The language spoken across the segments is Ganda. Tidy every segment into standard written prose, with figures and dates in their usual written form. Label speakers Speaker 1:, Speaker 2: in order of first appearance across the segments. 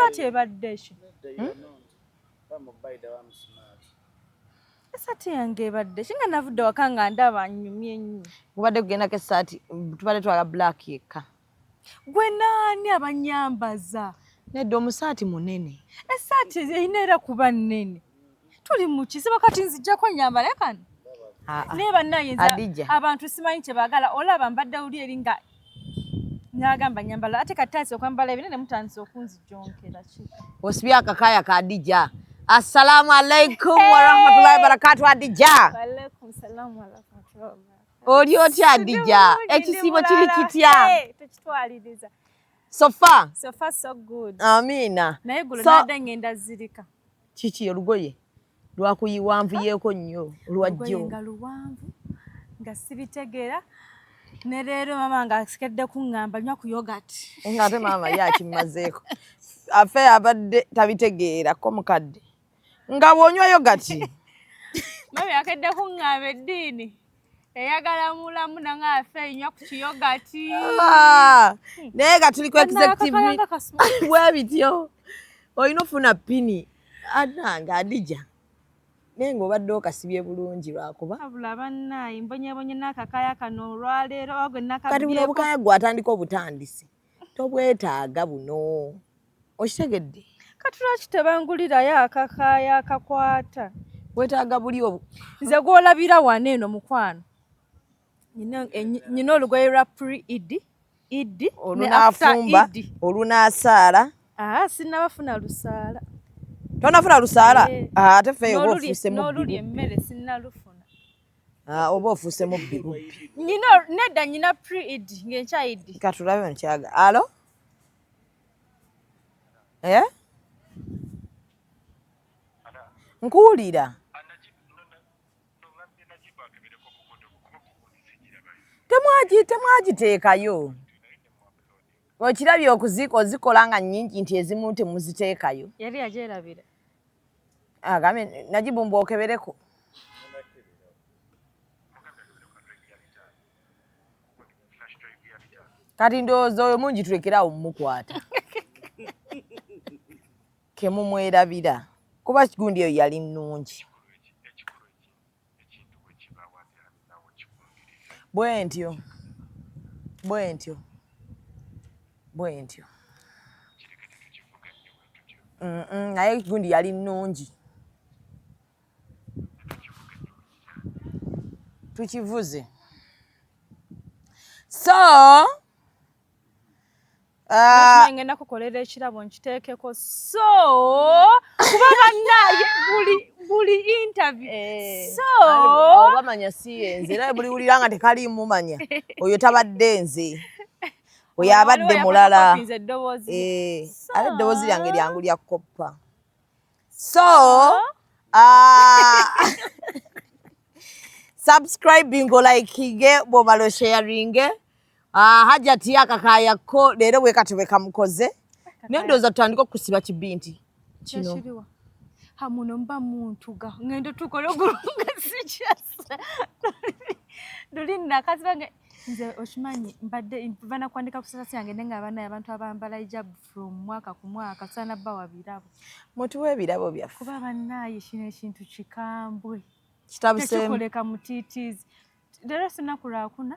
Speaker 1: Esaati ebadde ki? Esaati yange ebadde ki nga navudde waka nga ndaba nnyumye nnyo.
Speaker 2: Kubadde kugendako esaati, tubadde twala black yekka.
Speaker 1: Gwe naani abanyambaza?
Speaker 2: Nedda, omusaati munene.
Speaker 1: Esaati erina era kuba nnene. Tuli mu kizibu kati, nzijjako nyambale kano. Naye bannange, abantu simanyi kye baagala. Olaba mbadde uli eri nga nagamba nyambala, ate kati tandise okwambala ebinene, mutandise okunzijonkera ki?
Speaker 2: Osibye akakaya ka Adija. Assalamu alaikum warahmatullahi wabarakatu, Adija. Oli otya, Adija? Ekisiibo kiri kitya?
Speaker 1: Tukitwaliriza.
Speaker 2: So far?
Speaker 1: So far so good.
Speaker 2: Amiina.
Speaker 1: Naye gulo nadde ngenda zirika.
Speaker 2: Kiki, olugoye lwakuyiwanvuyeeko nnyo lwajjo?
Speaker 1: Nga luwanvu nga sibitegeera, ne leero mama nga asikedde kuŋŋamba nywa ku yogurt.
Speaker 2: Nga ate maama ye akimazeeko, afe abadde tabitegeera ko mukadde nga bw'onywa yogurt.
Speaker 1: Mami akedde kuŋŋamba eddiini eyagala mulamu, nange afe nywa ku kiyogurt.
Speaker 2: Ah, naye nga tuli ku executive bwe bityo, olina ofuna pini anange Adija, naye ng'obadde okasibye bulungi lwakuba.
Speaker 1: Abula bannaayi, mbonyebonye n'akakaya kano olwaleero ogwe.
Speaker 2: Kati buno obukaya gwe atandika obutandisi, tobwetaaga buno, okitegedde?
Speaker 1: Kati lwaki tebangulirayo akakaya akakwata?
Speaker 2: Wetaaga buli obu.
Speaker 1: Nze gw'olabira wano eno, mukwano, nyina olugoye lwa pre Idi, Idi.
Speaker 2: Olunaafumba, olunaasaala.
Speaker 1: Sinnabafuna lusaala.
Speaker 2: Tonafuna lusaala?
Speaker 1: Eh.
Speaker 2: Ate feeyo oba ofuuse
Speaker 1: N'oluli
Speaker 2: mubbi.
Speaker 1: Emmere sinnalufuna.
Speaker 2: Oba ofuuse mubbi bubbi.
Speaker 1: Nyina nedda, nyina pre Idi ng'enkya Idi.
Speaker 2: Katulabe nkyaga. Alo, eh? Nkuwulira. Temwagiteekayo, okirabye? Okuzika ozikola nga nnyingi nti ezimu temuziteekayo.
Speaker 1: Yali yagyerabira.
Speaker 2: Agambye Najibu mbu okebereko. Kati ndowooza oyo mungi tulekerawo mumukwata kemumwerabira, kuba gundi eyo yali nnungi bwe ntyo bwe ntyo bwe ntyo. Naye gundi yali nnungi, tukivuze. So
Speaker 1: ngenda kukolera ekirabo nkiteekeko, so kuba bannaye buli interview,
Speaker 2: Eh,
Speaker 1: so
Speaker 2: oba manya si yenze, era buli wulira nga tekaliimu manya oyo tabadde nze, oyo abadde mulala.
Speaker 1: Eddoboozi.
Speaker 2: Eh, ate eddoboozi lyange lyangu lya koppa. So subscribing, olikinge, bwomala osharinge. Hajati akakayako leero bwe kati bwe kamukoze, naye ndowooza tutandike okusiba kibinti kino.
Speaker 1: Kyekiriwa hamuno mba muntuga ngenda tukole ogulunga sikyasa luli nakaziba. Nze okimanyi mbadde nva nakuwandika ku status yange, naye nga abaana, abantu abambala hijab from mwaka ku mwaka tusaana bawa birabo.
Speaker 2: Mutuwe ebirabo byaffe.
Speaker 1: Kuba bannaaye kino ekintu kikambwe.
Speaker 2: Kitabuseemu.
Speaker 1: Tekikoleka mutiitiizi. Leero sinaku lwakuna,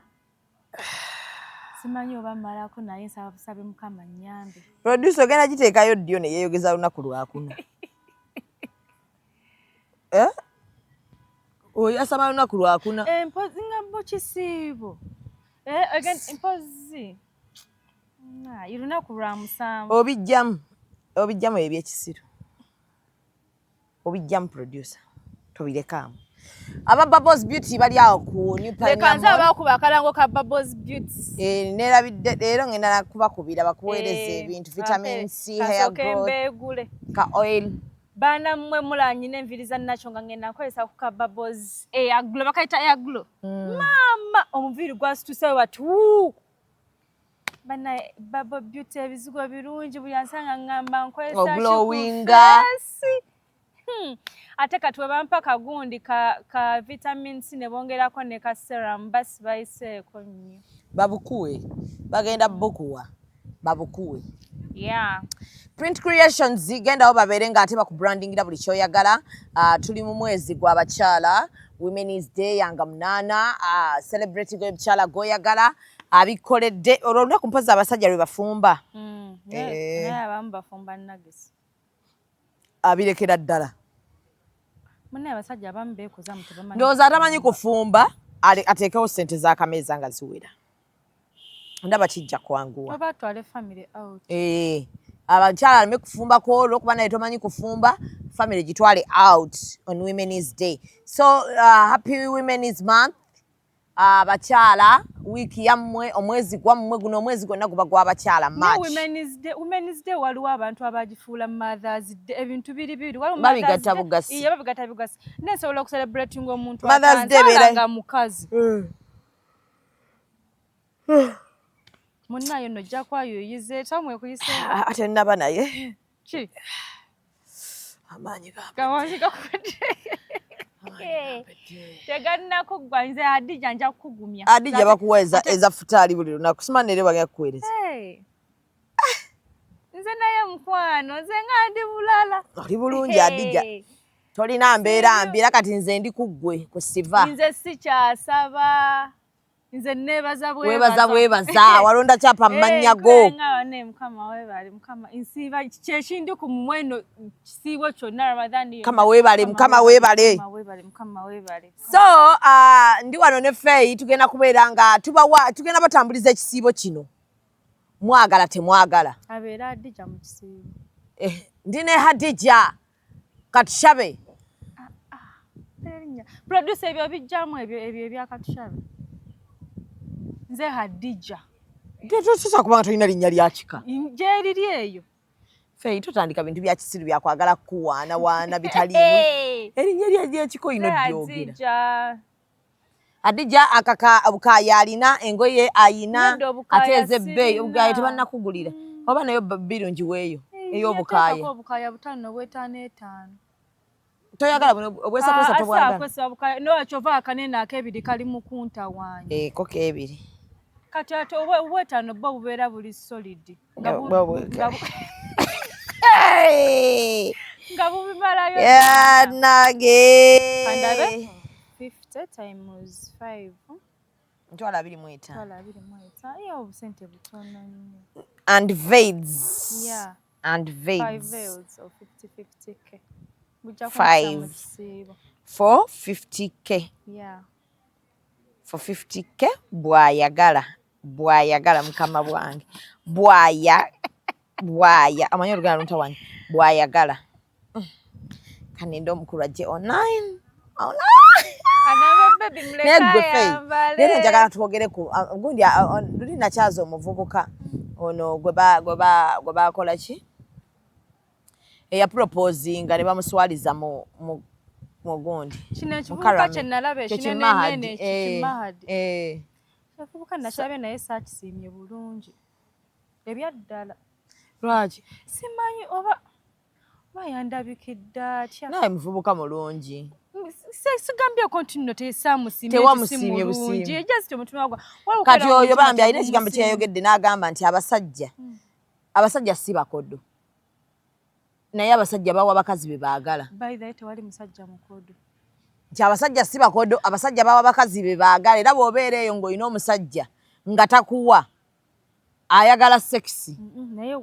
Speaker 1: simanyi oba mmalako, naye nsaba busabe Mukama nnyambe.
Speaker 2: Producer ogenda giteekayo ddyo ne yeeyogeza lunaku lwakuna. Eh? Oyo asaba lunaku lwakuna.
Speaker 1: Eh, mpozi nga bo kisiibo. Eh, again, mpozi lunaku lwa 7.
Speaker 2: Obijjamu, obijjamu ebyekisiru, obijjamu producer, tobirekaamu. Aba Bubbles Beauty bali awo ku New
Speaker 1: Leka
Speaker 2: Pioneer
Speaker 1: nze
Speaker 2: Mall.
Speaker 1: abakuba akalango ka Bubbles Beauty.
Speaker 2: Eh, nerabidde leero ngenda kubakubira bakuweereza
Speaker 1: Eh,
Speaker 2: ebintu, vitamin C, hair
Speaker 1: kasooke
Speaker 2: growth
Speaker 1: mbeegule.
Speaker 2: Ka oil.
Speaker 1: Baana mmwe, mulanyina enviiri za nakyo nga ngenda nkozesa ku ka Bubbles Air Glow, bakayita Air Glow. Maama, omuviiri gwasitusewo bati wuu. Bana Bubble Beauty, ebizigo birungi, buli ansanga ngamba nkozesa ki ku
Speaker 2: Oglowinga.
Speaker 1: face? Ate kati we bampa kagundi ka vitamin C ne bongerako ne ka serum, basi bayiseeko nnyo.
Speaker 2: Babukuwe, bagenda bukuwa, babukuwe.
Speaker 1: Yeah.
Speaker 2: Print Creations, gendawo babeere nga ate bakubrandingira buli kyoyagala. Tuli mu mwezi gw'abakyala, Women's Day yanga 8, celebrating omukyala gwoyagala abikoledde olwo olunaku. Mpozi abasajja lwe bafumba.
Speaker 1: Naye abamu bafumba nagisi.
Speaker 2: Abirekera ddala.
Speaker 1: Munnaye abasajja abamu beekoza mu tebamanyi.
Speaker 2: Ndowooza atamanyi kufumba ateekewo ssente z'akameeza nga ziwera, ndaba kijja kwanguwa.
Speaker 1: Oba atwale family out.
Speaker 2: Eh, abakyala aleme kufumba kwolwo, kuba naye tomanyi kufumba, family gitwale out on Women's Day. So happy Women's Month, abakyala. Wiiki yammwe, omwezi gwammwe guno, omwezi gwonna guba gw'abakyala,
Speaker 1: Naye
Speaker 2: March.
Speaker 1: Women's Day, waliwo abantu abagifuula Mothers Day. Ebintu biri bibiri. Waliwo
Speaker 2: Babigatta
Speaker 1: Mother's Day-
Speaker 2: bugasi.
Speaker 1: Iye, babigatta bugasi. Naye nsobola okucelebratinga omuntu
Speaker 2: Mother's Day
Speaker 1: atanzaala
Speaker 2: beera-
Speaker 1: nga mukazi. Munnaye nno ojja kwayuyiza etamwe ekuyise.
Speaker 2: Ah, ate naba naye
Speaker 1: ki?
Speaker 2: Amaanyi
Speaker 1: Gawanyi gakudde tegannakuggwa. Nze Hadija nja kukugumya.
Speaker 2: Adija bakuwa eza futaali buli lunaku, simanyi neere bagenda kukuweereza.
Speaker 1: Hey. Nze naye mukwano, nze nga ndi bulala.
Speaker 2: Oli bulungi Adija, tolina mbeera mbi, era kati nze ndi kuggwe ku siva.
Speaker 1: Nze sikyasaba, nze neebaza.
Speaker 2: Weebaza bwebaza, walonda kyapa mmannya go.
Speaker 1: Ne Mukama weebale, Mukama nsiiba kyekindi ku mumweno kisiibo kyonna Ramadhani yonna.
Speaker 2: Mukama weebale, Mukama weebale.
Speaker 1: Mukama weebale, Mukama weebale.
Speaker 2: So ndi wano ne Feyi, tugenda kubeera nga tubawa, tugenda batambuliza ekisiibo kino, mwagala temwagala.
Speaker 1: Abeera Adija mu kisiibo.
Speaker 2: Eh, ndi ne Hadija Katushabe.
Speaker 1: Erinnya producer ebyo bijjamu, ebyo ebyakatushabe. Nze Hadija.
Speaker 2: Tosobola kubanga tolina linnya lya kika.
Speaker 1: Gyeriri eyo.
Speaker 2: Feyi, totandika bintu bya kisiru byakwagala kuwaanawaana bitaliimu.
Speaker 1: Hey!
Speaker 2: Erinnya lyekika olina
Speaker 1: Nze
Speaker 2: odyogera.
Speaker 1: Hadija.
Speaker 2: Hadija akaka obukaaya alina, engoye ayina.
Speaker 1: Nedda, obukaaya
Speaker 2: Ate ez'ebbeeyi.
Speaker 1: sirina.
Speaker 2: Obukaaya tebannakugulira, oba nayo birungi weeyo ey'obukaaya.
Speaker 1: Yateekako obukaaya butaano, obwetaano etaano.
Speaker 2: Toyagala buno obwesatwesa? Tobwagala?
Speaker 1: Akwesa bukaaya no kyova akanene akebiri kali mu kuntawaanya.
Speaker 2: Eko kebiri.
Speaker 1: Kati ate obwetaano bwo bubeera buli solid nga nga bubimalayo.
Speaker 2: Yanage.
Speaker 1: Kandabe, 50 times 5.
Speaker 2: 25,000.
Speaker 1: 25,000. Ye obusente butono nnyo.
Speaker 2: And veils. And
Speaker 1: Five
Speaker 2: veils.
Speaker 1: Veils of 50 50K bujja
Speaker 2: Five.
Speaker 1: kumpita mu kisiibo.
Speaker 2: For 50K. For 50K, bwayagala bwayagala, mukama bwange, bwaya bwaya, amanyi oluganda luntawanya, bwayagala. Kaninde omukulu ajje online online.
Speaker 1: Agambe baby
Speaker 2: Naye
Speaker 1: muleka
Speaker 2: gwe Faye,
Speaker 1: ayambale.
Speaker 2: Leero njagala twogere ku gundi, luli nakyaza omuvubuka ono gwe bakola ki, eyaproposinga ne bamuswaliza mu gundi.
Speaker 1: Kino
Speaker 2: mu
Speaker 1: ekivubuka
Speaker 2: Karame.
Speaker 1: kye nalaba
Speaker 2: Kye
Speaker 1: ekinenenene.
Speaker 2: Kimahadi, eh,
Speaker 1: Kimahadi.
Speaker 2: eh.
Speaker 1: Ekivubuka nakirabye naye saakisiimye bulungi ebyaddala.
Speaker 2: Lwaki?
Speaker 1: Simanyi oba yandabikidde atya.
Speaker 2: Naye muvubuka mulungi.
Speaker 1: Sigambyeko nti nno tesaamusiimye.
Speaker 2: Tewamusiimye busiimi.
Speaker 1: Mulungi, just omutima gwa
Speaker 2: Kati oyo bambi alina ekigambo kyeyayogedde n'agamba nti abasajja si bakodo, naye abasajja bawa bakazi be baagala.
Speaker 1: By the way, tewali musajja mukodo.
Speaker 2: Nti abasajja si bakodo, abasajja bawa bakazi be baagala, era bw'obeera eyo ng'olina omusajja nga takuwa, ayagala sex.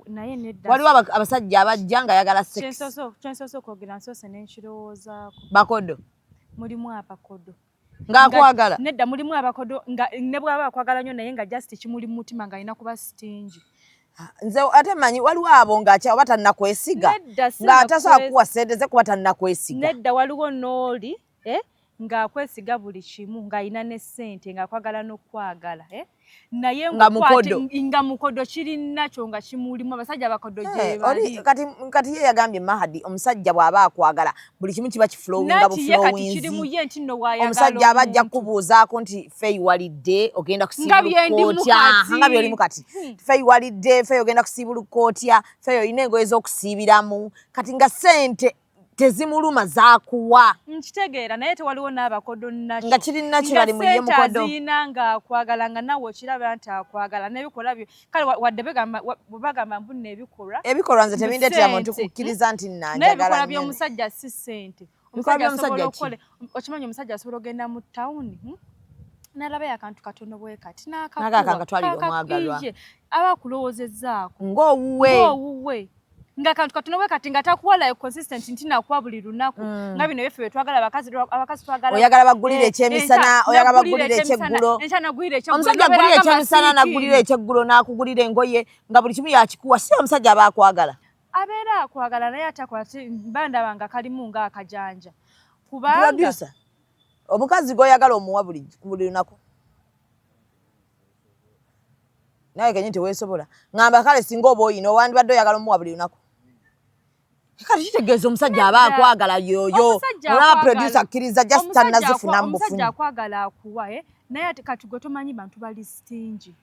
Speaker 1: Naye nedda.
Speaker 2: Waliwo abasajja abajja nga ayagala sex.
Speaker 1: Kyensoose okwogera, nsoose nenkirowoozaako.
Speaker 2: Bakodo.
Speaker 1: Mulimu abakodo.
Speaker 2: Ng'akwagala.
Speaker 1: Nedda, mulimu abakodo nga ne bw'aba akwagala nnyo, naye nga just kimuli mu mutima ng'alina kuba stingy.
Speaker 2: Nze ate manyi waliwo abo ng'akya oba tannakwesiga.
Speaker 1: Nedda, si
Speaker 2: Nga tasobola kuwa ssente ze kuba tannakwesiga.
Speaker 1: Nedda, waliwo n'oli, eh, ng'akwesiga buli kimu, ng'alina ne ssente, ng'akwagala n'okwagala, eh? Naye
Speaker 2: Nga
Speaker 1: ng'okwate-
Speaker 2: mukodo.
Speaker 1: Nga mukodo, kiri nakyo nga kimulimu. Abasajja abakodo gye
Speaker 2: Eh, oli
Speaker 1: bali.
Speaker 2: Kati ye yagambye Mahadi, omusajja bw'aba akwagala buli kimu kiba kiflowinga.
Speaker 1: Nati ye kati kiri mu
Speaker 2: Buflowinzi.
Speaker 1: ye nti nno bw'ayagala
Speaker 2: Omusajja aba ajja
Speaker 1: omuntu.
Speaker 2: kubuuzaako nti Feyi walidde, ogenda
Speaker 1: Nga byendimu
Speaker 2: kusiibuluka otya?
Speaker 1: kati.
Speaker 2: Nga byolimu kati. Feyi walidde, Feyi ogenda kusiibuluka otya, Feyi olina engoye z'okusiibiramu. Kati nga ssente tezimuluma, zaakuwa.
Speaker 1: Nkitegeera, naye tewaliwo n'abakodo nakyo
Speaker 2: Nga kiri naturally mu ye mukodo.
Speaker 1: Aziyina nga akwagala, nga nawe okiraba nti akwagala n'ebikolwa byo. Kale wadde bwe bagamba mbu nno ebikolwa
Speaker 2: Ebikolwa nze tebindeetera muntu
Speaker 1: Sente.
Speaker 2: kukkiriza nti
Speaker 1: Naye
Speaker 2: nanjagala
Speaker 1: ebikolwa
Speaker 2: nnyo.
Speaker 1: by'omusajja si ssente.
Speaker 2: Ebikolwa
Speaker 1: Omusajja
Speaker 2: by'omusajja
Speaker 1: asobola
Speaker 2: ki?
Speaker 1: okukola, okimanyi omusajja asobola ogenda mu tawuni, N'alabayo akantu katono bwe kati
Speaker 2: N'agamba akatwalire omwagalwa.
Speaker 1: Iye, aba akulowoozezzaako
Speaker 2: Ng'owuwe.
Speaker 1: Ng'owuwe, nga akantu katono bwe kati nga takuwa like consistent nti nakuwa buli lunaku, nga bino byeffe bye twagala abakazi, abakazi twagala
Speaker 2: Oyagala baggulire ekyemisana, oyagala
Speaker 1: nagulire
Speaker 2: baggulire ekyeggulo.
Speaker 1: Enkya nagulire ekyeggulo,
Speaker 2: Omusajja
Speaker 1: nobeera
Speaker 2: agulira
Speaker 1: nga
Speaker 2: ekyemisana,
Speaker 1: masiiki.
Speaker 2: N'agulira ekyeggulo, n'akugulira engoye, nga buli kimu yakikuwa, si omusajja aba akwagala?
Speaker 1: Abeera akwagala, naye atakola mba ndaba nga kalimu ng'akajanja, kubanga
Speaker 2: Producer, omukazi gw'oyagala omuwa buli lunaku? Nawe kenyini teweesobola. Ŋŋamba kale singa oba oyina, owandibadde oyagala omuwa buli lunaku. Kati kitegeeza omusajja aba
Speaker 1: Nedda.
Speaker 2: akwagala yoyo.
Speaker 1: Omusajja
Speaker 2: Olaba
Speaker 1: akwagala.
Speaker 2: producer akkiriza, just
Speaker 1: Omusajja
Speaker 2: tannazifuna mu
Speaker 1: omusajja
Speaker 2: bufuni.
Speaker 1: akwagala akuwa, naye ate kati gwe tomanyi bantu bali stingy,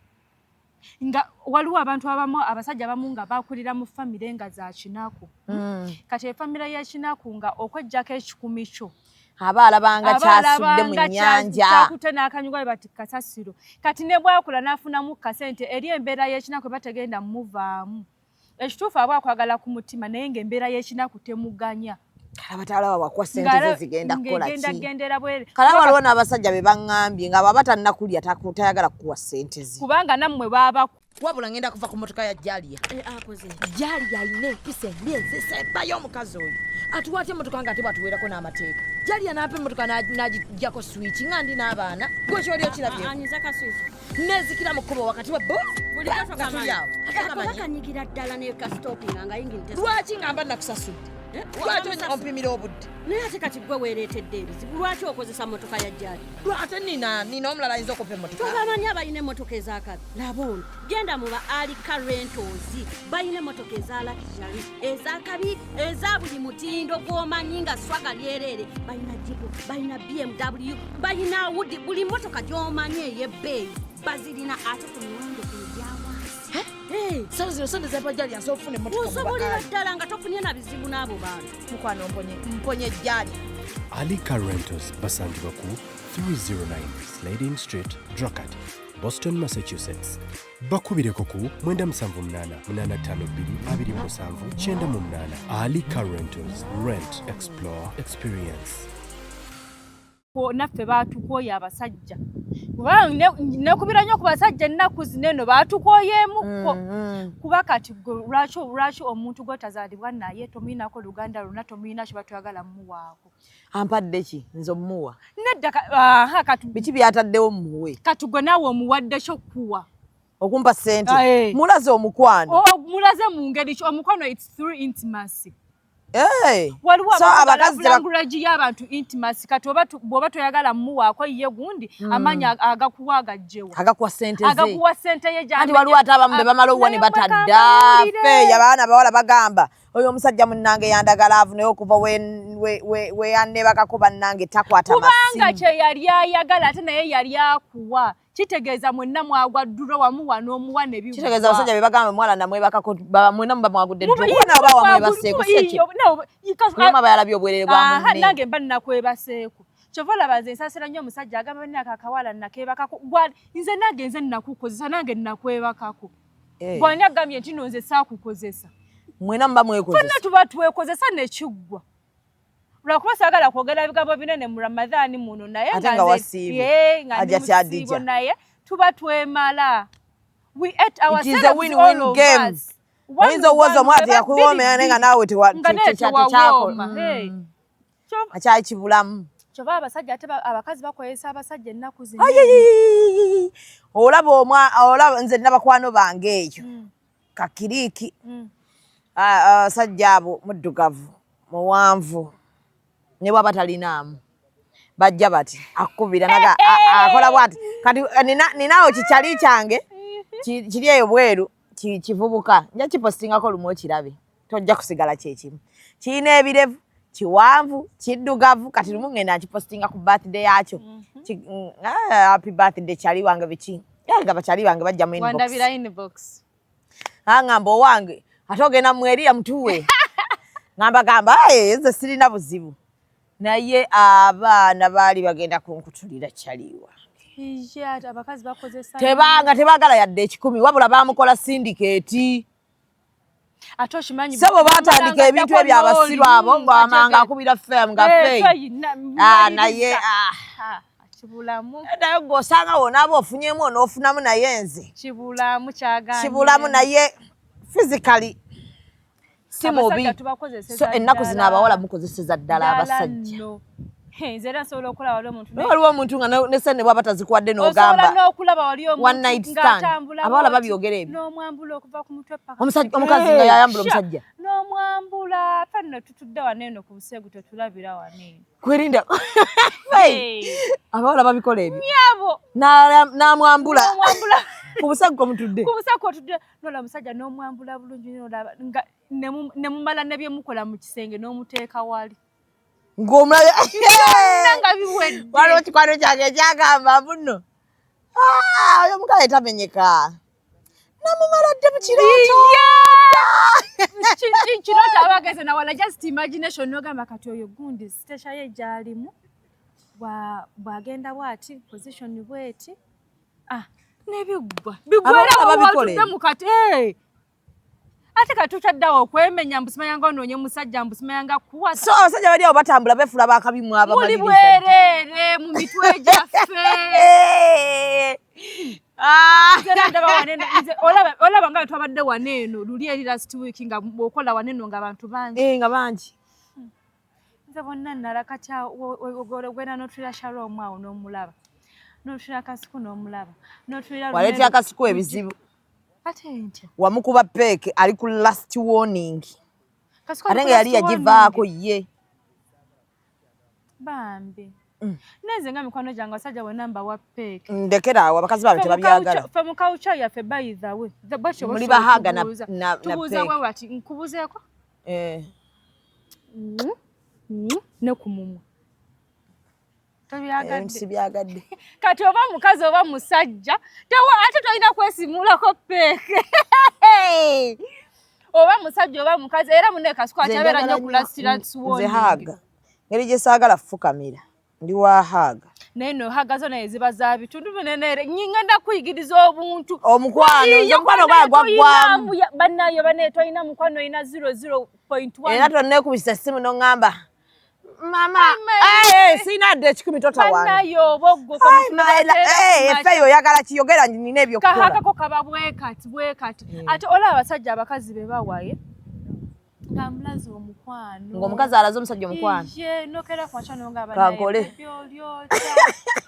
Speaker 1: nga waliwo abantu abamu, abasajja abamu nga bakulira mu famire nga za kinaku. Kati efamire y'ekinaku nga okweggyako 1,000 kyo
Speaker 2: Aba alabanga
Speaker 1: aba
Speaker 2: kyasudde mu
Speaker 1: alabanga
Speaker 2: nnyanja.
Speaker 1: Kyakute n'akanyuga bwe bati kasasiro. Kati ne bwakula n'afunamu kasente, eri embeera y'ekinaku eba tegenda muvaamu. Ekituufu aba akwagala ku mutima, naye ng'embeera y'ekinaku temuganya.
Speaker 2: Kalaba talaba wakuwa ssente ze zigenda kukola
Speaker 1: Ng'egenda
Speaker 2: ki.
Speaker 1: gendera bwere.
Speaker 2: Kala waliwo n'abasajja be baŋŋambye nga bw'aba tannakulya tayagala kukuwa ssente ze.
Speaker 1: Kubanga nammwe baaba
Speaker 2: Wabula ngenda kuva ku motoka ya Jalia.
Speaker 3: Akoze.
Speaker 2: Jalia alina empisa embi ezisembayo. Omukazi oyo atuwa atya emotoka nga ate bwatuweerako n'amateeka? Jalia n'ampa emotoka n'agiggyako switch nga ndi n'abaana. Gwe kyoli okirabye?
Speaker 3: Anyiza ka switch.
Speaker 2: Nezikira mu kkubo wakati wa bu
Speaker 3: Bulijjo
Speaker 2: nga tuli
Speaker 3: tokamanyi.
Speaker 2: awo. Ate
Speaker 3: Ako
Speaker 2: kamanyi.
Speaker 3: bakanyigira ddala ne ka stopping nga yingini tesa.
Speaker 2: Lwaki nga mba nakusasudde? Lwaki
Speaker 3: Wamusasudde.
Speaker 2: ompimira obudde?
Speaker 3: Naye ate kati gwe weereetedde ebizibu. Lwaki okozesa motoka ya Jali?
Speaker 2: Ate nina omulala ayinza okumpa emmotoka.
Speaker 3: Tobamanyi abalina emmotoka ezakabi? Laba ono, genda mu ba Alika Rentals, balina emmotoka eza luxury, ezakabi, eza buli mutindo gw'omanyi nga swaga lyereere. Balina Jeep, balina BMW, balina Audi, buli mmotoka gy'omanyi ey'ebbeeyi bazirina, ate ku miwendo egya wansi. Eh,
Speaker 2: Sente zino, sente zempa Jalia, nsobola okufuna emmotoka mu
Speaker 3: Osobolera
Speaker 2: Bakaali.
Speaker 3: ddala nga tofunye na bizibu n'abo bantu.
Speaker 2: Mukwano, mponye, mponye Jalia.
Speaker 4: Alika Rentals basangibwa ku 309 Sliding Street, Dracut, Boston, Massachusetts. Bakubireko ku 978 852 27 98. Alika Rentals, rent, explore, experience.
Speaker 1: Naffe baatukooye abasajja. Kubanga nekubira nnyo ku basajja ennaku zino eno, baatukooyeemukko. Kuba kati gwe lwaki omuntu gw'otazaalibwa naye, tomuyinako luganda lwonna, tomuyina kiba toyagala mmuwaako?
Speaker 2: Ampadde ki nze omuwa?
Speaker 1: Nedda, aha, kati
Speaker 2: Biki byataddewo muwe?
Speaker 1: Kati gwe naawe omuwadde kyo kuwa.
Speaker 2: Okumpa ssente?
Speaker 1: Aye.
Speaker 2: Mulaze omukwano.
Speaker 1: Mulaze mu ngeri ki omukwano? It's through intimacy.
Speaker 2: Hey.
Speaker 1: Waliwo
Speaker 2: So abakazi
Speaker 1: language y'abantu, intimacy. Kati oba bw'oba toyagala mmuwaako ye gundi, amaanyi agakuwa agajjewa?
Speaker 2: Agakuwa ssente ze.
Speaker 1: Agakuwa ssente ye.
Speaker 2: Anti waliwo ate abamu be bamala owuwa ne
Speaker 1: Naye
Speaker 2: batadda.
Speaker 1: mwe
Speaker 2: Ffe abaana bawala bagamba oyo omusajja munnange yandagala avu, naye okuva we yanneebakako bannange takwata
Speaker 1: Kubanga
Speaker 2: masimu.
Speaker 1: Kye yali ayagala ate naye yali akuwa, kitegeeza mwenna mwagwa dduro wamuwa n'omuwa ne biggwa.
Speaker 2: Kitegeeza abasajja be bagamba muwala namwebakako, baba mwenna muba mwagudde ddulo, kuba nawe bawa mwebaseeko, si ekyo? Buli omu aba yalabye obwerere bwa munne.
Speaker 1: Nange mba nnakwebaseeko. Kyova olaba nze nsaasira nnyo omusajja agamba banne akawala nakeebakako. Nze nange nze nnakukozesa, nange nnakwebakako.
Speaker 2: Eh.
Speaker 1: Gwani agambye nti no nze saakukozesa?
Speaker 2: Mwena muba mwekozesa.
Speaker 1: Ffenna tuba twekozesa nekiggwa, lwakuba saagala kwogera bigambo binene mu Ramadhaani muno, naye
Speaker 2: Ate nga wasiibye.
Speaker 1: Ye, nga ndi
Speaker 2: Ajja
Speaker 1: mu
Speaker 2: kyadija.
Speaker 1: kisiibo, naye tuba twemala. We ate
Speaker 2: It is a
Speaker 1: ourselves,
Speaker 2: win-win
Speaker 1: all of
Speaker 2: game.
Speaker 1: us.
Speaker 2: Oyinza owooza omwana teyakuwoomera, naye nga naawe
Speaker 1: Nga naye tewawooma. Hey.
Speaker 2: Akyali kibulamu.
Speaker 1: Kyova abasajja ate abakazi bakozesa abasajja ennaku zino.
Speaker 2: Ayiyiyiyiyi. Olaba olaba nze nina bakwano bange eyo kakiriiki. Abasajja abo muddugavu, muwanvu, ne bwaba talinaamu bajja bati akukubira naga akola bwati. Kati ninawo kikyali kyange kiri eyo bweru, kivubuka, nja kipostingako lumu okirabe, tojja kusigala kyekimu. Kirina ebirevu, kiwanvu, kiddugavu. Kati lumu ngenda nkipostinga ku birthday yakyo. Happy birthday kyali wange, biki. Nga bakyali bange bajja mu inbox.
Speaker 1: Wandabira inbox.
Speaker 2: Aŋŋamba owange ate ogenda mu eriya mutuwe, ŋamba gamba, "Aye, nze sirina buzibu." Naye abaana baali bagenda kunkutulira kyaliwa.
Speaker 1: Ye, ate abakazi bakozesa
Speaker 2: Tebanga tebaagala yadde 1,000, wabula bamukola syndicate.
Speaker 1: Ate okimanyi
Speaker 2: Sebo batandika ebintu ebyo abasiru abo ng'amanga akubira fame nga fame. Ah, naye ah.
Speaker 1: Kibulamu.
Speaker 2: Naye gweosanga wonaaba ofunyemu onoofunamu, naye nze
Speaker 1: Kibulamu kyaganye.
Speaker 2: Kibulamu, naye physically si mubi.
Speaker 1: Abasajja tubakozeseza
Speaker 2: So ennaku zino
Speaker 1: ddala.
Speaker 2: Abawala mukozeseza ddala
Speaker 1: Ddala
Speaker 2: abasajja.
Speaker 1: nno. He, nze era nsobola okulaba wali omuntu
Speaker 2: Naye waliwo omuntu nga ne sente bwaba tazikuwadde
Speaker 1: osobola
Speaker 2: n'ogamba
Speaker 1: n'okulaba wali omuntu
Speaker 2: one night stand.
Speaker 1: Ng'atambula
Speaker 2: Abawala
Speaker 1: bw'oti,
Speaker 2: babyogera ebyo.
Speaker 1: N'omwambula okuva ku mutwe paka
Speaker 2: Omusajja, omukazi nga yayambula omusajja.
Speaker 1: N'omwambula, ffe nno tutudde wano eno ku buseegu, tetulabira wano eno.
Speaker 2: Kwerinda.
Speaker 1: Hey,
Speaker 2: abawala babikola ebyo.
Speaker 1: Nyabo.
Speaker 2: N'amwambula
Speaker 1: N'omwambula.
Speaker 2: ku buseegu komutudde.
Speaker 1: Ku buseegu otudde, nola omusajja n'omwambula bulungi, nolaba nga ne mumala ne byemukola mu kisenge n'omuteeka wali
Speaker 2: Ng'omulabe
Speaker 1: nga biwedde.
Speaker 2: Waliwo kikwano kyange ekyagamba muno, "Ah, oyo omukazi tamenyeka, namumaladde mu kirooto."
Speaker 1: Kirooto aba ageze nawala, just imagination, nogamba kati oyo gundi sitesha ye gyalimu bw'agenda bwati, position bweti, ah, nebiggwa.
Speaker 2: Abawala babikola
Speaker 1: Bigwera
Speaker 2: ebyo.
Speaker 1: mu kati. Eh. Ate kati tukyaddawo okwemenya mbu simanyanga onoonye musajja, mbu simanyanga kuwasa.
Speaker 2: So abasajja bali awo batambula befuula bakabi
Speaker 1: Muli
Speaker 2: mwabamaliriza.
Speaker 1: bwereere mu mitwe gyaffe.
Speaker 2: Ah.
Speaker 1: Nze era ndaba wano eno, nze olaba nga bwe twabadde wano eno luli eri last week, nga bw'okola wano eno nga abantu bangi.
Speaker 2: Eh, nga bangi.
Speaker 1: Nze bonna nala kati ogenda n'otulira Shalom awo n'omulaba, n'otulira Kasiku n'omulaba, n'otulira
Speaker 2: Waleetera Kasiku ebizibu.
Speaker 1: Ate ntya?
Speaker 2: Wamukuba peeke, ali ku last warning.
Speaker 1: Kasiku
Speaker 2: Ate
Speaker 1: ali
Speaker 2: nga
Speaker 1: ku
Speaker 2: yali
Speaker 1: last
Speaker 2: yagivaako
Speaker 1: warning.
Speaker 2: ye.
Speaker 1: Bambi, nenze nga mikwano gyange abasajja bonna mbawa peeke.
Speaker 2: Ndekera awo, abakazi baabwe tebabyagala.
Speaker 1: Ffe mu culture yaffe, by the way, bwatyo
Speaker 2: Muli bahaga na
Speaker 1: tubuuza
Speaker 2: peeke.
Speaker 1: bwe bati, nkubuzeeko
Speaker 2: Eh.
Speaker 1: Ne ku mumwa tobyagadde.
Speaker 2: Sibyagadde.
Speaker 1: Kati oba mukazi oba musajja, tewa ate tolina kwesimulako peeke, oba musajja oba mukazi. Era mune Kasuku akyabeera nnyo ku last
Speaker 2: Nze hug, ngeri gye saagala fukamira, ndi wa hug.
Speaker 1: Naye no hug zo naye ziba za bitundu binene. Ngenda kuyigiriza obuntu.
Speaker 2: Omukwano, nze omukwano gwange gwaggwamu.
Speaker 1: Bannayo banaye tolina mukwano, olina 00.1.
Speaker 2: Era tonneekubisa essimu noŋŋamba, "Mama, sirina dde 1,000, totawaana."
Speaker 1: Bannayo oboggo.
Speaker 2: Efeyo oyagala kiyogera, nina ebyokukola.
Speaker 1: Kahakako kaba bwekati bwekati. Ate olaba abasajja abakazi be bawaye nga mulaze omukwano.
Speaker 2: Ng'omukazi alaze omusajja omukwano.
Speaker 1: Ye nokera kwacha nongamba
Speaker 2: Kankole.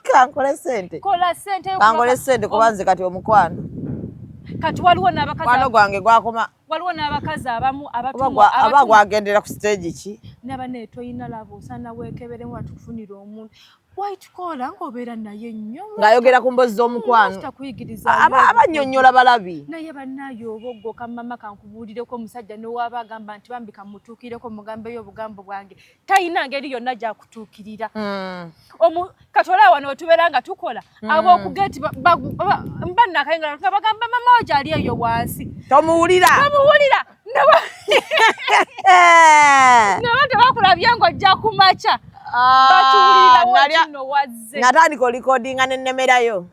Speaker 2: Kankole sente.
Speaker 1: Kola sente.
Speaker 2: Kankole sente, kuba nze kati omukwano
Speaker 1: Kati waliwo n'abakazi
Speaker 2: mukwano gwange gwakoma.
Speaker 1: Waliwo n'abakazi abamu
Speaker 2: Oba
Speaker 1: abatumwa
Speaker 2: aba gwagendera ku stage ki?
Speaker 1: Naba naye toyina laba, osaana weekeberemu watukufunira omuntu white collar ng'obeera naye nnyo.
Speaker 2: Ng'ayogera ku mboozi z'omukwano.
Speaker 1: Takuyigiriza.
Speaker 2: Abannyonnyola balabi.
Speaker 1: Naye bannaye oboggoka, mama kankubuulireko, omusajja newaaba agamba nti bambi kamutuukireko mugambeyo obugambo bwange, talina ngeri yonna gyakutuukirira. Kati olaba wano wetubeera nga tukola, ab'okugeeti mba nakayinga nga bagamba, "Mama wo gyali eyo wansi."
Speaker 2: Tomuwulira.
Speaker 1: Bamuwulira neba tebakulabye ng'ojja kumakya, batuwulirawo kino wazze.
Speaker 2: Natandika olikodinga nennemerayo.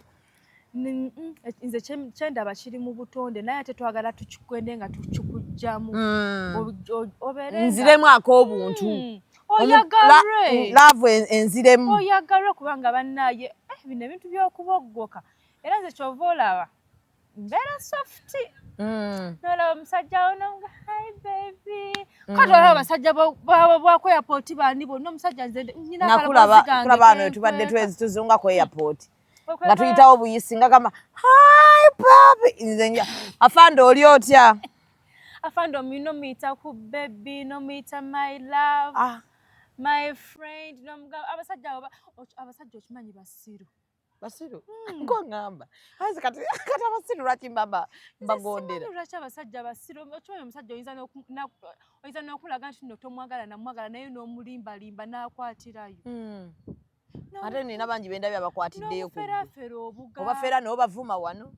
Speaker 1: Nze kyendaba kiri mu butonde, naye ate twagala tukigende nga tukikugjamu. Obeere
Speaker 2: Nziremu ak'obuntu.
Speaker 1: Oyagalwe.
Speaker 2: Love enziremu.
Speaker 1: Oyagalwe, kubanga bannaaye bino ebintu by'okuboggoka, era nze kyova olaba mbeera soft. Nolaba omusajja wo nonga, "Hi baby." Kati olaba abasajja bwako airport bani bonna, omusajja nze nyina
Speaker 2: Nakulaba
Speaker 1: akalaboozi gange
Speaker 2: kulaba wano tubadde
Speaker 1: kenkweka.
Speaker 2: twezi tuzunga ku airport nga tuyitawo buyisi nga gamba, "Hi papi." Nze nja, "Afande, oli otya?"
Speaker 1: Afande nomuyita ku baby, nomuyita my love,
Speaker 2: Ah,
Speaker 1: my friend, nomugamba abasajja abo abasajja okimanyi basiru.
Speaker 2: Basiru ngoŋŋamba azi kati abasiru lwaki mbamba mbagondera?
Speaker 1: Simanyi lwaki abasajja basiru. Okimanyi omusajja oyinza oyinza n'okulaga nti nno tomwagala namwagala, naye n'omulimbalimba n'akwatirayo.
Speaker 2: Ate nina bangi bendabye abakwatiddeyo ku
Speaker 1: N'omuferafera obugambo.
Speaker 2: Obafera n'obavuma wano.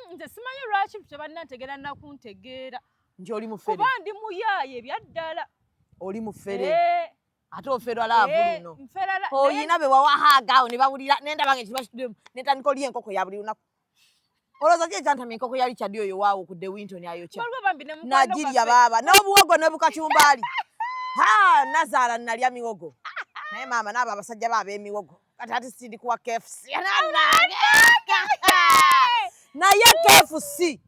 Speaker 1: Nze simanyi lwaki tebannantegeera nakuntegeera.
Speaker 2: Nti oli mufere.
Speaker 1: Kuba ndi muyaaye ebyaddala.
Speaker 2: Oli mufere.
Speaker 1: Eh,
Speaker 2: Ate oferwa love luno. Oyina be wawa hug awo ne bawulira nendaba nga ekiba kituddemu netandika olya enkoko ya buli lunaku. Olowooza ki ekyantamya enkoko ya Richard oyo waawo ku De Winton ayokya?
Speaker 1: Waliwo bambi ne mukwano
Speaker 2: Nagirya
Speaker 1: gwaffe.
Speaker 2: baaba n'obuwogo ne bukacumbaali. Ha, nazaala nalya miwogo. Naye maama n'abo abasajja ba ab'emiwogo. Kati ate sindi kuwa KFC. Naye KFC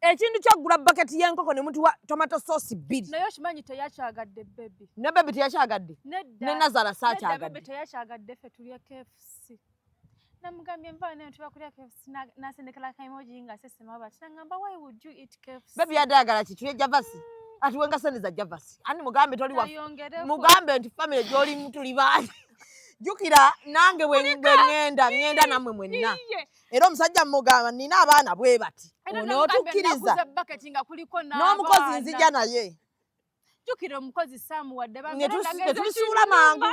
Speaker 2: ekintu kyaggula baketi y'enkoko ne mutuwa tomato sauce bbiri.
Speaker 1: Naye okimanyi teyakyagadde baby.
Speaker 2: Ne baby teyakyagadde.
Speaker 1: Nedda.
Speaker 2: Ne nazaala
Speaker 1: Nedda
Speaker 2: saakyagadde.
Speaker 1: baby teyakyagadde, ffe tulya KFC. Namugambye nva naye tuba kulya KFC, nasendekera ka emoji nga sesema bati, nangamba, "Why would you eat KFC?"
Speaker 2: Baby yadde ayagala ki? Tulye Javasi. Atuwenga sente za Javasi. Ani mugambe toli wa
Speaker 1: Ayongereko.
Speaker 2: Mugambe nti family gy'olimu tuli bangi. Jjukira nange bwe bwe ŋŋenda, ŋŋenda nammwe mwenna.
Speaker 1: Iye.
Speaker 2: Era omusajja mugamba nina abaana bwe bati.
Speaker 1: Era namugambye
Speaker 2: Onootukkiriza.
Speaker 1: naguze bucket nga kuliko
Speaker 2: N'omukozi
Speaker 1: n'abaana.
Speaker 2: nzija naye.
Speaker 1: Jjukira omukozi saamuwadde
Speaker 2: Ne tubisuula mangu.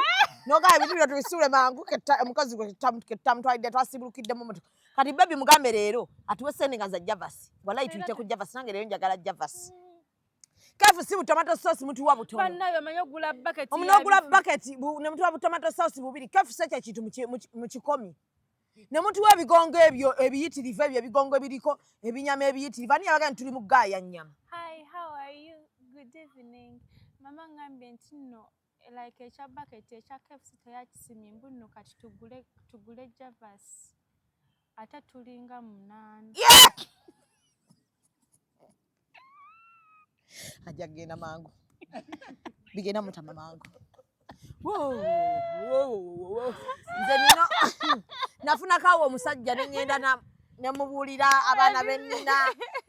Speaker 2: N'ogamba ebintu bino tubisuule mangu, omukozi gwe ketamutwalidde twasibulukiddemu motoka. Kati baby mugambe leero atuwe sente nga za Javasi. Wallahi tuyite ku Javasi, nange leero njagala Javasi. KFC bu tomato sauce mutuwa butono.
Speaker 1: Bannaye omanyi ogula bucket ya
Speaker 2: Omunogula
Speaker 1: bifu.
Speaker 2: bucket ne mutuwa bu tomato sauce bubiri. KFC ekyo ekintu mu kikomi. Ne mutuwa ebigongo ebyo ebiyitirivu, ebyo ebigongo ebiriko ebinyama ebiyitirivu. Ani yabagamba nti tuli mu ggaaya nnyama?
Speaker 1: Hi, how are you? Good evening. Mama ngambye nti nno like ekya bucket ekya KFC teyakisimye, mbu nno kati tugule Javas ate tulinga 8.
Speaker 2: Yeah! Ajja kugenda mangu, bigenda mutama mangu. Wow, wow, wow. Nze nina nafunako awo omusajja ne ŋŋenda ne mubuulira abaana bennina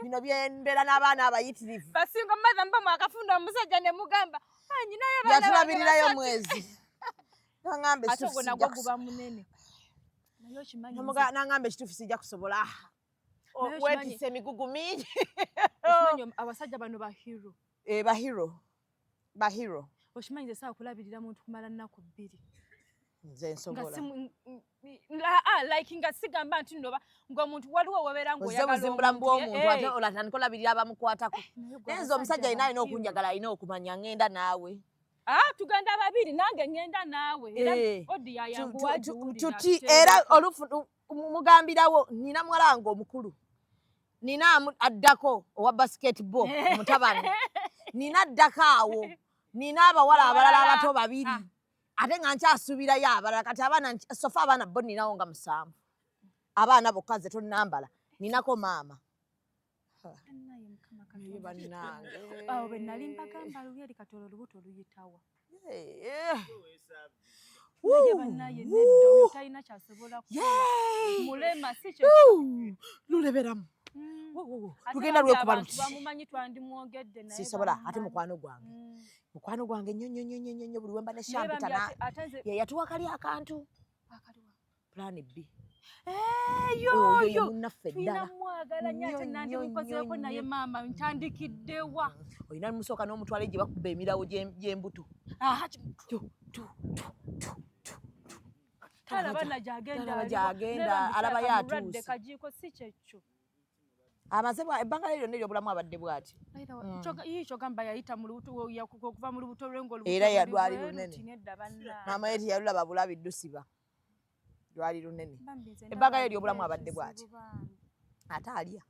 Speaker 2: bino byembeera n'abaana abayitirivu.
Speaker 1: Basinga mother mba mwakafunda omusajja ne mugamba, "Ah, nyinayo abaana bange
Speaker 2: Yatulabirirayo
Speaker 1: basatu."
Speaker 2: mwezi, naŋŋamba
Speaker 1: Ate
Speaker 2: ekituufu
Speaker 1: ogwo
Speaker 2: sijja
Speaker 1: nagwo guba munene, naye okimanyi
Speaker 2: Naŋŋamba ekituufu sijja kusobola.
Speaker 1: Naye
Speaker 2: Weetisse emigugu mingi.
Speaker 1: Okimanyi abasajja bano ba hero.
Speaker 2: Eh, ba hero, ba hero.
Speaker 1: Okimanyi nze saawa kulabirira muntu kumala nnaku 2
Speaker 2: Nze
Speaker 1: nga
Speaker 2: nsobola.
Speaker 1: Like nga sigamba nti nno ng'omuntu waliwo webeera
Speaker 2: Ozze
Speaker 1: ng'oyagala
Speaker 2: buzimbulamu
Speaker 1: omuntu,
Speaker 2: bw'omuntu ate
Speaker 1: eh,
Speaker 2: olatandika olabirira abamukwatako.
Speaker 1: Naye gwe
Speaker 2: Naye nze omusajja alina
Speaker 1: ba
Speaker 2: alina
Speaker 1: hero.
Speaker 2: okunjagala, alina okumanya ŋŋenda naawe.
Speaker 1: Ah, tugenda babiri, nange ŋŋenda naawe era
Speaker 2: Eh,
Speaker 1: odi yayanguwa agiwulira.
Speaker 2: Tuti era olufu mugambirawo nina muwala wange omukulu, nina addako owa basketball omutabani, nina addako awo, nina abawala abalala
Speaker 1: Abalala.
Speaker 2: abato babiri.
Speaker 1: Ah.
Speaker 2: Ate nga nkyasuubirayo abalala. Kati abaana so far abaana bo ninawo nga 7, abaana bokka nze tonnambala ninako maama.
Speaker 1: Naye Mukama
Speaker 2: Naye
Speaker 1: Katonda.
Speaker 2: bannange.
Speaker 1: Awo bwe nali mbagamba luli eri kati olwo olubuto luyitawa.
Speaker 2: Eh.
Speaker 1: Naye bannaye nedda, oyo talina kyasobola kukola.
Speaker 2: Yay!
Speaker 1: Mulema si kye.
Speaker 2: Woo! Luleberamu. Wo, wo, wo.
Speaker 1: Ate
Speaker 2: Lugenda
Speaker 1: bambi
Speaker 2: lwekuba
Speaker 1: abantu
Speaker 2: luti.
Speaker 1: bamumanyi, twandimwogedde naye
Speaker 2: Sisobola ate.
Speaker 1: bamumanyi.
Speaker 2: Mukwano gwange. Mukwano gwange nnyo nnyo nnyo nnyo nnyo, buli wemba ne
Speaker 1: Naye
Speaker 2: shampita.
Speaker 1: bambi ate nze
Speaker 2: Ye yatuwa kali akantu.
Speaker 1: Akaliwa?
Speaker 2: Plan B.
Speaker 1: Eyo
Speaker 2: Oyo ye
Speaker 1: oyo
Speaker 2: munnaffe
Speaker 1: tulina
Speaker 2: ddala.
Speaker 1: mwagala nnyo ate
Speaker 2: Nnyo,
Speaker 1: nandimukkozeeko
Speaker 2: nnyo,
Speaker 1: naye
Speaker 2: nnyo.
Speaker 1: maama ntandikiddewa?
Speaker 2: Olina musooka n'omutwala gye bakuba emirawo gy'embuto.
Speaker 1: Aha,
Speaker 2: Tu, tu, tu, tu, tu, tu.
Speaker 1: Talaba na gyagenda.
Speaker 2: Talaba
Speaker 1: Aliwo.
Speaker 2: gy'agenda,
Speaker 1: Naye bambi
Speaker 2: alabayo
Speaker 1: kirabika mulwadde
Speaker 2: atuuse.
Speaker 1: Kajiiko si kyekyo.
Speaker 2: Amaze ebbanga lye lyonna eryobulamu abadde bw'ati.
Speaker 1: Ii kyogamba yayita mu lubuto okuva mu lubuto lwe ng'olubuto
Speaker 2: Era
Speaker 1: luli
Speaker 2: lwali
Speaker 1: bweru
Speaker 2: lunene.
Speaker 1: ti nedda bannange.
Speaker 2: Maama ye teyalulaba bulabi ddusiba, lwali lunene.
Speaker 1: Bambi nze
Speaker 2: Ebbanga
Speaker 1: ndaba
Speaker 2: lye eryobulamu
Speaker 1: alina
Speaker 2: abadde bw'ati.
Speaker 1: ekizibu bambi.
Speaker 2: Ate alya.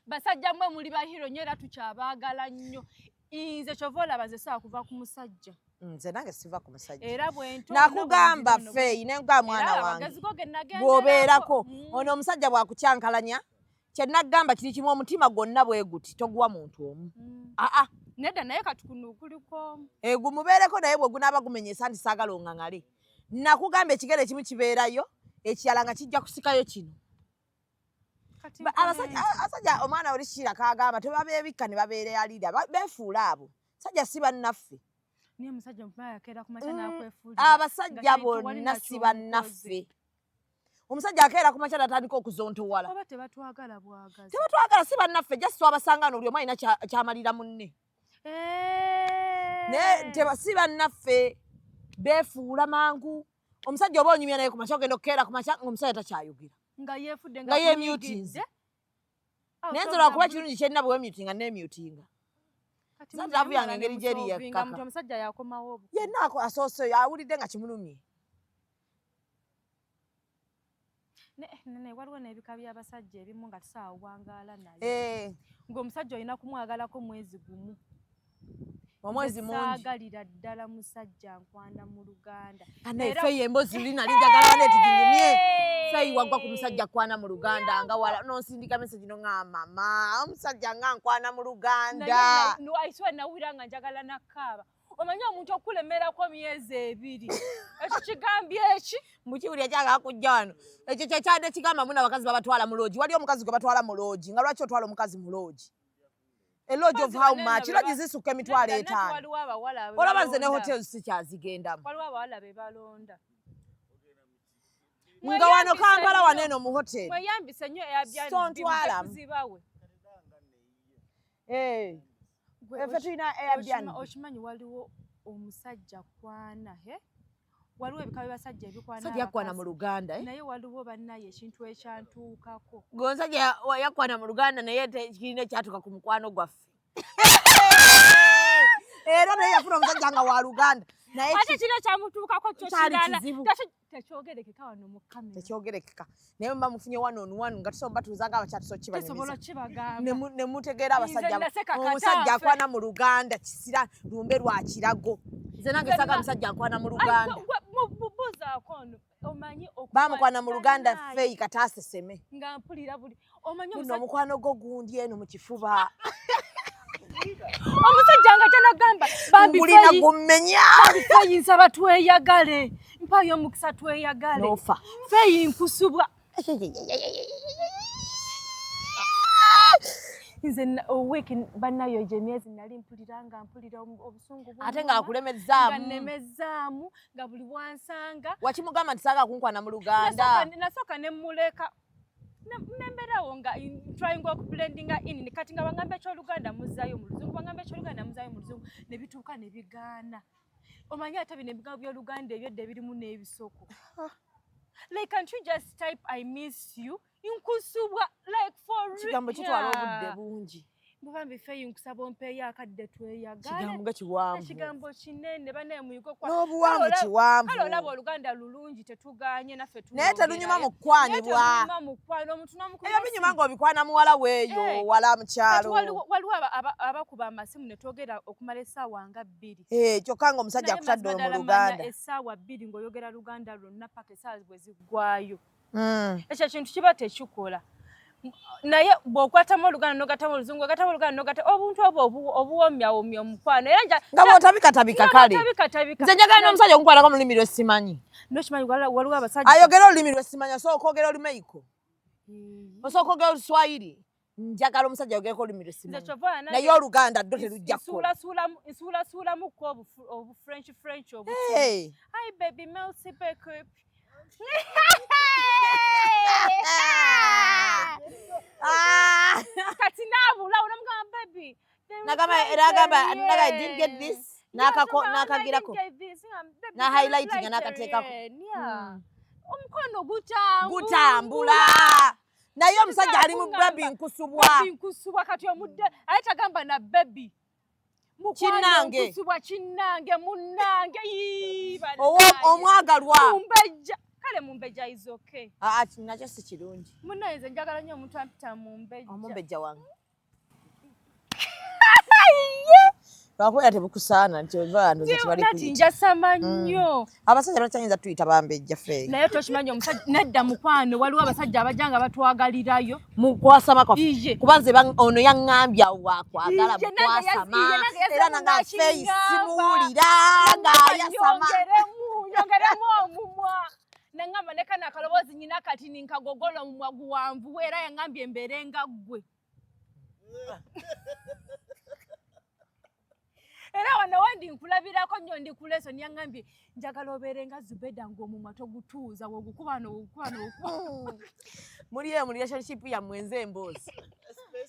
Speaker 1: Basajja mmwe muli ba hero nnyo era tukyabaagala nnyo. Nze kyova olaba nze saawa kuva ku musajja.
Speaker 2: Nze nange siva ku musajja.
Speaker 1: Era bwento
Speaker 2: Nakugamba feeyi nenga mwana wange
Speaker 1: amagezi go ge nagenderako.
Speaker 2: Bw'obeerako ono omusajja bw'akukyankalanya, kyenagamba kiri kimu, omutima gwonna bwe guti toguwa muntu omu. Aa.
Speaker 1: Nedda, naye kati kuno kuliko.
Speaker 2: Gumubeereko, naye bwe gunaaba gumenyesa nti saagala oŋŋaŋale, nakugamba ekigere ekimu kibeerayo, ekirala nga kijja kusikayo kino.
Speaker 1: Kati
Speaker 2: Abasajja omwana oli kira kagamba tebabeebikka ne babeereyalira, beefuula abo sajja si bannaffe.
Speaker 1: Niye omusajja mupaya yakeera ku makya n'akwefuulira
Speaker 2: Abasajja
Speaker 1: nga tewali
Speaker 2: bonna
Speaker 1: na
Speaker 2: si
Speaker 1: ky'omukoze.
Speaker 2: bannaffe. Omusajja akeera ku makya natandika okuzontowala.
Speaker 1: Oba tebatwagala bwagazi.
Speaker 2: Tebatwagala, si bannaffe. Just twabasanga no buli omu alina kyamalira munne. Naye si bannaffe, beefuula mangu. Omusajja oba onyumya naye ku makya, ogenda okukeera ku makya ng'omusajja takyayogera.
Speaker 1: Nga yeefudde.
Speaker 2: Nga yeemutinze. Naye nze lwakuba ekirungi kyerina, bwe wemutinga nemutinga. Love yange engeri gyeri
Speaker 1: yekkaka. Omusajja yakomawo
Speaker 2: yenna asoose awulidde nga kimulumye.
Speaker 1: Ne waliwo n'ebika by'abasajja ebimu nga tusaawa wangaala naye. Ng'omusajja olina kumwagalako mwezi gumu.
Speaker 2: Omwezi mungi.
Speaker 1: Saagalira ddala musajja nkwana mu Luganda.
Speaker 2: Ane ffe emboozi luli nali njagala ne tuginyumye. Ffe wagwa ku musajja kwana mu Luganda nga wala n'onsindika message no nga mama omusajja nga nkwana mu Luganda.
Speaker 1: No, I swear nawulira nga njagala nakaaba. Omanyi omuntu okulemerako myezi ebiri. Ekyo kigambye eki?
Speaker 2: Mukiwulira kyagala kujja wano. Ekyo kyekyadde kigamba muna abakazi babatwala mu loogi. Waliyo omukazi gwe batwala mu loogi. Nga lwaki otwala omukazi mu loogi? A lodge of how much? Lodge zisukka emitwalo etaano. Olaba nze ne hotels sikyazigendamu.
Speaker 1: Waliwo abawala be balonda.
Speaker 2: Nga wano Kampala wano eno mu hotel.
Speaker 1: Mweyambise nnyo Airbnb.
Speaker 2: Tontwalamu. Ffe tulina Airbnb.
Speaker 1: Okimanyi waliwo omusajja kwana, he? Waliwo ebika by'abasajja ebikwana.
Speaker 2: Musajja yakwana mu Luganda, eh?
Speaker 1: Naye waliwo bannaye ekintu ekyantuukako.
Speaker 2: Gwe omusajja yakwana mu Luganda naye kirina ekyatuuka ku mukwano gwaffe. Era naye yafuna omusajja nga wa Luganda. Naye
Speaker 1: ate kino kyamutuukako kyo kirala. Tekyogerekeka wano mu kamera.
Speaker 2: Tekyogerekeka. Naye muba mufunye one on one nga tusobola batuuza nga abakyala tusobola
Speaker 1: kibanyumiza. Tusobola kibagamba.
Speaker 2: Ne mutegeera abasajja. Omusajja akwana mu Luganda kisira lumbe lwa kirago. Nze nange saga musajja akwana mu Luganda.
Speaker 1: Buuzaako nno omanyi
Speaker 2: bamukwana mu Luganda Faye kataaseseme.
Speaker 1: Nga mpulira buli omanyi
Speaker 2: omusajja omukwano gwo gundi eno mu kifuba.
Speaker 1: Omusajja nga kyanagamba bambi
Speaker 2: Faye gummenya.
Speaker 1: Bambi Faye nsaba tweyagale. Mpayo omukisa tweyagale.
Speaker 2: Nofa.
Speaker 1: Faye nkusubwa. Nze oweeki bannayo gye emyezi nali mpulira nga mpulira obusungu
Speaker 2: ate ng'akulemezaamu.
Speaker 1: Nga nnemezaamu nga buli wansanga.
Speaker 2: Wakimugamba nti saagala kunkwana mu Luganda.
Speaker 1: Nasooka ne mmuleka. Nembeerawo nga trying okublendinga in kati nga bangamba eky'Oluganda muzzaayo mu Luzungu, bangamba eky'Oluganda muzzaayo mu Luzungu ne bituuka ne bigaana. Omanyi ate bino ebigambo by'Oluganda ebyedda ebirimu n'ebisoko. Like can't you just type I miss you? Nkusubwa like for real.
Speaker 2: Kigambo kitwala obudde bungi.
Speaker 1: Bambi Faye nkusaba ompeeyo akadde tweyagale.
Speaker 2: Kigambo nga kiwanvu.
Speaker 1: Ekigambo kinene bannaye muyigo kwa.
Speaker 2: N'obuwanvu kiwanvu.
Speaker 1: Kale olaba Oluganda lulungi tetugaanye naffe
Speaker 2: tulwogera. Naye terunyuma mu kukwanibwa.
Speaker 1: Naye terunyuma mu kukwana omuntu n'omukuba.
Speaker 2: Ebyo binyuma ng'obikwana muwala weeyo wala mu kyalo.
Speaker 1: Waliwo abakuba amasimu ne twogera okumala essaawa nga bbiri.
Speaker 2: Kyokka ng'omusajja akutadde mu Luganda.
Speaker 1: Essaawa bbiri ng'oyogera Luganda lwonna paka essaawa bwe ziggwaayo. Ekyo ekintu kiba tekikola. Naye bw'okwatamu Oluganda n'ogattamu Oluzungu, ogattamu Oluganda n'ogatta obuntu obwo obuwomyawomya omukwano. Era
Speaker 2: nga bw'otabikatabika kale. Nze njagala n'omusajja okunkwanako mu lulimi lwe simanyi.
Speaker 1: N'okimanyi waliwo abasajja.
Speaker 2: Ayogera olulimi lwe simanyi, osobola okwogera Olumeiko. Osobola okwogera Oluswayiri. Njagala omusajja ayogereko olulimi lwe simanyi. Naye Oluganda ddo terujja kukola.
Speaker 1: Nsuulasuulamuko obu French French obu. Hi baby, merci beaucoup. Kati naabula onamugamba baby.
Speaker 2: Nagamba I didn't get this. Nakagirako. Na highlighting nakateekako.
Speaker 1: Omukwano
Speaker 2: gutambula. Naye omusajja ali mu baby nkusubwa.
Speaker 1: Baby nkusubwa kati omudde aye tagamba na baby.
Speaker 2: Kinnange.
Speaker 1: Nkusubwa kinnange munnange.
Speaker 2: Omwagalwa.
Speaker 1: Mumbejja. Kale mumbejja is okay.
Speaker 2: Nakyo si kirungi.
Speaker 1: Munnaye nze njagala nnyo omuntu ampita mumbejja.
Speaker 2: Omumbejja wange. Lwakubeera tebukusaana nti ova ndoza tebali
Speaker 1: kuyita. Njasama nnyo.
Speaker 2: Abasajja bakyayinza tuyita bambejja ffe.
Speaker 1: Naye tokimanyi omusajja nedda mukwano waliwo abasajja abajja nga batwagalirayo.
Speaker 2: Mu kwasama kwaffe. Kuba nze ono yaŋŋambye awo wakwagala mu kwasama. Era nanga ffe simuwulira ng'ayasama.
Speaker 1: Nyongeremu omumwa. Nangamba ne kano akaloboozi nnyina kati ninkagogola omumwa guwanvu era yaŋŋambye embeere nga ggwe. Era wano wendi nkulabirako nnyo ndi ku lesson yaŋŋambye njagala obeere nga Zubeda ng'omumwa togutuuza bw'ogukuba n'ogukuba n'ogukuba.
Speaker 2: Muli eyo mu relationship yammwe nze emboozi.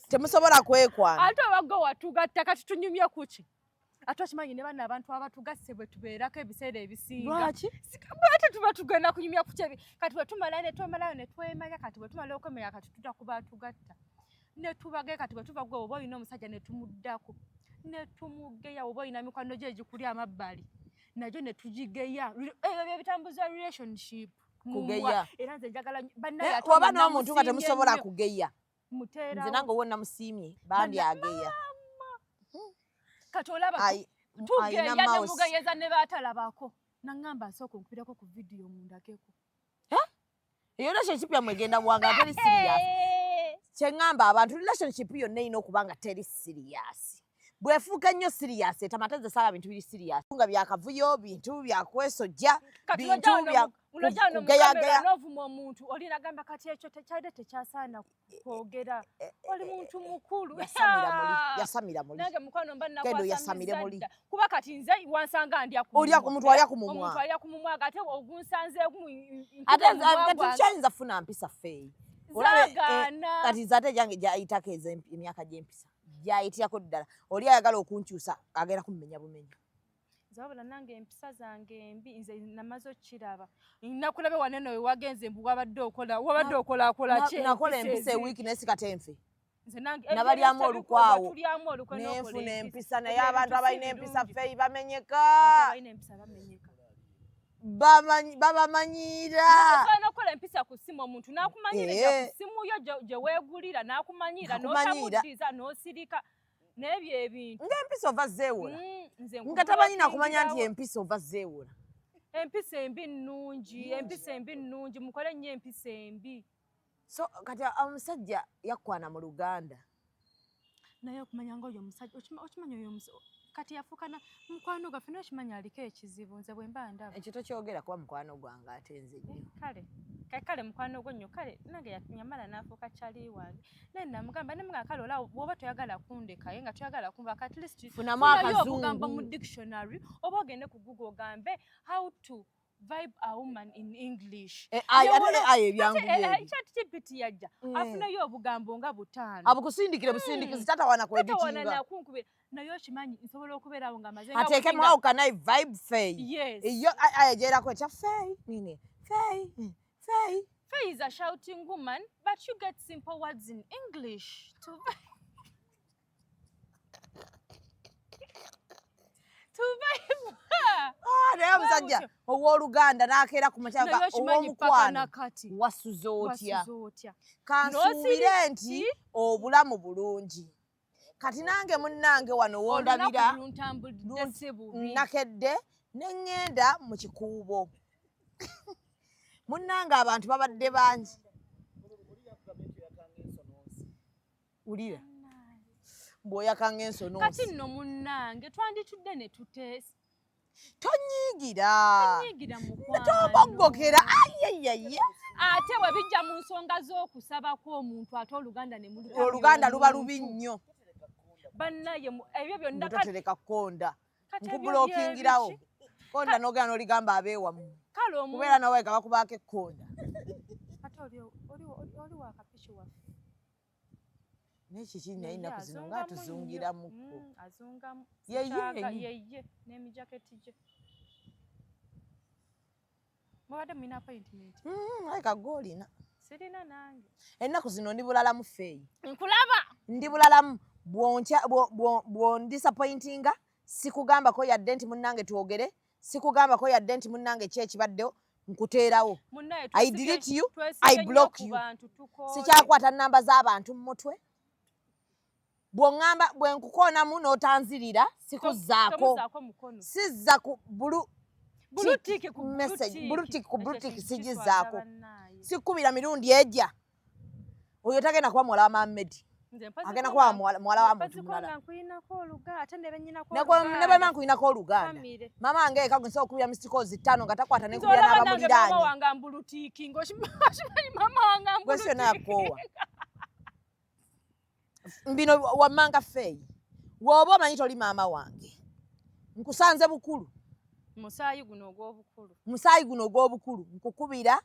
Speaker 2: Temusobola kwekwana.
Speaker 1: Ate oba gwe watugatta kati tunyumye ku ki? Ate okimanyi ne bano abantu abatugasse bwe tubeerako ebiseera ebisinga.
Speaker 2: Lwaki?
Speaker 1: Ate tuba tugenda kunyumya ku kyebi. Kati bwe tumala ne twemalayo ne twemanya kati bwe tumala okwemanya kati tudda ku baatugatta. Ne tubage kati bwe tuva gwe oba olina omusajja ne tumuddako. Ne tumugeya, oba olina mikwano gye egikuli amabbali nagyo ne tugigeya. Ebyo bye bitambuza relationship.
Speaker 2: Kugeya.
Speaker 1: Mumwa. Era nze njagala bannaye ate
Speaker 2: Oba
Speaker 1: ono
Speaker 2: n'omuntu nga
Speaker 1: namusiimye
Speaker 2: temusobola
Speaker 1: nnyo.
Speaker 2: kugeya. Nze
Speaker 1: Muteerawo.
Speaker 2: nange owo namusiimye bambi ageya.
Speaker 1: Kati olaba
Speaker 2: Ayina
Speaker 1: tugeya
Speaker 2: mouse.
Speaker 1: nemugeyeza ne baatalabako, naŋŋamba asooka onkubirako ku vidiyo mundageko.
Speaker 2: Eyo relationship yammwe egenda bwanga teri serious. Kyeŋŋamba abantu, relationship yonna erina okuba nga teri serious. Bwefuuka ennyo serious etama. Ate nze saala bintu biri serious nga byakavuyo, bintu byakwesojja,
Speaker 1: Kati
Speaker 2: bintu bya
Speaker 1: olojja wano mu
Speaker 2: kugeyagaya.
Speaker 1: kamera n'ovuma omuntu, olinagamba kati ekyo tekyalidde, tekyasaana kwogera, oli muntu mukulu.
Speaker 2: Yasamira muli, yasamira muli.
Speaker 1: Nange mukwano mba
Speaker 2: Genda oyasamire muli.
Speaker 1: nakwasamiza dda, kuba kati nze wansanga ndya ku
Speaker 2: Olya
Speaker 1: mumwa.
Speaker 2: Omuntu alya ku mumwa.
Speaker 1: Omuntu alya ku mumwa, ate ogunsanzeemu.
Speaker 2: Ate kati kyayinza funa mpisa feeyi. Olabe,
Speaker 1: Zaagaana.
Speaker 2: Kati nze ate gyange gyayitako emyaka gy'empisa gyayitirako ddala. Oli ayagala okunkyusa agenda kummenya bumenya.
Speaker 1: Nze wabula nange empisa zange embi, nze namaze okukiraba. Nakulabe wanene we wagenze, mbu wabadde okola, wabadde okolakola ki?
Speaker 2: Nakola empisa ewiiki naye sikate nfe.
Speaker 1: Nze nange
Speaker 2: Nabalyamu
Speaker 1: ebyo
Speaker 2: olukwawo.
Speaker 1: Tulyamu olukwe n'okola
Speaker 2: Nenfuna
Speaker 1: empisa.
Speaker 2: empisa, naye
Speaker 1: Ebyo
Speaker 2: abantu
Speaker 1: ebintu si
Speaker 2: abalina empisa
Speaker 1: birungi.
Speaker 2: feeyi bamenyeka.
Speaker 1: Abantu abalina empisa bamenyeka.
Speaker 2: Babamanyiira.
Speaker 1: Osobola n'okukola empisa ku ssimu, omuntu n'akumanyira ku ssimu yo gye weegulira, n'akumanyira,
Speaker 2: N'akumanyiira.
Speaker 1: n'otamuddiza, n'osirika n'ebyo ebintu.
Speaker 2: Ng'empisa ova zeewola.
Speaker 1: Nze
Speaker 2: Nga tamanyi nakumanya nti
Speaker 1: nkubulokingirawo.
Speaker 2: empisa ova zeewola.
Speaker 1: Empisa embi nnungi, empisa embi nnungi, mukole nnyo empisa embi.
Speaker 2: So kati omusajja yakwana mu Luganda?
Speaker 1: Naye okumanya nga oyo omusajja, okimanya oyo kati yafuuka na mukwano gwaffe, naye okimanya aliko ekizibu, nze bwe mba ndaba.
Speaker 2: Ekyo tokyogera kuba mukwano gwange, ate nze nnyo.
Speaker 1: Kale mukwano gwo nnyo, kale nange yamala n'afuuka kyali wange, naye namugamba, nemugamba kale olaba bw'oba toyagala kundeka, ye nga toyagala kunva, at least
Speaker 2: Funamu
Speaker 1: funayo obugambo mu
Speaker 2: akazungu.
Speaker 1: dictionary, oba ogende ku Google ogambe "how to vibe a woman in English".
Speaker 2: AI, ate
Speaker 1: Yewola-
Speaker 2: AI ebyangu
Speaker 1: Ate,
Speaker 2: byebyo.
Speaker 1: ChatGPT yajja, afunayo obugambo nga butaano.
Speaker 2: Abukusindikire busindikizi, tatawana
Speaker 1: Tatawana
Speaker 2: kweditinga.
Speaker 1: Nakunkubira, naye okimanyi nsobola okubeerawo nga maze nga
Speaker 2: Ateekemu
Speaker 1: butinga-
Speaker 2: "How can I vibe Faye?"
Speaker 1: Yes.
Speaker 2: Iyo ayegyerako ekya Faye nini, Faye, Faye.
Speaker 1: Faye is a shouting woman, but you get simple words in English to vibe her.
Speaker 2: Ah, naye omusajja
Speaker 1: Bwe
Speaker 2: owooluganda n'akeera ku makya
Speaker 1: Naye okimanyi paka
Speaker 2: ow'omukwano,
Speaker 1: nakati.
Speaker 2: wasuze otya?
Speaker 1: Wasuze otya?
Speaker 2: Kansuubire nti
Speaker 1: N'osiri-
Speaker 2: obulamu bulungi. Kati nange munnange wano wondabira
Speaker 1: Olunaku luntambulidde si bubi.
Speaker 2: Nakedde ne ŋŋenda mu kikuubo. Munnange abantu babadde bangi. Wulira bw'oyakanga
Speaker 1: Kati
Speaker 2: ensononsi.
Speaker 1: nno munnange twanditudde ne tuteesa.
Speaker 2: Tonyiigira.
Speaker 1: Nyiigira mukwano.
Speaker 2: Toboggokera ayeyaye.
Speaker 1: Ate bwe bijja mu nsonga z'okusaba kw'omuntu, ate Oluganda ne mulutamya.
Speaker 2: Oluganda luba
Speaker 1: Omuntu.
Speaker 2: lubi nnyo.
Speaker 1: Bannaye ebyo byonna
Speaker 2: Totereka konda.
Speaker 1: Kati ebyo
Speaker 2: Nkubulokingirawo.
Speaker 1: byebiki?
Speaker 2: Konda n'ogenda n'oligamba abeewammwe.
Speaker 1: Kale omuntu
Speaker 2: Kubeera nawe nga bakubaako ekkonda.
Speaker 1: Ate oli wakapiki waffe.
Speaker 2: Naye kiki, naye
Speaker 1: Yeye
Speaker 2: ennaku zino nga
Speaker 1: azungamu
Speaker 2: atuzungiramukko.
Speaker 1: nnyo. Azungamu.
Speaker 2: Yeye yennyini.
Speaker 1: Yeye n'emijaketi gye. Mubadde mulina appointment?
Speaker 2: Aleka gw'olina.
Speaker 1: Sirina nange.
Speaker 2: Ennaku zino ndi bulalamu feeyi.
Speaker 1: Nkulaba.
Speaker 2: Ndi bulalamu. Bw'ondisappointinga, sikugambako yadde nti munnange twogere, sikugambako yadde nti munnange ki ekibaddewo, nkuteerawo.
Speaker 1: Munnaye
Speaker 2: I delete you,
Speaker 1: twesige
Speaker 2: I
Speaker 1: nnyo
Speaker 2: block
Speaker 1: ku
Speaker 2: you.
Speaker 1: bantu, tukooye.
Speaker 2: Sikyakwata namba z'abantu mu mutwe. Bw'oŋŋamba bwe nkukoonamu n'otanzirira, sikuzzaako.
Speaker 1: Tomuzaako mukono.
Speaker 2: Sizza ku bulu
Speaker 1: Blue tick ku blue
Speaker 2: message,
Speaker 1: tick.
Speaker 2: Blue tick ku blue
Speaker 1: Ekyo
Speaker 2: tick
Speaker 1: kintu
Speaker 2: sigizaako.
Speaker 1: kiswaza bannaaye.
Speaker 2: Sikubira mirundi ejja. Oyo tagenda kuba muwala wa Mamedi.
Speaker 1: Nze mpoziko
Speaker 2: Agenda kuba muwala wa muntu
Speaker 1: mpoziko
Speaker 2: mulala.
Speaker 1: nga nkuyinako oluga, ate ne bennyinako
Speaker 2: Ne bwe mba nkuyinako oluganda,
Speaker 1: Famire.
Speaker 2: mama wange eka gwe nsobola okubira missed calls ttaano nga takwata,
Speaker 1: Nze
Speaker 2: nenkubira
Speaker 1: olaba nange maama
Speaker 2: n'abamuliraanye.
Speaker 1: wange ambulutiikinga, okimanyi maama wange
Speaker 2: Gwe si yonna
Speaker 1: ambulutiikinga.
Speaker 2: yakoowa bino wammanga. Feeyi, bw'oba omanyi toli maama wange, nkusanze bukulu.
Speaker 1: Musaayi guno ogw'obukulu.
Speaker 2: Musaayi guno ogw'obukulu, nkukubira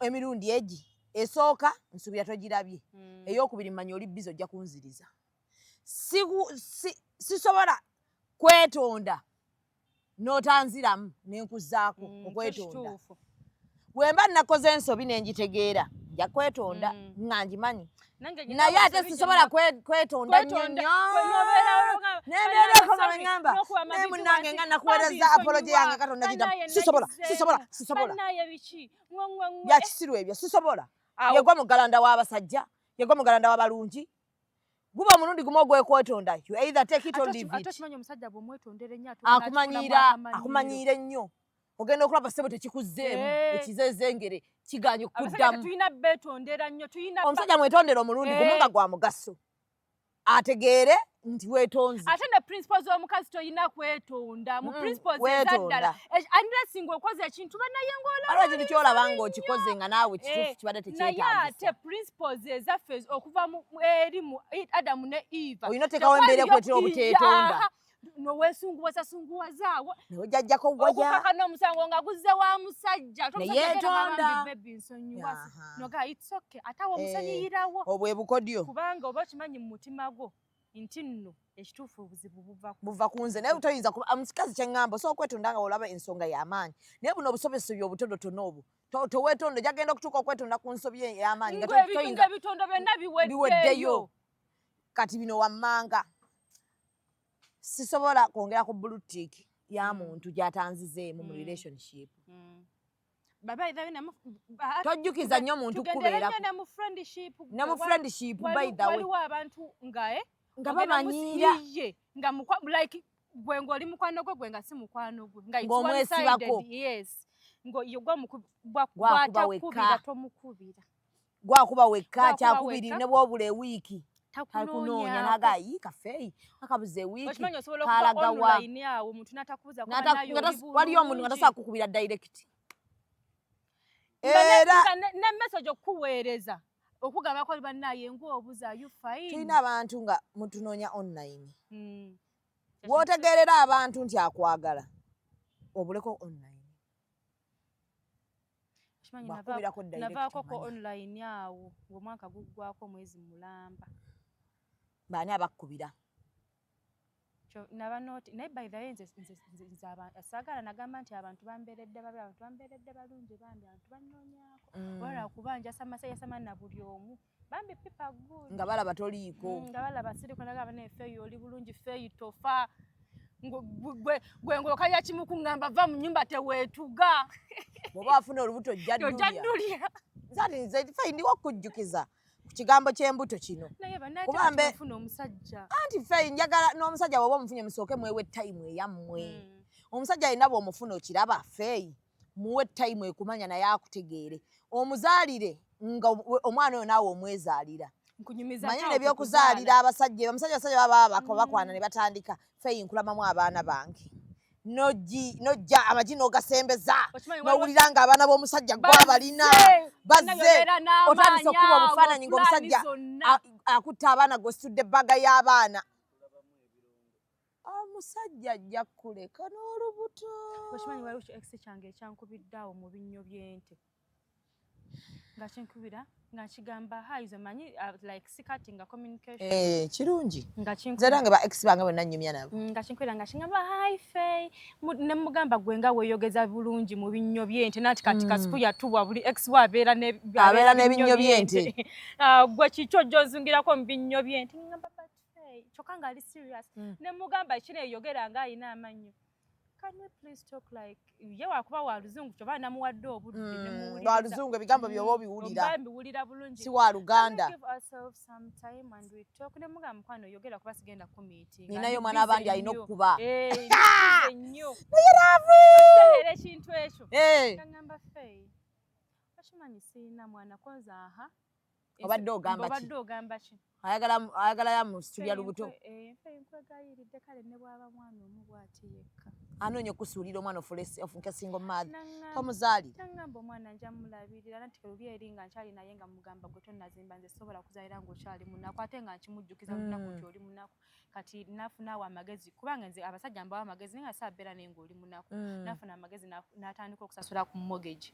Speaker 2: emirundi egi esooka, nsuubira togirabye. Eyokubiri mmanyi oli busy, ojja kunziriza. Sisobola kwetonda n'otanziramu nenkuzaako. Okwetonda
Speaker 1: Kituufu.
Speaker 2: Bwe mba nakoze ensobi nengitegeera, Nja kwetonda nga ngimanyi, naye ate sisobola kwetonda nnyo nnyo nembeerako nga bweŋŋamba, naye munnange nga nakuweereza apology yange, Katonda giddamu. Sisobola, sisobola, sisobola. Bya kisiru ebyo, sisobola. Yegwa mugalanda w'abasajja, yegwa mugalanda w'abalungi. Guba omulundi gumu ogwekwetonda. You either take it or leave it. Akumanyiira, akumanyiira ennyo. Ogenda okulaba, ssebo, tekikuzzeemu, ekizezengere kiganye okuddamu. Omusajja mwetondera omulundi gumu nga gwa mugaso, ategeere nti weetonze.
Speaker 1: Ate ne principles z'omukazi, toyina kwetonda mu principles ezaddala, unless ng'okoze ekintu banaye.
Speaker 2: Waliwo ekintu kyolaba ng'okikoze nga naawe kituufu kibadde
Speaker 1: Naye ate
Speaker 2: tekyetaagisa.
Speaker 1: principles ezaffe okuva eri mu Adamu ne Eva,
Speaker 2: Olina oteekawo embeera ekuleetera obuteetonda.
Speaker 1: Noweesunguwaza sunguwazaawo.
Speaker 2: Newejjajjako waya.
Speaker 1: Okukakana omusango nga guzze wa musajja.
Speaker 2: Neyeetonda.
Speaker 1: Baby, nsonyiwa. Noga it's okay, ate awo omusonyiyirawo.
Speaker 2: Obwe bukodyo.
Speaker 1: Kubanga oba okimanyi mu mutima gwo nti nno ekituufu obuzibu buva ku
Speaker 2: Buva ku nze, naye toyinza kuba omukazi. Kyeŋŋamba, osobola okwetonda nga olaba ensonga y'amaanyi, naye buno obusobesobi obutonotono obwo toweetonda. Ojagenda okutuuka okwetonda ku nsobi ey'amaanyi nga toyinza.
Speaker 1: Ng'ebitondo byonna
Speaker 2: Biweddeyo.
Speaker 1: Biweddeyo.
Speaker 2: Kati bino wammanga sisobola kwongera ku blue tick ya muntu gy'atanzizeemu mu relationship. Tojjukiza nnyo muntu kubeerako.
Speaker 1: Ne mu friendship.
Speaker 2: Ne mu friendship, by the way.
Speaker 1: Waliwo abantu nga
Speaker 2: Nga bamanyiira.
Speaker 1: Iye, nga like gwe ng'oli mukwano gwe, gwe nga si mukwano gwe, nga it's
Speaker 2: Ng'omwesibako.
Speaker 1: one-sided, yes, ngo ye gwe
Speaker 2: Gwakuba
Speaker 1: bw'atakubira
Speaker 2: wekka.
Speaker 1: Tomukubira.
Speaker 2: Gwakuba wekka.
Speaker 1: Gwakuba
Speaker 2: Kyakubiri,
Speaker 1: wekka.
Speaker 2: ne bwobula ewiiki takunoonya.
Speaker 1: Takunoonyaako.
Speaker 2: Nagayi kafeeyi akabuza ewiiki.
Speaker 1: Okimanyi osobola okuba
Speaker 2: Kalagawa.
Speaker 1: online awo omuntu n'atakubuuza kuba naye
Speaker 2: Nga
Speaker 1: oli
Speaker 2: waliyo omuntu nga
Speaker 1: bulungi.
Speaker 2: tasobola kukubira direct.
Speaker 1: Nga
Speaker 2: Era
Speaker 1: nga ne message okukuweereza okugambako oli bannaye ng'obuza, you fine?
Speaker 2: Tulina abantu nga mutunoonya online. W'otegeerera abantu nti akwagala, obuleko online.
Speaker 1: Okimanyi
Speaker 2: Bwakubirako direct,
Speaker 1: navaako ko
Speaker 2: omanya.
Speaker 1: online awo ng'omwaka guggwako omwezi mulamba.
Speaker 2: Baani abakkubira?
Speaker 1: Naba noti, naye by the way nze saagala nagamba nti abantu bambeeredde babi, abantu bambeeredde balungi. Bambi abantu bannoonyaako oba lwakuba njasama seyasama na buli omu. Bambi people are good.
Speaker 2: Nga balaba toliiko.
Speaker 1: Nga balaba siriko, nagamba naye Feeyi oli bulungi, Feeyi tofa. Gwe ng'okanya kimu kuŋŋamba va mu nnyumba teweetuga.
Speaker 2: Bw'oba wafuna olubuto ojja
Speaker 1: Ojja
Speaker 2: ddulya.
Speaker 1: Ddulya.
Speaker 2: Nze ati nze Feeyi ndiwo okukujjukiza ku kigambo ky'embuto kino.
Speaker 1: Naye banaye
Speaker 2: Kuba
Speaker 1: ofuna omusajja.
Speaker 2: Anti Feeyi njagala n'omusajja bw'oba omufunye musooke mwewe time eyammwe. Omusajja alina bw'omufuna okiraba, Feeyi muwe time ekumanya naye akutegeere, omuzaalire nga omwana oyo naawe omwezaalira.
Speaker 1: Nkunyumiza
Speaker 2: Manyi
Speaker 1: kyawo
Speaker 2: bino ebyokuzaalira abasajja, omusajja, abasajja baba bakwana ne batandika, Feeyi nkulamamu abaana bange, nojja amagi n'ogasembeza.
Speaker 1: Okimanyi
Speaker 2: N'owulira nga abaana b'omusajja gwabalina
Speaker 1: Bazze,
Speaker 2: bazze,
Speaker 1: obeera n'amaanyi
Speaker 2: otandise okukuba
Speaker 1: awo,
Speaker 2: obufaananyi ng'omusajja
Speaker 1: pulaani zonna.
Speaker 2: Akutta abaana gw'ositudde ebbaga y'abaana. Omusajja ajja kukuleka n'olubuto.
Speaker 1: Okimanyi waliwo ki ex kyange ekyankubidde awo mu binnyo by'ente, nga kinkubira nga nkigamba hi zo manyi, like sikati nga communication.
Speaker 2: Eh, kirungi.
Speaker 1: Nga
Speaker 2: Nze nange ba ex bange bonna nnyumya nabo.
Speaker 1: Nga kinkwira nga kingamba hi Fey. Ne mugamba gwe nga weeyogeza bulungi mu binnyo by'ente nanti kati Kasuku yatubwa buli ex we abeera ne
Speaker 2: Abeera n'ebinnyo by'ente.
Speaker 1: Ah, gwe kiki ojja onzungirako mu binnyo by'ente? Ngamba but Fey, kyokka ng'ali serious. Ne mugamba kino eyogera ng'ayina amannyo, can we please talk like ye wakuba wa luzungu, kyoba namuwadde obudde ne muwuliriza.
Speaker 2: Lwa luzungu, ebigambo byoba obiwulira.
Speaker 1: Oba mbiwulira bulungi.
Speaker 2: Si wa Luganda.
Speaker 1: Can we give ourselves some time and we talk? Ne mugamba mukwano yogera kuba sigenda kumeetinga.
Speaker 2: Ninayo omwana abandi alina okukuba.
Speaker 1: Nnyo.
Speaker 2: Naye love.
Speaker 1: Okitegeera ekintu ekyo.
Speaker 2: Eh,
Speaker 1: Ngamba Fey, okimanyi sirina mwana konza aha.
Speaker 2: Obadde ogamba ki?
Speaker 1: Obadde ogamba ki?
Speaker 2: Ayagala yamusitulya lubuto.
Speaker 1: Fey nkwegayiridde, kale ne bw'aba mwana omu bw'ati yekka.
Speaker 2: Anoonya okusuulira omwana ofunke single mother.
Speaker 1: Naŋŋamba
Speaker 2: Tomuzaalira.
Speaker 1: Naŋŋamba omwana nja mulabirira nanti luli eri nga nkyali naye nga mugamba gwe tonnazimba, nze sobola kuzaalira ng'okyali munaku, ate nga nkimujjukiza lunaku nti oli munaku. Kati nafunaawo amagezi kubanga nze abasajja mbawa amagezi, naye nga saabeera naye ng'oli munaku. Nafuna amagezi n'atandika okusasula ku mortgage.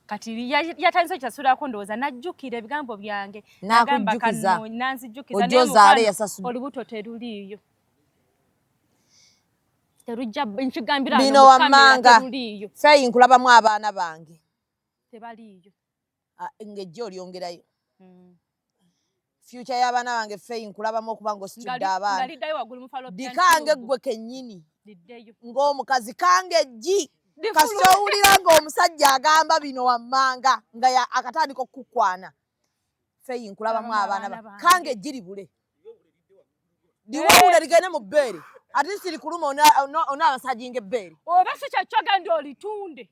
Speaker 1: Kati yatandise okusasulako, ndowooza najjukira ebigambo byange. Nagamba
Speaker 2: N'akujjukiza.
Speaker 1: kano nanzijjukiza.
Speaker 2: Ojja
Speaker 1: Naye
Speaker 2: ozaale
Speaker 1: mukwano,
Speaker 2: yasasudde.
Speaker 1: Olubuto teruliiyo, terujja, nkigambira
Speaker 2: Bino
Speaker 1: wano mu kamera,
Speaker 2: wammanga.
Speaker 1: Teruliiyo.
Speaker 2: Feyi nkulabamu abaana bange.
Speaker 1: Tebaliiyo.
Speaker 2: Ng'ejja olyongerayo future y'abaana bange. Feyi, nkulabamu okuba ng'ositudde abaana.
Speaker 1: Liddayo waggulu mu fallopian
Speaker 2: Dikange
Speaker 1: tube.
Speaker 2: Ggwe kennyini
Speaker 1: Liddeyo.
Speaker 2: Ng'omukazi, kange eggi.
Speaker 1: Lifulume.
Speaker 2: Kasita owulira ng'omusajja agamba bino wammanga nga akatandika okukukwana, Feyi, nkulabamu
Speaker 1: Nkulabamu
Speaker 2: abaana
Speaker 1: abaana
Speaker 2: ba
Speaker 1: bange.
Speaker 2: Kange eggi libule, liwawule, ligende mu bbeere, ate sirikuluma onaabasajinga ebbeere.
Speaker 1: Oba si kyakyo, genda olitunde.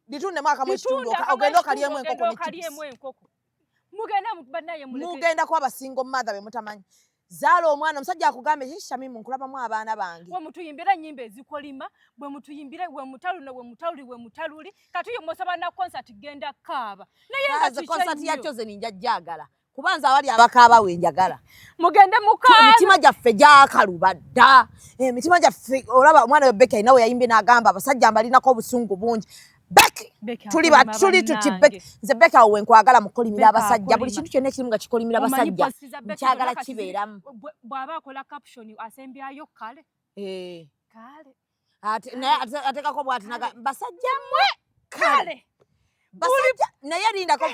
Speaker 2: Litundemu akamu ekitundu,
Speaker 1: Litunde akamu
Speaker 2: ogende
Speaker 1: ekitundu,
Speaker 2: okalyemu
Speaker 1: ogende
Speaker 2: enkoko ne
Speaker 1: okalyemu
Speaker 2: chips.
Speaker 1: Enkoko. Mugende banaye muleke.
Speaker 2: Mugenda kuba basinga mother be mutamanyi. Zaala omwana, omusajja akugambe, "Ye Shamimu, nkulabamu abaana bange."
Speaker 1: Bwe mutuyimbira ennyimba ezikolima, bwe mutuyimbira we mutaluno, we mutaluli, we mutaluli. Kati uyo musaba na concert, genda kaaba naye nga
Speaker 2: Nze
Speaker 1: kiki
Speaker 2: concert ya
Speaker 1: ennyo?
Speaker 2: Chosen nja jjagala, kuba nze abali abakaaba we njagala.
Speaker 1: Mugende mukaaba.
Speaker 2: Emitima gyaffe gyakaluba dda, emitima gyaffe. Olaba omwana we Becky alina we yayimbye n'agamba, "Abasajja mbalinako obusungu bungi." Becky,
Speaker 1: Becky
Speaker 2: tuli ba
Speaker 1: akolima.
Speaker 2: tuli tuti.
Speaker 1: Bannange.
Speaker 2: Becky, nze Becky awo wenkwagala, mukolimira
Speaker 1: Becky
Speaker 2: abasajja. Buli
Speaker 1: akolima.
Speaker 2: kintu kyonna ekirimu nga kikolimira
Speaker 1: Omanyi
Speaker 2: abasajja,
Speaker 1: post za Becky
Speaker 2: nkyagala
Speaker 1: zonna kati
Speaker 2: kibeeramu.
Speaker 1: Bw'aba akola caption asembyayo kale.
Speaker 2: Eh.
Speaker 1: Kale.
Speaker 2: Naye ateekako bw'ati naga, "Basajja mmwe, kale."
Speaker 1: Kale.
Speaker 2: Basajja, naye lindako,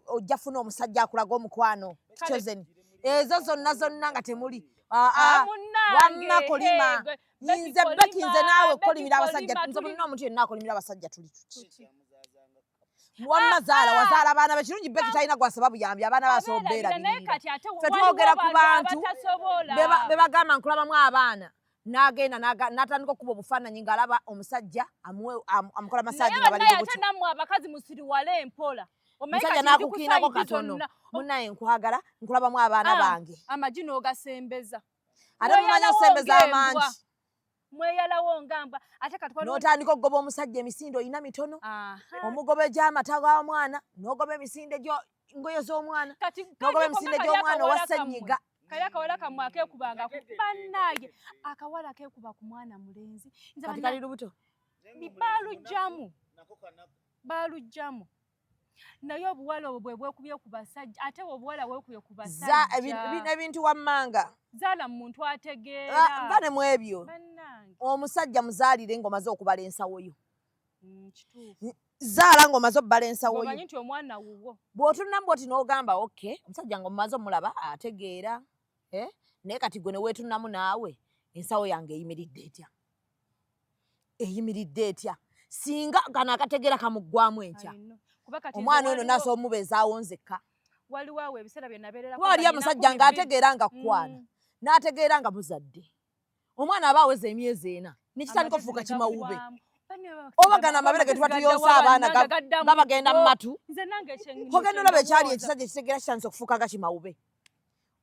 Speaker 2: ojja funa omusajja akulaga omukwano.
Speaker 1: Kale.
Speaker 2: Chosen ezo zonna zonna nga temuli.
Speaker 1: Ah, munnange,
Speaker 2: Wamma kolima.
Speaker 1: eh, Becky
Speaker 2: Nze Becky, nze
Speaker 1: kolima,
Speaker 2: naawe
Speaker 1: Becky
Speaker 2: kolimira abasajja.
Speaker 1: kolima,
Speaker 2: Nze bulina omuntu yenna akolimira abasajja, tuli tuti. Wamma zaala, wazaala abaana bekirungi. Becky talina gwasaba buyambi, abaana basobola
Speaker 1: Abeerabira, naye
Speaker 2: obeerabirira.
Speaker 1: kati ate
Speaker 2: Ffe
Speaker 1: waliwo
Speaker 2: twogera ku bantu
Speaker 1: abatasobola.
Speaker 2: Be bagamba, "Nkulabamu abaana," n'agenda n'atandika okuba obufaananyi ng'alaba omusajja amukola massage
Speaker 1: Naye
Speaker 2: nga bali
Speaker 1: bannaye, ate
Speaker 2: lubuto.
Speaker 1: nammwe abakazi musiriwale empola. Omanyi
Speaker 2: Musajja
Speaker 1: kati ndi ku
Speaker 2: n'akukiinako
Speaker 1: side
Speaker 2: katono.
Speaker 1: zonna.
Speaker 2: "Munnaye, nkwagala, nkulabamu abaana
Speaker 1: Ah,
Speaker 2: bange."
Speaker 1: Amagi n'ogasembeza.
Speaker 2: Ate mumanyi
Speaker 1: Mweyalawo
Speaker 2: osembeza
Speaker 1: ng'embwa.
Speaker 2: amangi.
Speaker 1: Mweyalawo ngamba ate kati waliwo
Speaker 2: N'otandika okugoba omusajja emisinde, olina mitono.
Speaker 1: Aha.
Speaker 2: Omugoba egy'amata g'omwana, n'ogoba emisinde ngoye z'omwana,
Speaker 1: Kati
Speaker 2: n'ogoba
Speaker 1: kati
Speaker 2: emisinde
Speaker 1: kali
Speaker 2: gy'omwana owa
Speaker 1: akawala kammwe.
Speaker 2: ssenyiga.
Speaker 1: Kali akawala kammwe akeekubanga ku bannaaye, akawala keekuba ku mwana mulenzi. Nze
Speaker 2: Kati
Speaker 1: banna-
Speaker 2: kali lubuto.
Speaker 1: Baalugjamu, baalugjamu, naye obuwala obwo bwe bwekubye ku basajja, ate obuwala bwekubye ku basajja.
Speaker 2: Bino ebintu wammanga.
Speaker 1: Zaala mu muntu ategeera.
Speaker 2: Ah, va ne mu ebyo.
Speaker 1: Bannange.
Speaker 2: Omusajja muzaalire ng'omaze okubala ensawo yo.
Speaker 1: Kituufu.
Speaker 2: Zaala ng'omaze okubala ensawo yo.
Speaker 1: Omanyi nti omwana wuwo.
Speaker 2: Bw'otunulamu bw'oti n'ogamba, "Okay, omusajja nga omumaze omulaba ategeera, eh? Naye kati gwe ne weetunamu naawe, ensawo yange eyimiridde etya? Eyimiridde etya singa kano akategeera kamuggwamu enkya?"
Speaker 1: I know. Kuba kati nze
Speaker 2: Omwana ono
Speaker 1: waliwo-
Speaker 2: naasobola omubeezaawo nzekka.
Speaker 1: Waliwo awo ebiseera bye nabeererako
Speaker 2: Kuba wali
Speaker 1: nga
Speaker 2: omusajja
Speaker 1: nina
Speaker 2: ng'ategeera nga kkwana, n'ategeera nga muzadde, omwana aba aweza emyezi 4 nekitandika
Speaker 1: Amagezi
Speaker 2: okufuuka
Speaker 1: ne
Speaker 2: kimawube.
Speaker 1: gaggwamu.
Speaker 2: Oba gano amabere ge tuba tuyonsa abaana nga bagenda mu matu.
Speaker 1: Nze nange
Speaker 2: Ogenda olaba ekyali ekisajja ekitegeera kitandise okufuuka nga kimawube,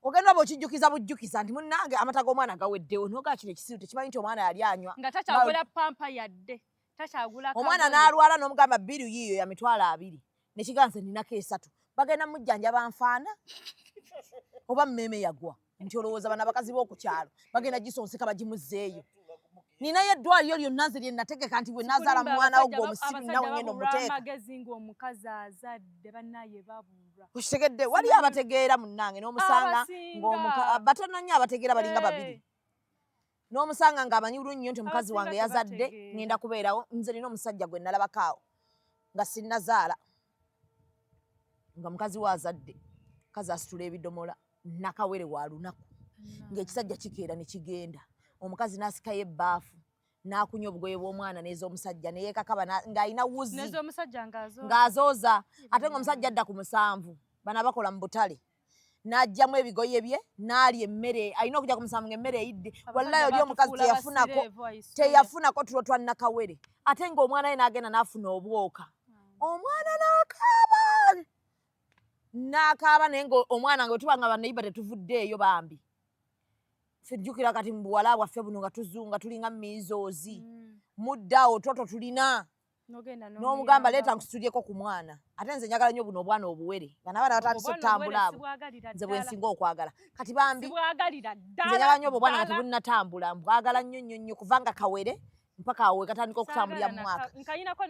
Speaker 2: ogenda olaba okijjukiza bujjukiza nti, "Munnange, amata g'omwana gaweddewo," nogaa kino ekisiru tekimanyi nti omwana yali anywa.
Speaker 1: Nga takyagula pamper yadde takyagula
Speaker 2: Omwana
Speaker 1: kagoye.
Speaker 2: N'alwala n'omugamba, "Bill yiiyo ya 20,000," nekigaa, "Nze ninako 3, bagenda mujjanjaba nfaana oba mmeeme yagwa?" Nti olowooza bano abakazi b'oku kyalo bagenda gisonseka bagimuzzeeyo? Ninayo eddwaliro lyonna nze lye nategeka nti bwe nazaala
Speaker 1: Sikulimba,
Speaker 2: mwana wo gwe
Speaker 1: abasajja
Speaker 2: omusiru,
Speaker 1: abasajja
Speaker 2: nawe ngenda
Speaker 1: babulwa
Speaker 2: omuteeka.
Speaker 1: Amagezi ng'omukazi azadde, bannaye babulwa.
Speaker 2: Okitegedde? Waliyo abategeera munnange, n'omusanga
Speaker 1: Abasinga.
Speaker 2: Batono nnyo abategeera, balinga babiri. N'omusanga ng'amanyi bulungi nnyo nti omukazi
Speaker 1: Abasinga
Speaker 2: wange yazadde,
Speaker 1: tebategeera.
Speaker 2: ngenda kubeerawo. Nze nina omusajja gwe nalabako awo nga sinnazaala, nga mukazi we azadde, mukazi asitula ebidomola nakawere wa lunaku, ng'ekisajja kikeera ne kigenda, omukazi n'asikayo ebbaafu n'akunya obugoye bw'omwana n'ez'omusajja neyeekakaba ng'alina wuzi.
Speaker 1: Nez'omusajja ng'azo.
Speaker 2: Ng'azooza, ate ng'omusajja adda ku 7, bano abakola mu butale, n'aggyamu ebigoye bye n'alya emmere. Alina okujja ku 7 ng'emmere eyidde. Wallayi oli omukazi teyafunako, teyafunako tulo twa nakawere, ate ng'omwana we n'agenda n'afuna obwoka, omwana n'akaaba n'akaaba, naye nga omwana nga bwe tuba nga baneiba tetuvuddeeyo bambi. Ffe jjukira kati mu buwala bwaffe buno nga tuzunga, tulinga measles, mudde awo toto tulina n'omugamba, "Leeta nkusitulyeko ku mwana." Ate nze njagala nnyo buno obwana obuwere, nga n'abaana batandise okutambula, abo nze bwe nsinga okwagala. Kati bambi nze njagala nnyo obwo obwana nga tebunnatambula, mbwagala nnyo nnyo nnyo, kuvanga kawere mpaka awo we katandika okutambulira mu mwaka.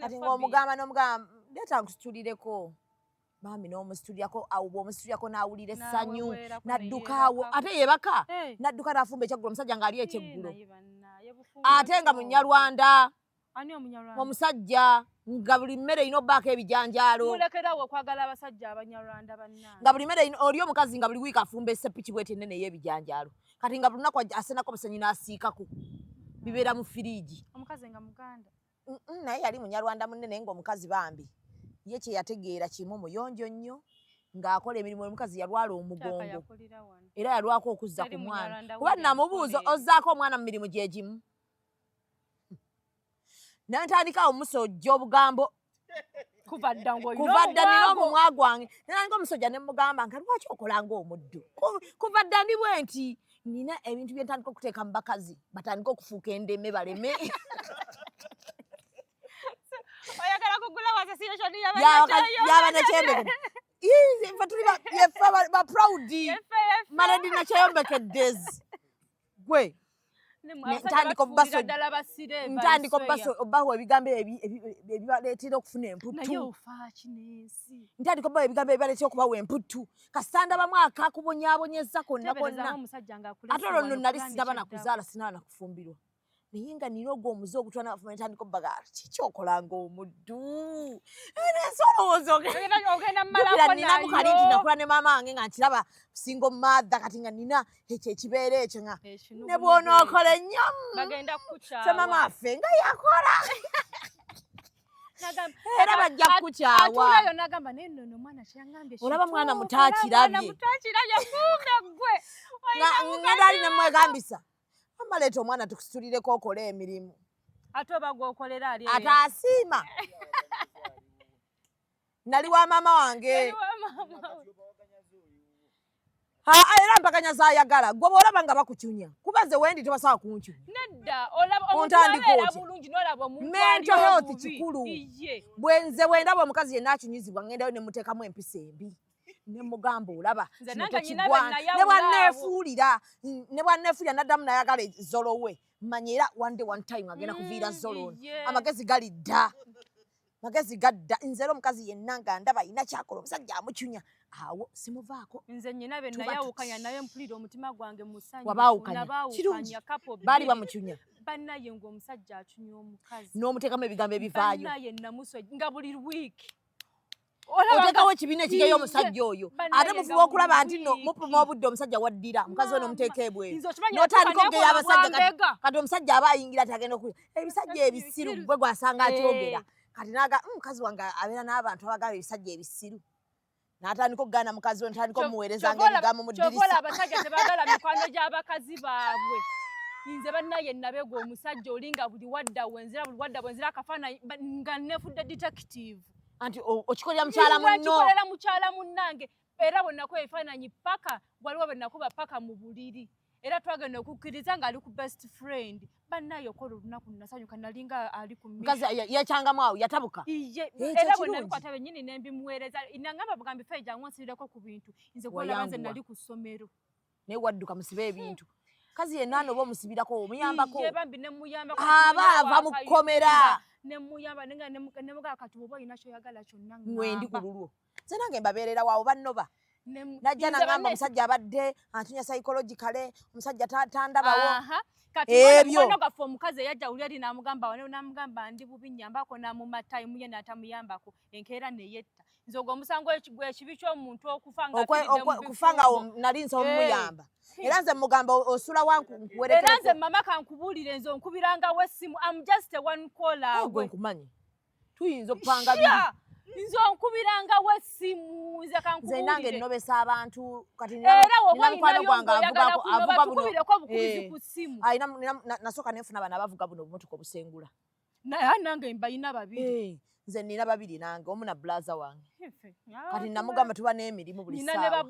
Speaker 2: Kati ng'omugamba n'omugamba, "Leeta nkusitulireko bambi," n'omusitulyako awo. Bw'omusitulyako n'awulira essanyu, n'adduka awo, ate yebaka, n'adduka n'afumba ekyeggulo, omusajja ng'ali ekyeggulo, ate nga Munyarwanda.
Speaker 1: Ani omunyarwanda?
Speaker 2: Omusajja nga buli mmere erina obbaako ebijanjaalo.
Speaker 1: Mulekerawo okwagala abasajja abanyarwanda bannange.
Speaker 2: Nga buli mmere oli omukazi nga buli wiiki afumba esepiki bweti ennene ey'ebijanjaalo. Kati nga buli lunaku asenako busenyi n'asiikako. Bibeera mu firiigi.
Speaker 1: Omukazi nga muganda.
Speaker 2: Naye yali munyarwanda munne naye ng'omukazi bambi ye kye yategeera kimu muyonjo nnyo ng'akola emirimu. Omukazi yalwala omugongo era yalwako okuzza ku mwana kuba namubuuza ozzaako omwana mu mirimu gye gimu nantandikawo omusojja obugambo
Speaker 1: kuva dda
Speaker 2: nina omumwa gwange nanga omusojja ne mugamba nga lwaki okola ng'omuddu kuva dda ndi bwe nti nina ebintu bye ntandika okuteeka mu bakazi batandike okufuuka endeme baleme
Speaker 1: oyagala kugula association
Speaker 2: y'abanakyembeke ffe tuli yeffe ba proud maledi nakyeyombekeddezi gwe ntandika obbawa ebigambo ebibaleetera okufuna emputtu ntandika obbawa ebigambo ebibaleetera okubawa emputtu kasita ndabamu akakubonyaabonyeza konna konna ate olwo nno nali sinaba nakuzaala sinaba nakufumbirwa naye nga nina ogwo omuze ogutwana abafumba ntandika obbaga kiki okola ng'omuddu ensi olowooza ogenda ninamu kali nti nakula ne maama wange nga nkiraba single mother kati nga nina ekyo ekibeera ekyo nga ne bw'onookola ennyo ffe maama waffe nga yakola era bajja kukukyawa olaba mwana muto akirabye nga dali nemwegambisa mama leeta omwana tukusitulireko okole emirimu
Speaker 1: ate oba gwokolera ali
Speaker 2: ate asiima nali wa maama wange era mpakanya zayagala gwe bwolaba nga bakucunya kuba nze wendi tebasobola kuncunya
Speaker 1: ontandika
Speaker 2: otya mental health kikulu bwenze bwendaba omukazi yenna acunyizibwa ngendayo nemuteekamu empisa embi nemugamba olaba ne bwanneefuulira naddamu nayagala zolo we manya era one day one time agenda kuviira zolo ono amagezi galidda magezi gadda nze era omukazi yenna nga ndaba alina kyakola omusajja amucunya awo simuvaako
Speaker 1: nze nyina be nayawukanya naye mpulira omutima gwange musanyu
Speaker 2: wabaawukanya kirungi baali bamucunya
Speaker 1: bannaye ng'omusajja acunya omukazi
Speaker 2: n'omuteekamu ebigambo ebivaayo
Speaker 1: bannaye namuswe nga buli wiiki
Speaker 2: oteekawo ekibiina ekigeyo omusajja oyo ate mufuba okulaba nti no mupima obudde omusajja waddira mukazi we n'omuteeka ebweru n'otandika okugeya abasajja kati omusajja aba ayingira ati agenda okulya ebisajja ebisiru gwe gwasanga akyogera kati naga mukazi wange abeera n'abantu abagamba ebisajja ebisiru n'atandika okugaana mukazi we n'atandika omuweerezanga ebigambo mu ddirisa
Speaker 1: abasajja tebaagala mikwano gy'abakazi baabwe nze bannaye nabega omusajja oli nga buli wadda wenzira buli wadda wenzira akafaananyi nga nefudde detective
Speaker 2: anti okikolera mukyala munno
Speaker 1: nkikolera mukyala munnange era bwe nakuba ebifaananyi paka waliwo bwe nakuba paka mu buliri era twagenda okukkiriza ng'ali ku best friend bannaye okola olunaku nasanyuka nalinga ali ku
Speaker 2: mukazi yekyangamu awo yatabuka
Speaker 1: iye era bwe nabikwata bennyini ne mbimuweereza nangamba bugambi fe jangu onsibireko ku bintu nze gwolaba nze nali ku ssomero
Speaker 2: naye wadduka musibe ebintu kazi yenna oba omusibirako omuyambako
Speaker 1: aba
Speaker 2: ava mu kkomera
Speaker 1: mwendi
Speaker 2: ku lulwo nze nange mbabeerera waawo bannoba najja nagamba omusajja abadde antunya psychologically omusajja tandabawo
Speaker 1: ebyo gaffe omukazi eyajja wuli eri n'amugamba wane n'amugamba ndi bubi nnyambako n'amuma time ye n'atamuyambako enkeera neyetta nze ogwo omusango ekibi ky'omuntu okufa nga
Speaker 2: kufa nga nali nsobola omuyamba era nze mugamba osula wankuwerekera
Speaker 1: era nze mama kankubuulire nze onkubirangawo essimu am just a one call away
Speaker 2: nkumanyi tuyinza okupanga biri
Speaker 1: nze onkubirangawo essimu nze kankubuulire
Speaker 2: nze nange nnobesa abantu kati
Speaker 1: era woba olinayo ng'oyagala kunoba tukubireko obukubizi ku ssimu
Speaker 2: nasooka nenfuna bano abavuga buno obumotoka obusengula
Speaker 1: naye nange mbalina babiri
Speaker 2: nze nina babiri nange omu na bulaza wange kati namugamba tuba n'emirimu buli ssaawa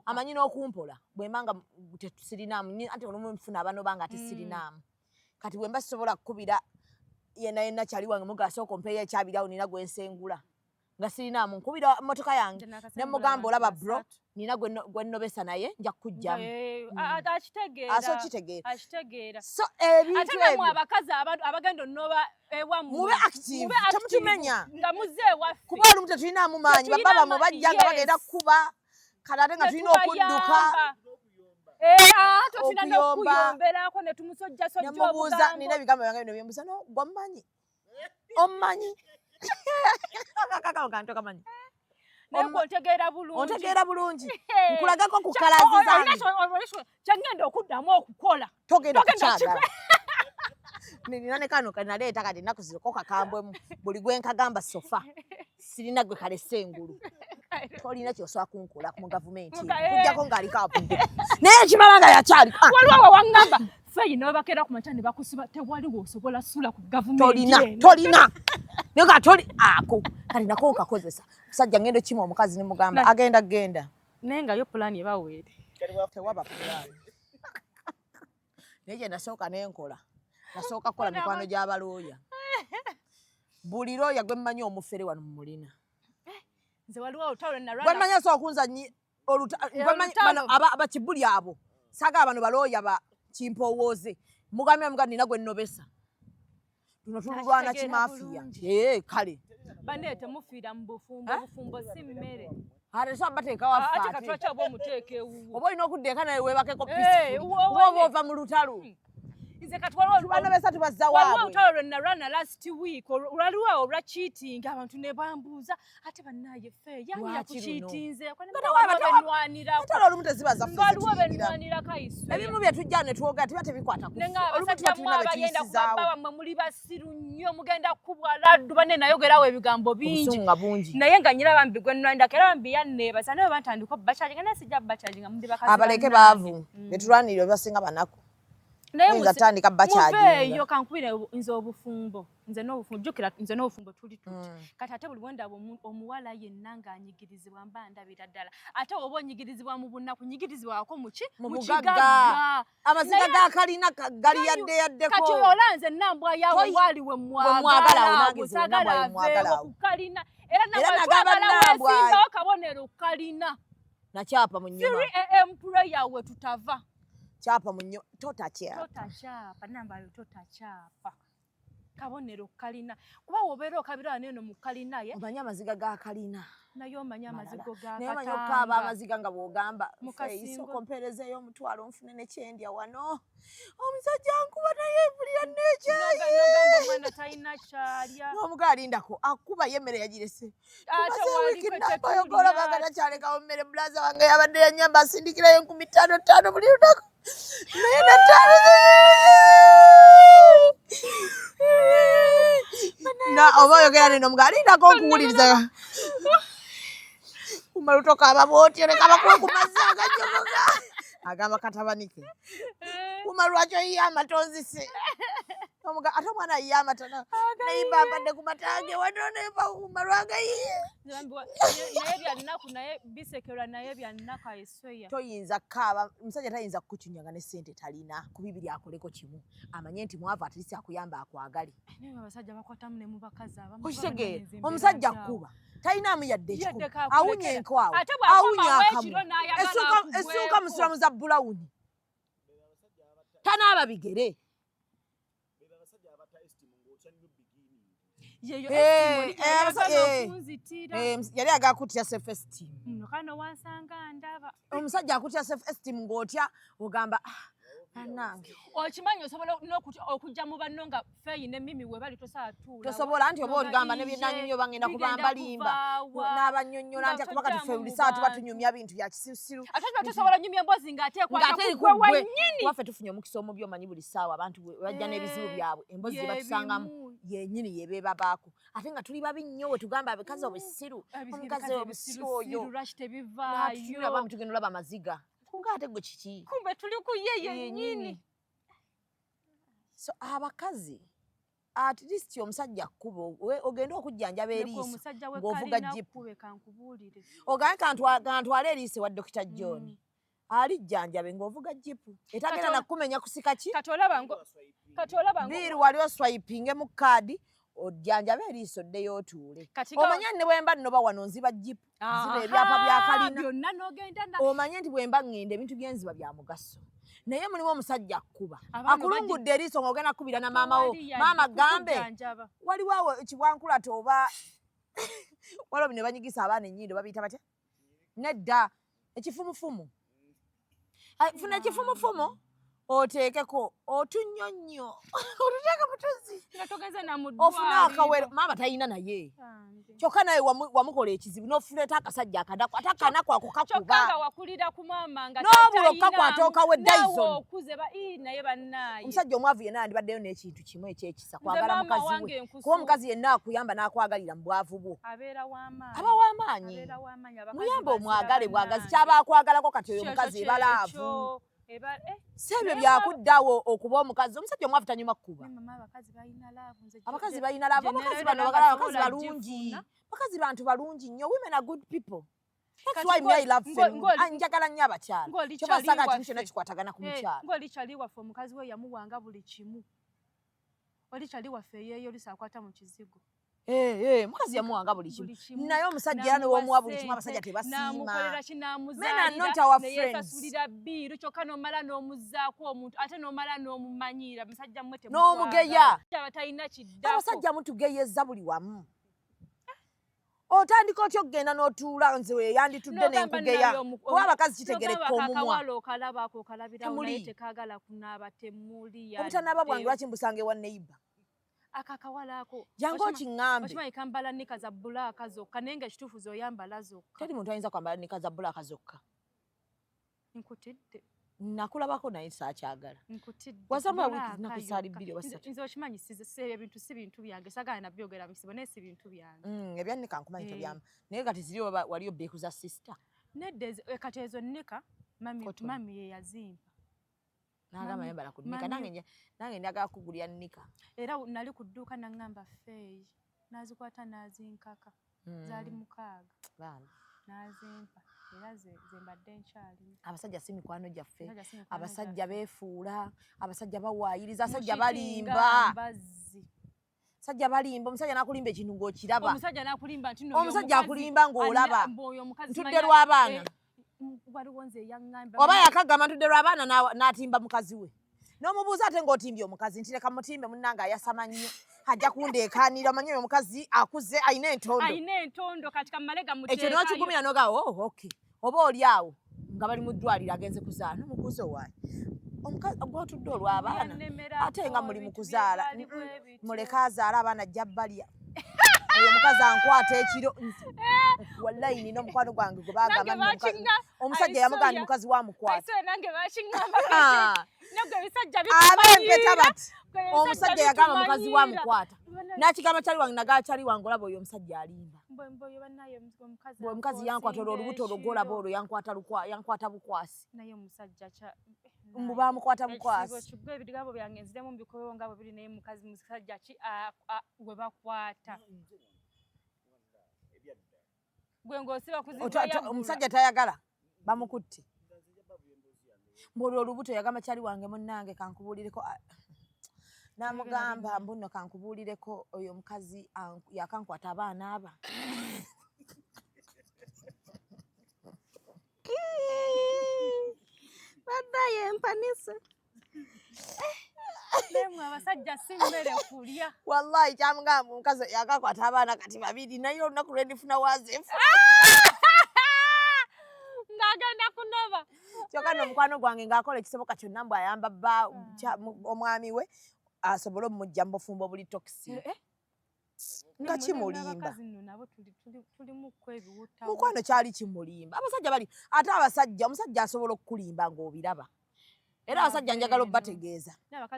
Speaker 2: amanyi n'okumpola bwemba nga tesirinaamu anti olumu nfuna abanoba nga tesirinaamu kati bwemba sisobola kukubira yenna yenna kyali wange muga asooka ompeeyo ekyabiri awo nina gwe nsengula nga sirinaamu nkubira mmotoka yange ne mugamba olaba bro nina gwe nnobesa naye nja kukujjamu
Speaker 1: aso
Speaker 2: kitegeera so ebintu
Speaker 1: ebyo abakazi abagenda onoba ewammwe
Speaker 2: mube active temutumenya
Speaker 1: nga muzze ewaffe
Speaker 2: kuba olumu tetulinaamu maanyi baba bamwe bajja nga bagenda kukuba kati ate nga tulina okudduka
Speaker 1: okuyomberako ne tumusojjasojja
Speaker 2: nemubuuza nina ebigambo byange bino byembuuza no gwammanyi Omumanyi akakakakantu kamanyi.
Speaker 1: Naye gwe ontegeera bulungi.
Speaker 2: Ontegeera bulungi, nkulagako ku kalazi zange.
Speaker 1: Kyengenda okuddamu okukola.
Speaker 2: Togenda kukyagala. Nina ne kano kanaleeta kati ennaku zino ko kakambwemu, buli gwe nkagamba sofa sirina gwe kalese engulu. Tolina kyosobola kunkola mu gavumenti kujjako ng'aliko avudde, naye ekimala nga yakyali.
Speaker 1: Waliwo we waŋŋamba feyi ne bakeera ku makya ne bakusiba, tewali wosobola sula ku gavumenti.
Speaker 2: Tolina.
Speaker 1: Eno.
Speaker 2: Tolina, naye nga toli ako kati nako nkakozesa. Musajja ngenda okima omukazi ne mugamba agenda genda.
Speaker 1: Naye nga yo pulaani ebaweere.
Speaker 2: Tewaba pulaani, naye gye nasooka nenkola, nasooka kukola mikwano gy'abalooya. Buli looya gwe mmanyi omufere wano mumulina.
Speaker 1: Nze waliwo olutalo nalwana.
Speaker 2: Gwe mmanyi asobola kunza gwe mmanyi
Speaker 1: olutalo.
Speaker 2: Bano abakibuli abo saagala, bano balooya ba kimpowooze. Mugambye muga nina gwe nnobesa, tuno tululwana.
Speaker 1: Nakitegeera
Speaker 2: Kimafiya.
Speaker 1: bulungi.
Speaker 2: Ee, kale.
Speaker 1: Banne temufiira mu bufumbo.
Speaker 2: Eh?
Speaker 1: Obufumbo si mmere.
Speaker 2: Ate so bateeka waffe.
Speaker 1: Ate
Speaker 2: Ate
Speaker 1: katwaki oba omuteeka ewuwo?
Speaker 2: Oba olina okudda eka naye weebakeko
Speaker 1: Eh,
Speaker 2: peacefully. Kuba oba ova mu lutalo.
Speaker 1: Nze kati waliwo
Speaker 2: Tubanobesa, tubazza
Speaker 1: waliwo
Speaker 2: waabwe.
Speaker 1: olutalo lwe nalwana last week, lwaliwo olwa cheating, abantu ne bambuuza ate bannaye ffe yani
Speaker 2: Lwaki luno?
Speaker 1: yakucheatinze.
Speaker 2: Nga lutalo olumu teziba zaffe
Speaker 1: Waliwo
Speaker 2: zetuyingira.
Speaker 1: benwanirako aiswe.
Speaker 2: Ebimu bye tujja ne twogera tiba tebikwata ku ffe.
Speaker 1: Nenga
Speaker 2: Olumu
Speaker 1: abasajja
Speaker 2: tuba
Speaker 1: mmwe
Speaker 2: tulina be
Speaker 1: abayenda
Speaker 2: tuyisizaawo.
Speaker 1: kubaba wammwe muli basiru nnyo, mugenda kubwa laddu. Banne nayogerawo ebigambo bingi.
Speaker 2: Obusungu nga bungi.
Speaker 1: Naye nga nyira bambi gwe nnwanirako era bambi yanneebaza, naye bantandika obbacharginga, naye sijja bbacharginga, muli bakazi
Speaker 2: Abaleke.
Speaker 1: bannange.
Speaker 2: Baavu betulwanirira basinga banaku.
Speaker 1: Naye
Speaker 2: Oyinza tandika bacharginga.
Speaker 1: Muveeyo kankubire nze obufumbo, nze n'obufumbo, jjukira nze n'obufumbo tuli tuti. Kati ate buli bwendaba omuwala yenna ng'anyigirizibwa mba ndabira ddala, ate oba onyigirizibwa mu bunaku, nyigirizibwako muki?
Speaker 2: Mu
Speaker 1: Mu
Speaker 2: bugagga.
Speaker 1: kigagga.
Speaker 2: Amaziga gakalina gali yadde yaddeko.
Speaker 1: Kati ola nze nambwa yawe waali we
Speaker 2: We mwagala awo,
Speaker 1: mwagala
Speaker 2: nange nze
Speaker 1: saagala
Speaker 2: Nambwa we mwagala
Speaker 1: aveewo
Speaker 2: awo.
Speaker 1: ku kalina era.
Speaker 2: Era nagamba
Speaker 1: Nambwa
Speaker 2: Nambwa.
Speaker 1: wesimbawo kabonero kalina.
Speaker 2: Nakyapa mu nnyuma.
Speaker 1: 3 a.m. prayer we tutava.
Speaker 2: Kyapa mu nnyuma, totakyapa.
Speaker 1: Totakyapa nambayo, totakyapa kabonero kalina, kuba wobeera okabira wano eno mu kalina ye.
Speaker 2: Omanyi amaziga ga kalina.
Speaker 1: Naye omanyi amazigo ga
Speaker 2: Naye omanyi okukaaba
Speaker 1: Katanga.
Speaker 2: Amaziga nga bw'ogamba
Speaker 1: Mu
Speaker 2: "Ffe,
Speaker 1: kasingo.
Speaker 2: isooka ompeerezeeyo omutwalo nfune nekyendya wano, omusajja nkuba naye mpulira neekyaye."
Speaker 1: Nogamba omwana talina kyalya.
Speaker 2: N'omuga alindako akuba ye emmere yagirese.
Speaker 1: Ate
Speaker 2: Tumaze
Speaker 1: waliko
Speaker 2: wiiki namba
Speaker 1: tetulya.
Speaker 2: yokola banga takyalekawo mmere. Bulaza wange yabadde yanyamba asindikirayo 5,000 5 buli lunaku, naye nataano na oba oyogera neno omuga alindako nkuwuliriza kumala tokaaba bwotyo, leka bakuwe ku mazzi agajogoga. Agamba katabanike kuma lwaki oyiye amatonzise omuga, ate omwana ayiye amatana nayimba ampadde ku matange wano nemba kuma lwagayiye.
Speaker 1: Naye byannaku, naye bisekerwa, naye byannaku aisweya.
Speaker 2: Toyinza kukaaba, omusajja tayinza kukucunyanga ne sente talina ku bibiri, akoleko kimu amanye nti mwavu, at least akuyamba akwagale.
Speaker 1: Naye abasajja bakwatamu ne mu bakazi abamu.
Speaker 2: Okitegeera? Omusajja kkuba talinamu yadde ekikumi,
Speaker 1: Yadde kakulekera.
Speaker 2: Awunya enkwawo,
Speaker 1: Ate bw'akomawo
Speaker 2: awunya akamu,
Speaker 1: ekiro n'ayagala
Speaker 2: essuuka
Speaker 1: akugweko.
Speaker 2: Musulamu za bulawuni, tanaaba bigere.
Speaker 1: Yeyo. Kunzitira.
Speaker 2: Yali agala kutya self esteem.
Speaker 1: Kano wansanga ndaba.
Speaker 2: Omusajja akutya self esteem ng'otya ogamba, "Ah, bannange."
Speaker 1: Okimanyi osobola okujja mu banno nga feeyi ne mimi we bali tosobola tuula.
Speaker 2: Tosobola nti oba ogamba ne byenanyumya oba ngenda kubambalimba n'abannyonnyola nti kuba kati ffe buli ssaawa tuba tunyumya bintu bya kisirusiru.
Speaker 1: Ate tuba tosobola nyumya emboozi ng'ate ekwata
Speaker 2: Ng'ate eri
Speaker 1: ku gwe
Speaker 2: ku ggwe.
Speaker 1: wennyini.
Speaker 2: Waffe tufunye omukisa omubi, omanyi buli ssaawa abantu bwe bajja n'ebizibu byabwe, emboozi gye batusangamu
Speaker 1: Yebimu.
Speaker 2: Yennyini yebeebabaako, ate nga tuli babi nnyo we tugamba abakazi obusiru, omukazi obusiru oyo.
Speaker 1: Lwaki tebivaayo?
Speaker 2: N'atutunula bambi, tugenda olaba amaziga kunga ate gwe kiki?
Speaker 1: Kumbe tuli ku ye yennyini.
Speaker 2: So abakazi, at least omusajja akkuba ogende okujjanjaba
Speaker 1: Leka
Speaker 2: eriiso
Speaker 1: omusajja we
Speaker 2: ng'ovuga
Speaker 1: kalina
Speaker 2: jipu.
Speaker 1: Kkube kankubuulire.
Speaker 2: Ogambe kantwale eriiso ewa Dokita John alijjanjabe ng'ovuga jipu etagenda nakumenya kusika ki.
Speaker 1: Kati olaba
Speaker 2: Bill wali oswipingemu kaadi ojjanjabe eriiso ddeyo otuule.
Speaker 1: Kati
Speaker 2: Omanye ne bwemba nnoba wano nziba jipu, nziba ebyapa bya kalina.
Speaker 1: Byonna n'ogenda na
Speaker 2: Omanye nti bwemba ŋŋenda ebintu byenziba bya mugaso, naye mulimu omusajja akkuba
Speaker 1: Abaana
Speaker 2: akulungudde eriiso ng'ogenda kukubira na maama wo.
Speaker 1: Tewali yadde
Speaker 2: Maama gambe
Speaker 1: kukujjanjaba.
Speaker 2: Waliwo awo kibwankulata oba waliwo bino banyigisa abaana ennyindo, babiyita batya? Nedda, ekifumufumu. Ai, funa ekifumufumu. Oteekeko otunyonnyo otuteeke mutuzi
Speaker 1: nga togenze na mu
Speaker 2: ofune
Speaker 1: ddwaliro.
Speaker 2: Akawero maama talina, naye kyokka naye wamukola ekizibu n'ofuleeta akasajja akanaku, ate akanaku ako
Speaker 1: Kyokka
Speaker 2: kakuba
Speaker 1: nga wakulira ku maama nga
Speaker 2: N'obula
Speaker 1: tayinaamu,
Speaker 2: okakwata okawe
Speaker 1: naawe
Speaker 2: Dyson.
Speaker 1: okuze ba ii, naye bannaaye.
Speaker 2: Omusajja omwavu yenna yandibaddeyo n'ekintu kimu ekyekisa,
Speaker 1: Nze
Speaker 2: kwagala
Speaker 1: maama
Speaker 2: mukazi
Speaker 1: wange
Speaker 2: we,
Speaker 1: nkusu-
Speaker 2: kuba omukazi yenna akuyamba n'akwagalira mu bwavu bwo
Speaker 1: Abeera w'amaanyi.
Speaker 2: aba w'amaanyi.
Speaker 1: Abeera w'amaanyi. Abakazi
Speaker 2: Muyambe,
Speaker 1: bazira
Speaker 2: omwagale bwagazi
Speaker 1: bannange.
Speaker 2: kyaba akwagalako. Kati oyo
Speaker 1: Kyekyo,
Speaker 2: omukazi eba love.
Speaker 1: kyekyo. Eba
Speaker 2: Si ebyo
Speaker 1: Naye
Speaker 2: byakuddawo okuba omukazi. Omusajja omwavu tanyuma kkuba.
Speaker 1: Naye mama, abakazi balina love. Nze
Speaker 2: Abakazi balina love.
Speaker 1: gye
Speaker 2: Abakazi
Speaker 1: nerabira
Speaker 2: bano
Speaker 1: nga
Speaker 2: bagala abakazi
Speaker 1: sobola
Speaker 2: balungi.
Speaker 1: gifuna.
Speaker 2: Bakazi bantu balungi nnyo. Women are good people. That's
Speaker 1: Kati
Speaker 2: why me, I love Ah, njagala nnyo abakyala.
Speaker 1: Ng'oli
Speaker 2: Kyova
Speaker 1: kyali
Speaker 2: saga kintu
Speaker 1: waffe.
Speaker 2: kyonna kikwatagana ku mukyala.
Speaker 1: Ng'oli kyali waffe, omukazi we yamuwanga buli kimu. Oli kyali waffe eyeeyo olisi akwata mu kizigo.
Speaker 2: Eh, mukazi yamuwanga buli kimu.
Speaker 1: Buli kimu.
Speaker 2: Naye omusajja era
Speaker 1: N'amuwa
Speaker 2: newomuwa buli kimu,
Speaker 1: ssente,
Speaker 2: abasajja tebasiima.
Speaker 1: N'amukolera ki,
Speaker 2: Men are not our
Speaker 1: n'amuzaalira,
Speaker 2: friends.
Speaker 1: neyeesasulira bill, kyokka n'omala n'omuzzaako omuntu, ate n'omala n'omumanyiira. Musajja mmwe
Speaker 2: N'omugeya.
Speaker 1: temutwagala. Talina kiddako.
Speaker 2: Abasajja mutugeyeza buli wamu. Otandika otya okugenda n'otuula? Nze we yanditudde
Speaker 1: N'ogamba
Speaker 2: nenkugeya,
Speaker 1: naye
Speaker 2: kuba abakazi kitegereka
Speaker 1: n'ogamba
Speaker 2: omumwa.
Speaker 1: Akawala okalaba ako okalabirawo,
Speaker 2: Temuli.
Speaker 1: naye tekaagala kunaaba, temuli
Speaker 2: Obutanaaba bwange
Speaker 1: yadde.
Speaker 2: lwaki mbusanga ewa neighbor?
Speaker 1: Ako akawala ako
Speaker 2: Jangu okiŋŋambe.
Speaker 1: Okimanyi kambala knicker za black zokka, naye nga ekituufu zoyambala zokka.
Speaker 2: Teri muntu ayinza kwambala knicker za black zokka.
Speaker 1: Nkutidde.
Speaker 2: Nakulabako naye saakyagala.
Speaker 1: Nkutidde.
Speaker 2: Wasamba
Speaker 1: Black
Speaker 2: wiiki zinaku zaali
Speaker 1: yokka.
Speaker 2: 2 oba 3.
Speaker 1: Nze okimanyi ebintu si bintu byange, sagala nabyogera mukisibo, naye si bintu byange.
Speaker 2: Ebya knicker nkumanyi
Speaker 1: Eh.
Speaker 2: tobyamba, naye kati ziri oba waliyo beeku za sister.
Speaker 1: Nedda, kati ezo knicker mami
Speaker 2: Cotton.
Speaker 1: Mami ye yazimpa.
Speaker 2: N'agamba yambala ku knicker. Nange njagala kugulya knicker.
Speaker 1: Era nali ku dduuka naŋŋamba feeyi, n'azikwata n'azinkaka, zaali 6.
Speaker 2: Bambi.
Speaker 1: N'azimpa, era ze mbadde nkyalina.
Speaker 2: Abasajja si mikwano gyaffe.
Speaker 1: Abasajja si mikwano
Speaker 2: Abasajja
Speaker 1: gyaffe.
Speaker 2: beefuula, abasajja bawaayiriza, abasajja
Speaker 1: Mukitinga
Speaker 2: balimba.
Speaker 1: mbazzi.
Speaker 2: Abasajja balimba. Omusajja n'akulimba ekintu ng'okiraba.
Speaker 1: Omusajja n'akulimba nti nno oyo
Speaker 2: Omusajja
Speaker 1: omukazi
Speaker 2: akulimba ng'olaba.
Speaker 1: mbu oyo omukazi
Speaker 2: Ntudde lw'abaana.
Speaker 1: Waliwo nze eyaŋŋamba
Speaker 2: Oba yakagamba ntudde lw'abaana, n'atimba mukazi we, n'omubuuza ate ng'otimbye omukazi, nti leka mutimbe munnange, ayasama nnyo, ajja kundeekaanira, omanyi oyo omukazi akuze alina entondo.
Speaker 1: Alina entondo, kati kamale
Speaker 2: Ekyo
Speaker 1: gamuteekayo.
Speaker 2: n'okigumira n'ogaa, oh, okay. Oba oli awo nga bali mu ddwaliro agenze kuzaala, n'omubuuza owaayi omukazi gw'otudde olw'abaana
Speaker 1: Yannemerako,
Speaker 2: ate nga muli mu
Speaker 1: ebintu
Speaker 2: kuzaala.
Speaker 1: bye byali bwe bityo.
Speaker 2: Muleke azaale abaana, ajja balya. Oyo omukazi ankwata ekiro. Wallayi nina omukwano gwange gwe bagamba
Speaker 1: Nange
Speaker 2: nno omusajja yamugamba nti mukazi wamukwata.
Speaker 1: Aisoya, nange bakiŋŋamba.
Speaker 2: Ah.
Speaker 1: Nagwe ebisajja
Speaker 2: Ab'empeta bati
Speaker 1: Gwe ebisajja
Speaker 2: omusajja yagamba mukazi
Speaker 1: bitumanyiira.
Speaker 2: wamukwata, n'akigamba kyali wange, nagaa kyali wange, olaba oyo omusajja alimba.
Speaker 1: Mbwe oyo bannaye omukazi
Speaker 2: Bwe omukazi yankwata olwo olubuto olwo gwolaba olwo, yankwata yankwata bukwasi.
Speaker 1: Naye omusajja kya
Speaker 2: Mbu bamukwata
Speaker 1: Ekisibo
Speaker 2: bukwasi.
Speaker 1: Kigwe ebigambo byange nziremu mbikobewo nga bwe biri, naye mukazi musajja ki gwe bakwata gwe ng'osiba kuziba.
Speaker 2: Omusajja tayagala bamukutte mbu olwo olubuto yagamba kyali wange, munnange kankubuulireko, n'amugamba mbu nno kankubuulireko, oyo omukazi yakankwata abaana aba.
Speaker 3: Baddayo empanise.
Speaker 1: Naye abasajja si mmere kulya.
Speaker 2: Wallahi kyamugamba omukazi yakakwata abaana kati babiri, naye olunaku lwendifuna wazefu.
Speaker 1: Ng'agenda kunaba.
Speaker 2: Kyokka nno omukwano gwange ng'akola ekisoboka kyonna mbw ayamba bba omwami we asobole omumujja mu bufumbo obuli toxic, nga kimulimba.
Speaker 1: Abakazi nno nabo tulimuko ebiwuta.
Speaker 2: Mukwano kyali kimulimba. Abasajja bali ate abasajja, omusajja asobola okukulimba ng'obiraba. Era abasajja njagala obbategeeza,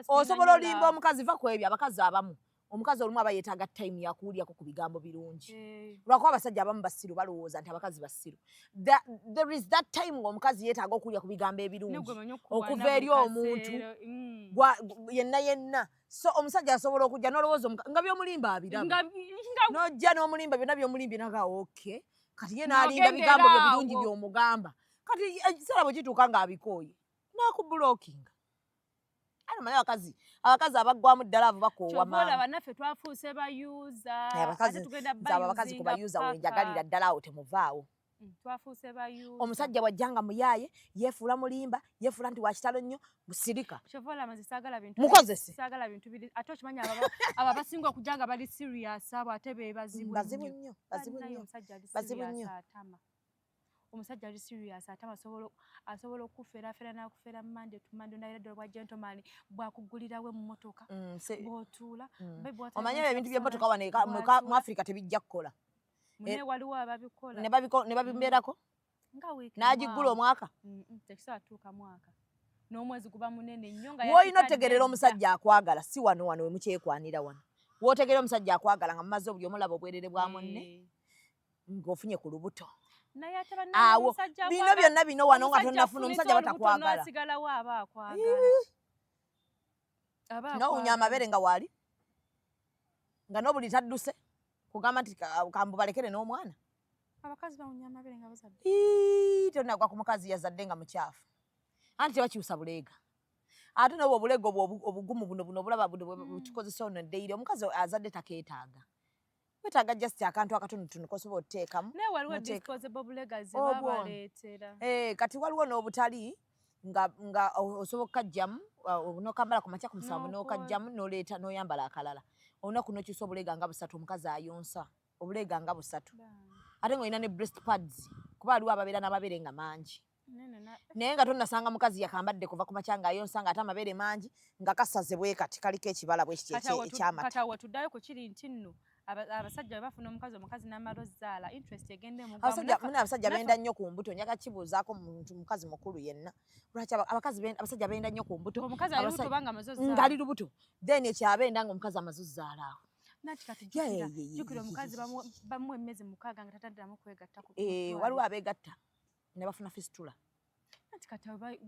Speaker 2: osobola olimba omukazi, va ku ebyo. Abakazi abamu, omukazi olumu aba yeetaaga time yakuwulyako ku bigambo birungi, lwakuba abasajja abamu basiru, balowooza nti abakazi basiru. There is that time ng'omukazi yeetaaga okuwulya ku bigambo ebirungi okuva eri omuntu yenna yenna. So omusajja asobola okujja n'olowooza nga by'omulimba abiraba, n'ojja n'omulimba byonna by'omulimbye, naga okay, kati ye n'alinda
Speaker 1: N'ogendera
Speaker 2: bigambo byo birungi
Speaker 1: awo.
Speaker 2: By'omugamba. Kati ekiseera bwe kituuka ng'abikooye n'akublockinga. Ate omanyi abakazi abaggwamu ddala abo bakoowa
Speaker 1: Kyova
Speaker 2: mangu.
Speaker 1: olaba naffe twafuuse bayuza.
Speaker 2: Abakazi,
Speaker 1: Ate tugenda
Speaker 2: nze abo abakazi ku
Speaker 1: bayuzinga
Speaker 2: bayuza
Speaker 1: paka.
Speaker 2: wenjagalira ddala, awo temuvaawo.
Speaker 1: Twafuuse bayuza.
Speaker 2: Omusajja bw'ajja nga muyaaye, yeefuula mulimba, yeefuula nti wakitalo nnyo, musirika.
Speaker 1: Kyova olaba nze saagala bintu
Speaker 2: Mukozese.
Speaker 1: Saagala bintu biri ate okimanyi abo abasinga okujja nga bali serious, abo ate be bazibu
Speaker 2: Bazibu
Speaker 1: nnyo.
Speaker 2: nnyo, bazibu
Speaker 1: Bannaye
Speaker 2: nnyo.
Speaker 1: omusajja ali
Speaker 2: Bazibu
Speaker 1: serious
Speaker 2: nnyo.
Speaker 1: atama. Omusajja ali serious, ate asobola okufeerafeera n'akufeera Monday to Monday, naye ddala bwa gentleman bwakugulirawo emmotoka bw'otuula.
Speaker 2: Omanye ebintu by'emmotoka wano mu Africa tebijja kukola.
Speaker 1: Mune waliwo ababikola.
Speaker 2: Ne babibeerako n'agiggula omwaka.
Speaker 1: Tekisobola tuuka mwaka, n'omwezi guba munene nnyo nga
Speaker 2: W'olina otegerera omusajja akwagala si wano wano we mukyekwanira. Wano w'otegerera omusajja akwagala nga mumaze obuli omulaba obwerere bwa munne, ng'ofunye ku lubuto.
Speaker 1: Naye ate
Speaker 2: Awo bino byonna bino wano nga tonnafuna omusajja batakwagala.
Speaker 1: Asigalawo aba akwagala.
Speaker 2: Nowunya amabeere nga waali nga n'obuli tadduse kugamba nti kambubalekere n'omwana.
Speaker 1: Abakazi bawunya amabeere nga bazadde?
Speaker 2: Tonagwa ku mukazi yazadde nga mukyafu, anti tebakyusa buleega. Ate nobwo obuleega obwo obugumu buno buno obulaba buno bukikozesa ono ddeire, omukazi azadde takeetaaga. Wetaaga just akantu akatonotono kosobola otuteekamu.
Speaker 1: Naye waliwo disposable buleega ze babaleetera.
Speaker 2: Eh, kati waliwo n'obutali nga osobola okukajjamu n'okambala ku makya ku 7, n'okajjamu n'oleeta n'oyambala akalala. Olunaku n'okyusa obuleega nga busatu. Omukazi ayonsa obuleega nga busatu, ate ng'olina ne breast pads, kuba waliwo ababeera n'amabeere nga mangi. Naye nga tonnasanga mukazi yakambadde kuva ku makya ng'ayonsa ng'ate amabeere mangi nga kasaze bwe kati kaliko ekibala bwe kiti ekyamata.
Speaker 1: Kati awo tuddayo ku kiri nti nno abasajja bwe bafuna omukazi, omukazi n'amala ozzaala, interest egenda
Speaker 2: emugwamu. Abasajja benda nnyo ku mbuto. Njaga kibuuzaako muntu mukazi mukulu yenna, lwaki abakazi abasajja benda nnyo ku mbuto?
Speaker 1: Omukazi ali lubuto banga amaze
Speaker 2: ozzaala. Ng'ali lubuto, then ekyabenda nga omukazi amaze ozzaala awo.
Speaker 1: Nati kati jjukira omukazi bamuwa emyezi 6 nga tataddiramu kwegatta.
Speaker 2: Eh, waliwo abeegatta ne bafuna fistula.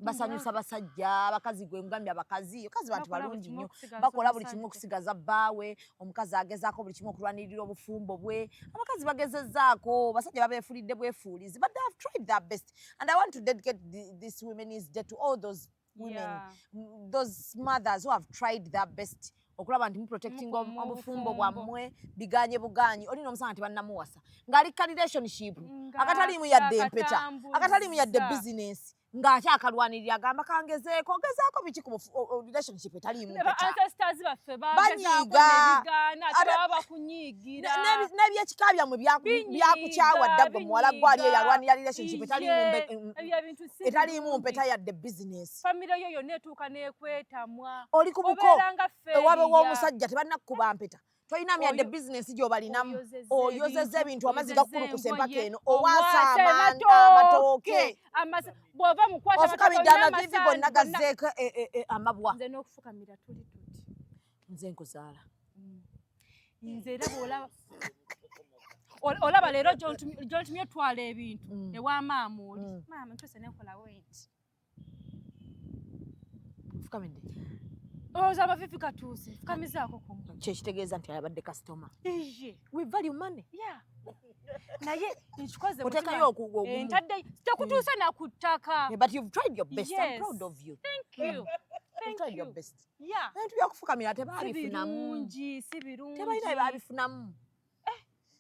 Speaker 2: Basanyusa basajja. Abakazi, gwe ngambye, abakazi kazi bantu balungi nnyo, bakola buli kimu okusigaza bbaawe. Omukazi agezaako buli kimu okulwanirira obufumbo bwe. Abakazi bagezezzaako, basajja babeefulidde bwefuulizi, but they have tried their best, and I want to dedicate this Women's Day to all those women, those mothers who have tried their best okulaba nti muprotecting obufumbo bwammwe. Biganye buganyi, olina omusanga nti bannamuwasa ng'ali ka relationship akataliimu yadde empeta, akataliimu yadde business, ng'akyakalwanirira, agamba kangezeeko. Gezaako biki ku relationship etaliimu mpeta?
Speaker 1: Banyiiga.
Speaker 2: N'ebyekika byammwe byakukyawa dda. Gwe muwala gwali eyo alwanira relationship etaliimu mpeta yadde business.
Speaker 1: Famire yo yonna etuuka n'ekwetamwa.
Speaker 2: Oli ku buko ewabe w'omusajja, tebannakukuba mpeta, tolinamu yadde bizinesi gy'obalinamu, oyozeza ebintu, amazzi gakukulukusa empaka eno, owaasa amatooke,
Speaker 1: bw'ova mukwata
Speaker 2: ofukamidde, amaviivi gonna gazzeeko amabwa.
Speaker 1: Nze n'okufukamira tuli tuti.
Speaker 2: Nze nkuzaala.
Speaker 1: Nze era bw'olaba olaba leero gyontumye otwala ebintu ewa maama, oli maama ntuuse nenkolawo nti
Speaker 2: Fukamidde.
Speaker 1: Olowooza amaviivi gatuuse, fukamizaako kumu.
Speaker 2: Kyekitegeeza nti ayabadde kasitoma.
Speaker 1: Iye.
Speaker 2: We value money.
Speaker 1: Yeah, naye nkikoze.
Speaker 2: Oteekayo ogumu.
Speaker 1: Ntadde tekutuuse na ku ttaka.
Speaker 2: Yeah, but you've tried your best. I'm
Speaker 1: Yes.
Speaker 2: proud of you.
Speaker 1: Thank you.
Speaker 2: You've
Speaker 1: Thank
Speaker 2: tried your
Speaker 1: you.
Speaker 2: best.
Speaker 1: Yeah.
Speaker 2: Ebintu byakufukamira
Speaker 1: Si
Speaker 2: tebabifunamu.
Speaker 1: birungi, si birungi.
Speaker 2: Tebalina bye babifunamu.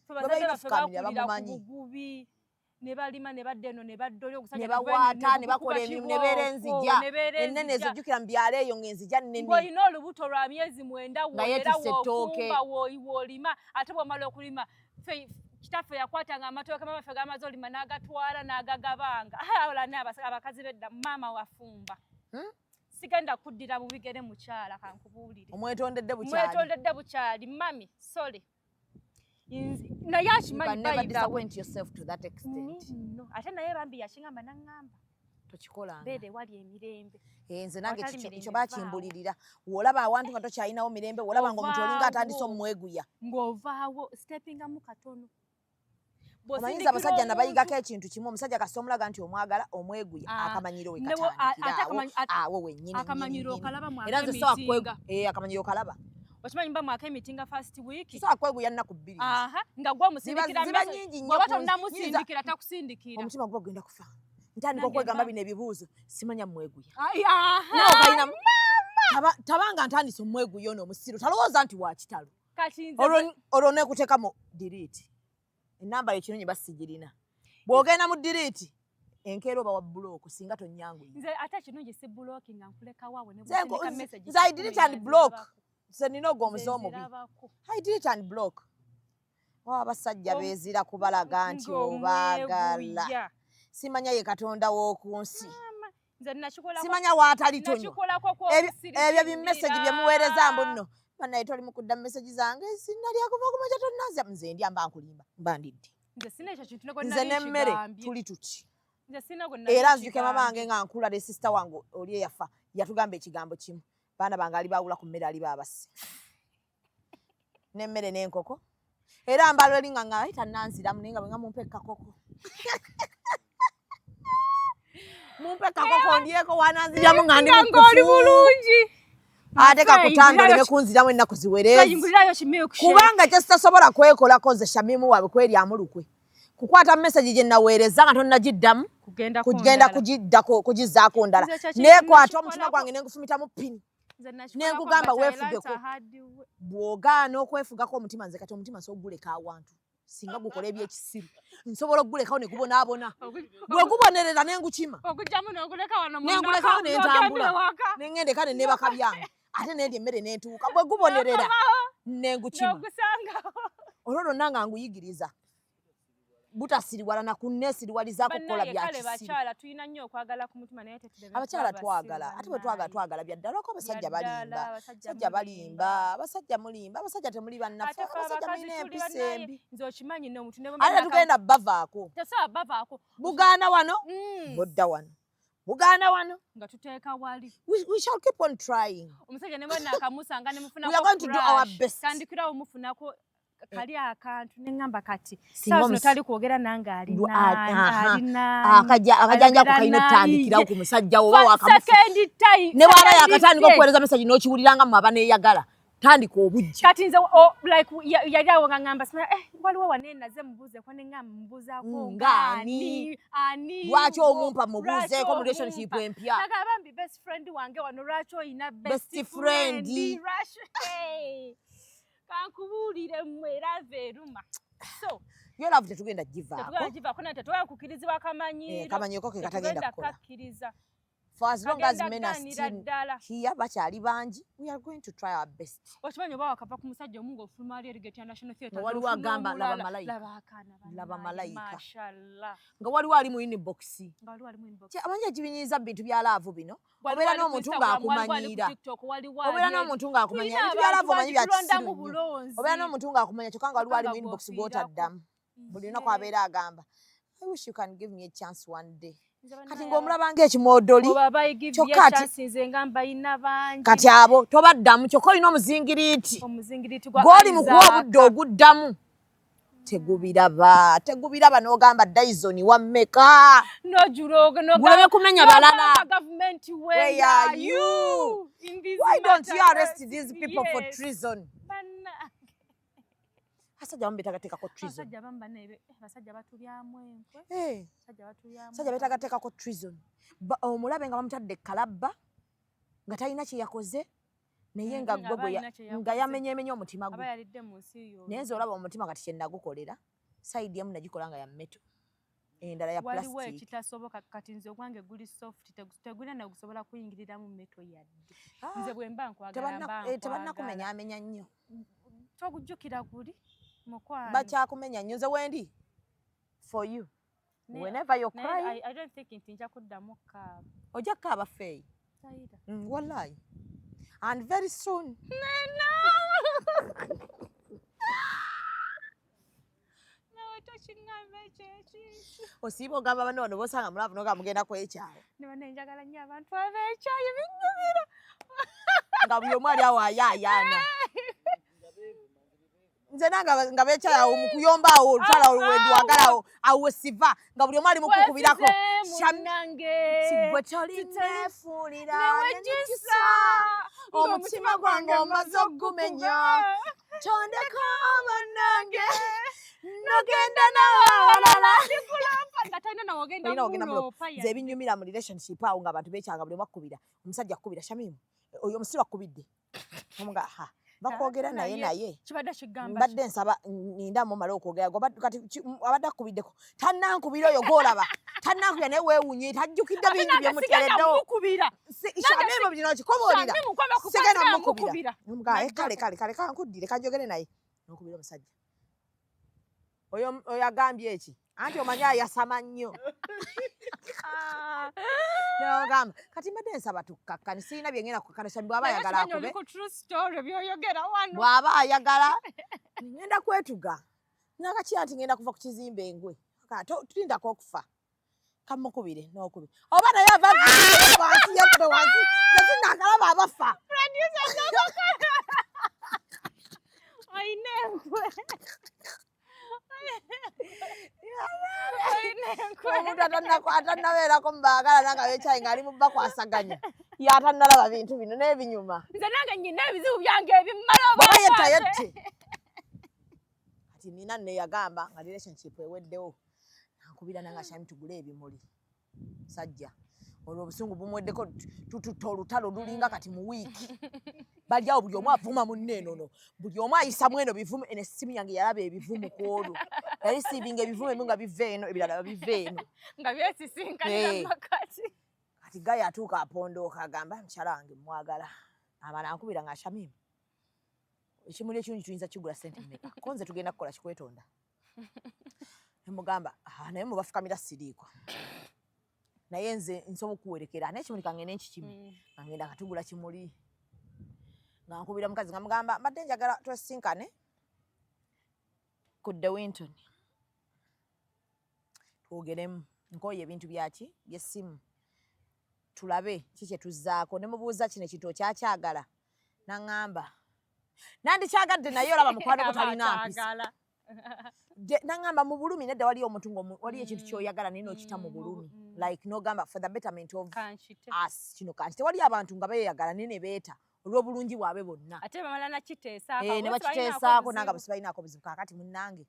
Speaker 1: Ffe
Speaker 2: Bwe
Speaker 1: bazadde
Speaker 2: balina
Speaker 1: baffe
Speaker 2: okufukamira
Speaker 1: bakulira ku
Speaker 2: bamumanyi.
Speaker 1: bugubi, ne balima ne badda eno ne badda oli
Speaker 2: Ne bawaata ne bakola emirimu ne beera enzija ennene ezo. Jjukira mu byalo eyo ng'enzija nnene.
Speaker 1: Ng'olina olubuto lwa myezi 9
Speaker 2: Nga
Speaker 1: woolera
Speaker 2: yeetisse ettooke.
Speaker 1: w'ofumba, woolima, ate bw'omala okulima, ffe kitaffe yakwatanga amatooke mama ffe gamaze olima n'agatwala n'agagabanga. Ola ne abakazi bedda, maama wafumba. Sigenda kuddira mu bigere mukyala, kankubuulire.
Speaker 2: Omwetondedde bukyali.
Speaker 1: Mwetondedde bukyali, mami sole. Naye
Speaker 2: You
Speaker 1: akimanyi.
Speaker 2: can never
Speaker 1: By the way.
Speaker 2: disappoint yourself to that extent.
Speaker 1: No, ate naye bambi yakiŋŋamba naŋŋamba
Speaker 2: Tokikolanga.
Speaker 1: beera ewali emirembe.
Speaker 2: Eh, nze nange
Speaker 1: Awatali
Speaker 2: kikyo
Speaker 1: mirembe
Speaker 2: ekyo
Speaker 1: vaawo.
Speaker 2: bakimbulirira. W'olaba awantu nga tokyalinawo mirembe, w'olaba ng'omuntu olinga atandise
Speaker 1: Ovaawo.
Speaker 2: omweguya,
Speaker 1: Ng'ovaawo, stepingamu katono.
Speaker 2: Omanyiza abasajja nabayigako ekintu kimu: omusajja kasita omulaga nti omwagala, omweguya,
Speaker 1: Ah,
Speaker 2: akamanyiro we
Speaker 1: ate
Speaker 2: katandikira awo awo wennyini.
Speaker 1: Akamanyiro
Speaker 2: nnyini, nnyini.
Speaker 1: okalaba mu
Speaker 2: Era nze sobola
Speaker 1: ak'emitinga.
Speaker 2: Akamanyiro okalaba.
Speaker 1: Okimanyi mba mwaka emitinga first week.
Speaker 2: Sobola kweguya nnaku 2.
Speaker 1: Aha, nga gwe omusindikira
Speaker 2: Ziba
Speaker 1: message.
Speaker 2: nnyingi nnyo
Speaker 1: Bw'oba
Speaker 2: ku
Speaker 1: tonnamusindikira takusindikira.
Speaker 2: Omutima guba gugenda kufa, ntandika
Speaker 1: Nange
Speaker 2: okwegamba bino ebibuuzo, simanya mweguya.
Speaker 1: Ai, aha.
Speaker 2: Nawe ogalina tabanga ntandise omweguya ono omusiru talowooza nti wa kitalo.
Speaker 1: Kati nze
Speaker 2: Olwo nekuteeka mu delete enamba yo kinonyi basigirina. Bw'ogenda mu delete enkeera oba wa block singa tonyanguye.
Speaker 1: Nze ate kirungi si blocking, nga nkulekawo awo ne
Speaker 2: Nze
Speaker 1: bw'osindika message
Speaker 2: nze I delete and
Speaker 1: 10
Speaker 2: block.
Speaker 1: nzirabako.
Speaker 2: Nze nina ogwo omuze
Speaker 1: Nze
Speaker 2: omubi.
Speaker 1: nzirabako.
Speaker 2: I delete and block. Oba abasajja beezira kubalaga nti
Speaker 1: Ng'omweguya.
Speaker 2: obaagala. Simanya ye Katonda w'oku nsi. Simanya waatali tonywa. Ebyo bi message bye muweereza mbu nno. Bannaye toli mu kudda message zange sinalya kuva ku makya tonnaza. Nze ndya mba nkulimba mba ndidde. Nze n'emmere tuli tuti. Era nzijukira mama wange nga nkula ne sister wange oli eyafa yatugamba ekigambo kimu. Baana bange alibaawula ku mmere aliba abasi. N'emmere n'enkoko. Era mbalo eri nga nga tannanziramu naye nga bwe nga mumpe ekkakoko. Mumpe kakoko ndyeko wananziramu nga ndi
Speaker 1: mukufu. Bulungi.
Speaker 2: Ate kakutanda oleme kunziramu ennaku ziwerezi. Kubanga kye sitasobola kwekolako nze Shamimu waabwe kweryamu lukwe. Kukwata message gye naweereza nga tonnagiddamu kugenda kugiddako kugizzaako ndala. Neekwata omutima gwange ne ngufumitamu ppini. Nenkugamba weefugeko. Bw'ogaana okwefugako omutima nze kati omutima nsobola okuguleka awantu. Singa gukola ebyekisiru nsobola okugulekawo ne gubonaabona. Bwe gubonerera ne ngukima. Nengulekawo ne ntambula. Ne ŋŋenda eka ne neebaka byange. Ate ne ndya emmere ne ntuuka. Bwe gubonerera ne ngukima. Olwo lwonna nga nguyigiriza. Butasiriwala na kunneesiriwalizaako kukola bya kisiru. Abakyala twagala, ate bwe twagala twagala bya ddala. Lwaki abasajja balimba? Abasajja balimba, abasajja mulimba, abasajja temuli bannaffe, abasajja mulina empisa embi. Ate tetugenda bavaako. Bugaana wano, budda wano. Bugaana wano.
Speaker 1: Nga tuteeka wali.
Speaker 2: We shall keep on trying.
Speaker 1: Omusajja ne bwana akamusanga ne mufunako.
Speaker 2: We are going to do our best.
Speaker 1: Tandikirawo mufunako kali akantu ne ngamba kati saawa zino tali kwogera nange alina
Speaker 2: akajanja ako kalina otandikirawo ku musajja oba wakamufu ne bw'aba yakatandika okuweereza message n'okiwulira nga mmwe abaneeyagala tandika obujja.
Speaker 1: Kati nze like yali awo nga ngamba waliwo wane naze mubuuzeeko ne ngamba mubuuzaako
Speaker 2: ng'ani
Speaker 1: ani
Speaker 2: lwaki omumpa mubuuzeeko mu relationship empya.
Speaker 1: Nagamba bambi best friend wange wano lwaki oyina
Speaker 2: best friend.
Speaker 1: Kankubuulire mmwe love eruma. So
Speaker 2: yo love tetugenda givaako.
Speaker 1: Tetugenda givaako naye tetwagala kukkirizibwa kamanyiiro.
Speaker 2: Kamanyiiro ke katagenda kukola. For as long as men are still here bakyali bangi, we are going to try our best.
Speaker 1: Okimanyi oba wakava ku musajja omu ng'ofuluma ali eri Getty National Theatre.
Speaker 2: Waliwo agamba laba malayika.
Speaker 1: Laba akaana
Speaker 2: Laba malayika.
Speaker 1: Mashallah.
Speaker 2: Nga waliwo ali mu inbox.
Speaker 1: Nga waliwo ali mu inbox.
Speaker 2: Amanyi ekibinyiiza bintu bya love bino. Obeera n'omuntu ng'akumanyiira. Obeera n'omuntu ng'akumanyira. Ebintu bya love omanyi bya kisiru nnyo. Obeera n'omuntu ng'akumanya kyokka nga waliwo ali mu inbox gw'otaddamu. Buli lunaku abeera agamba, I wish you can give me a chance one day. Kati ng'omulaba ng'ekimoodoli kyokka kati abo tobaddamu kyokka olina omuzingiriiti gw'oli mu kuwa obudde oguddamu tegubiraba tegubiraba n'ogamba Dyson wammeka guleme kumenya balala.
Speaker 1: Where
Speaker 2: are you? Why don't you arrest these people for treason? Abasajja abamu beetaaga teekako treason.
Speaker 1: Abasajja batulyamu enkwe.
Speaker 2: Abasajja beetaaga teekako treason. Omulabe nga bamutadde kalabba nga talina kye yakoze naye nga gwe nga yamenyeemenye omutima gwe. Naye nze olaba omutima kati kye nagukolera sayidi emu nagikola nga ya metal. Endala ya plastic.
Speaker 1: Waliwo ekitasoboka kati nze ogwange guli soft tegulina nagusobola kuyingiriramu metal yadde. Nze bwe mba nkwagala mba nkwagala.
Speaker 2: Tebannakumenyaamenya nnyo.
Speaker 1: Togujjukira guli mukwano.
Speaker 2: Bakyakumenya nnyo nze wendi for you. Whenever you're crying.
Speaker 1: I don't think nti nja kuddamu kukaaba.
Speaker 2: Ojja kukaaba Faye. Wallahi. And very soon.
Speaker 1: Nena.
Speaker 2: Osiiba ogamba banno bano b'osanga mu love n'ogamba mugenda kwekyawa.
Speaker 1: Ne banne njagala nnyo abantu ab'ekyayi binnyumira.
Speaker 2: Nga buli omu ali awo ayaayaana. Nze nange nga beekyayi awo mu kuyomba awo olutalo awo lwe ndwagala awo awo we siva nga buli omu ali mu kukubirako. Gwe tolineefuulira
Speaker 1: newejjusa
Speaker 2: omutima gwange omaze okugumenya tondeka bannange nogenda nawe awalala. Nze ebinyumira mu relationship awo ng'abantu beekyanga buli omu akkubira omusajja akkubira Shamimu oyo omusiru akkubidde omuga ha bakwogera naye naye mbadde nsaba nindamu omale okwogera kati abadde akkubiddeko tannankubira oyo gw'olaba tannankubira naye weewuunye tajjukidde bingi bye muteereddewo. Shamimu bino okikubuulira sigenda mukubira kale kale kale kankuddire kanjogere naye n'okubira omusajja oyo agambye eki Anti omanyi ayasama nnyo. Nogamba kati mbadde nsaba tukkakkane, sirina bye ngenda kukakkana. Shami bw'aba
Speaker 1: Naye
Speaker 2: ayagala
Speaker 1: okimanyi oli
Speaker 2: akube
Speaker 1: ku true story by'oyogera wano.
Speaker 2: Bw'aba ayagala ngenda kwetuga nakakira nti ngenda kuva ku kizimbe engwe. Tulindako okufa kamukubire n'okubi oba naye ava wansi yekube wansi nezinakalaba abafa.
Speaker 1: Oyina enkwe. Oyina enkwe.
Speaker 2: Omuntu atannabeerako mubaagala nanga bekyayi ng'ali mu bakwasaganya ye atannalaba bintu bino n'ebinyuma.
Speaker 1: Nze nange nyina ebizibu byange ebimmala.
Speaker 2: Bwaba yetta yette. Kati nina neyagamba nga relationship eweddewo, nankubira nanga, "Shami, tugule ebimuli." Sajja olwo obusungu bumuweddeko, tututta olutalo lulinga kati mu wiiki bali awo, buli omu avuma munne enono, buli omu ayisamu eno bivumu. Eno essimu yange yalaba ebivumu ku olwo, yarisiivinga ebivumu ebimu nga biva eno, ebirala biva eno.
Speaker 1: Nga byesisinkanira makati.
Speaker 2: Kati gaya atuuka apondooka, agamba, "Mukyala wange mwagala." Amala ankubira nga, "Shamimu, ekimuli ekirungi tuyinza kigula sente mmeka? Ko nze tugenda kukola kikwetonda." Nemugamba, "Ah, naye mubafukamira siriiko, naye nze nsobola okuwerekera naye ekimuli kange nenkikimi." Nga ngenda nga tugula kimuli, nga nkubira mukazi nga mugamba, "Mbadde njagala twesinkane ku The Winton twogeremu, nkooye ebintu byaki byessimu, tulabe ki kye tuzzaako." Ne mubuuza, "Kino ekintu okyakyagala?" Naŋŋamba, "Nandikyagadde, naye olaba mukwano gwo talina mpisa."
Speaker 1: Akyagala.
Speaker 2: Naŋŋamba mu bulumi, nedda, waliyo omuntu nga waliyo ekintu ky'oyagala naye n'okita mu bulumi, like n'ogamba, "For the betterment of
Speaker 1: Kankite.
Speaker 2: us, kino kanki." Tewali abantu nga beeyagala naye ne beeta olw'obulungi bwabwe bonna.
Speaker 1: Ate bamala nakiteesaako.
Speaker 2: Eh, ne bakiteesaako nanga bwe buzibu. Kaakati munnange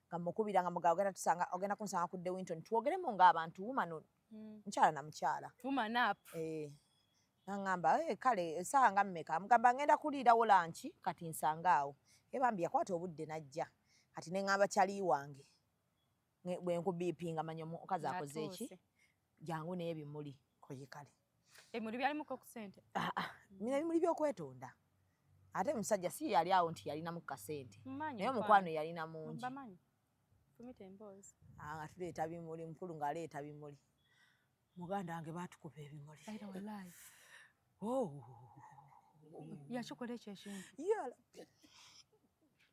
Speaker 2: nga mukubira nga mugaba, ogenda tusanga, ogenda kunsanga ku The Winton twogeremu ng'abantu woman, mukyala na mukyala.
Speaker 1: Woman up.
Speaker 2: Eh, naŋŋamba, "Eh, kale essaawa nga mmeka?" Mugamba, "Ngenda kuliirawo lunch, kati nsanga awo." E bambi yakwata obudde n'ajja. Kati ne ŋŋamba kyali wange, bwe nkubiipinga manya omukazi akoze eki.
Speaker 1: Ng'atuuse.
Speaker 2: "Jangu n'ebimuli." Koye kale.
Speaker 1: Ebimuli byalimuko ku ssente?
Speaker 2: Ah, ah, bino ebimuli by'okwetonda. Ate omusajja si yali awo nti yalinamu kasente,
Speaker 1: Mumanyi.
Speaker 2: naye omukwano yalina mungi.
Speaker 1: Bamanyi fumita emboozi.
Speaker 2: Ah, nga tuleeta bimuli, mukulu ng'aleeta bimuli. Muganda wange baatukuba ebimuli.
Speaker 1: Era wallahi.
Speaker 2: Oh.
Speaker 1: Yakikola ekyo ekintu?
Speaker 2: Yala.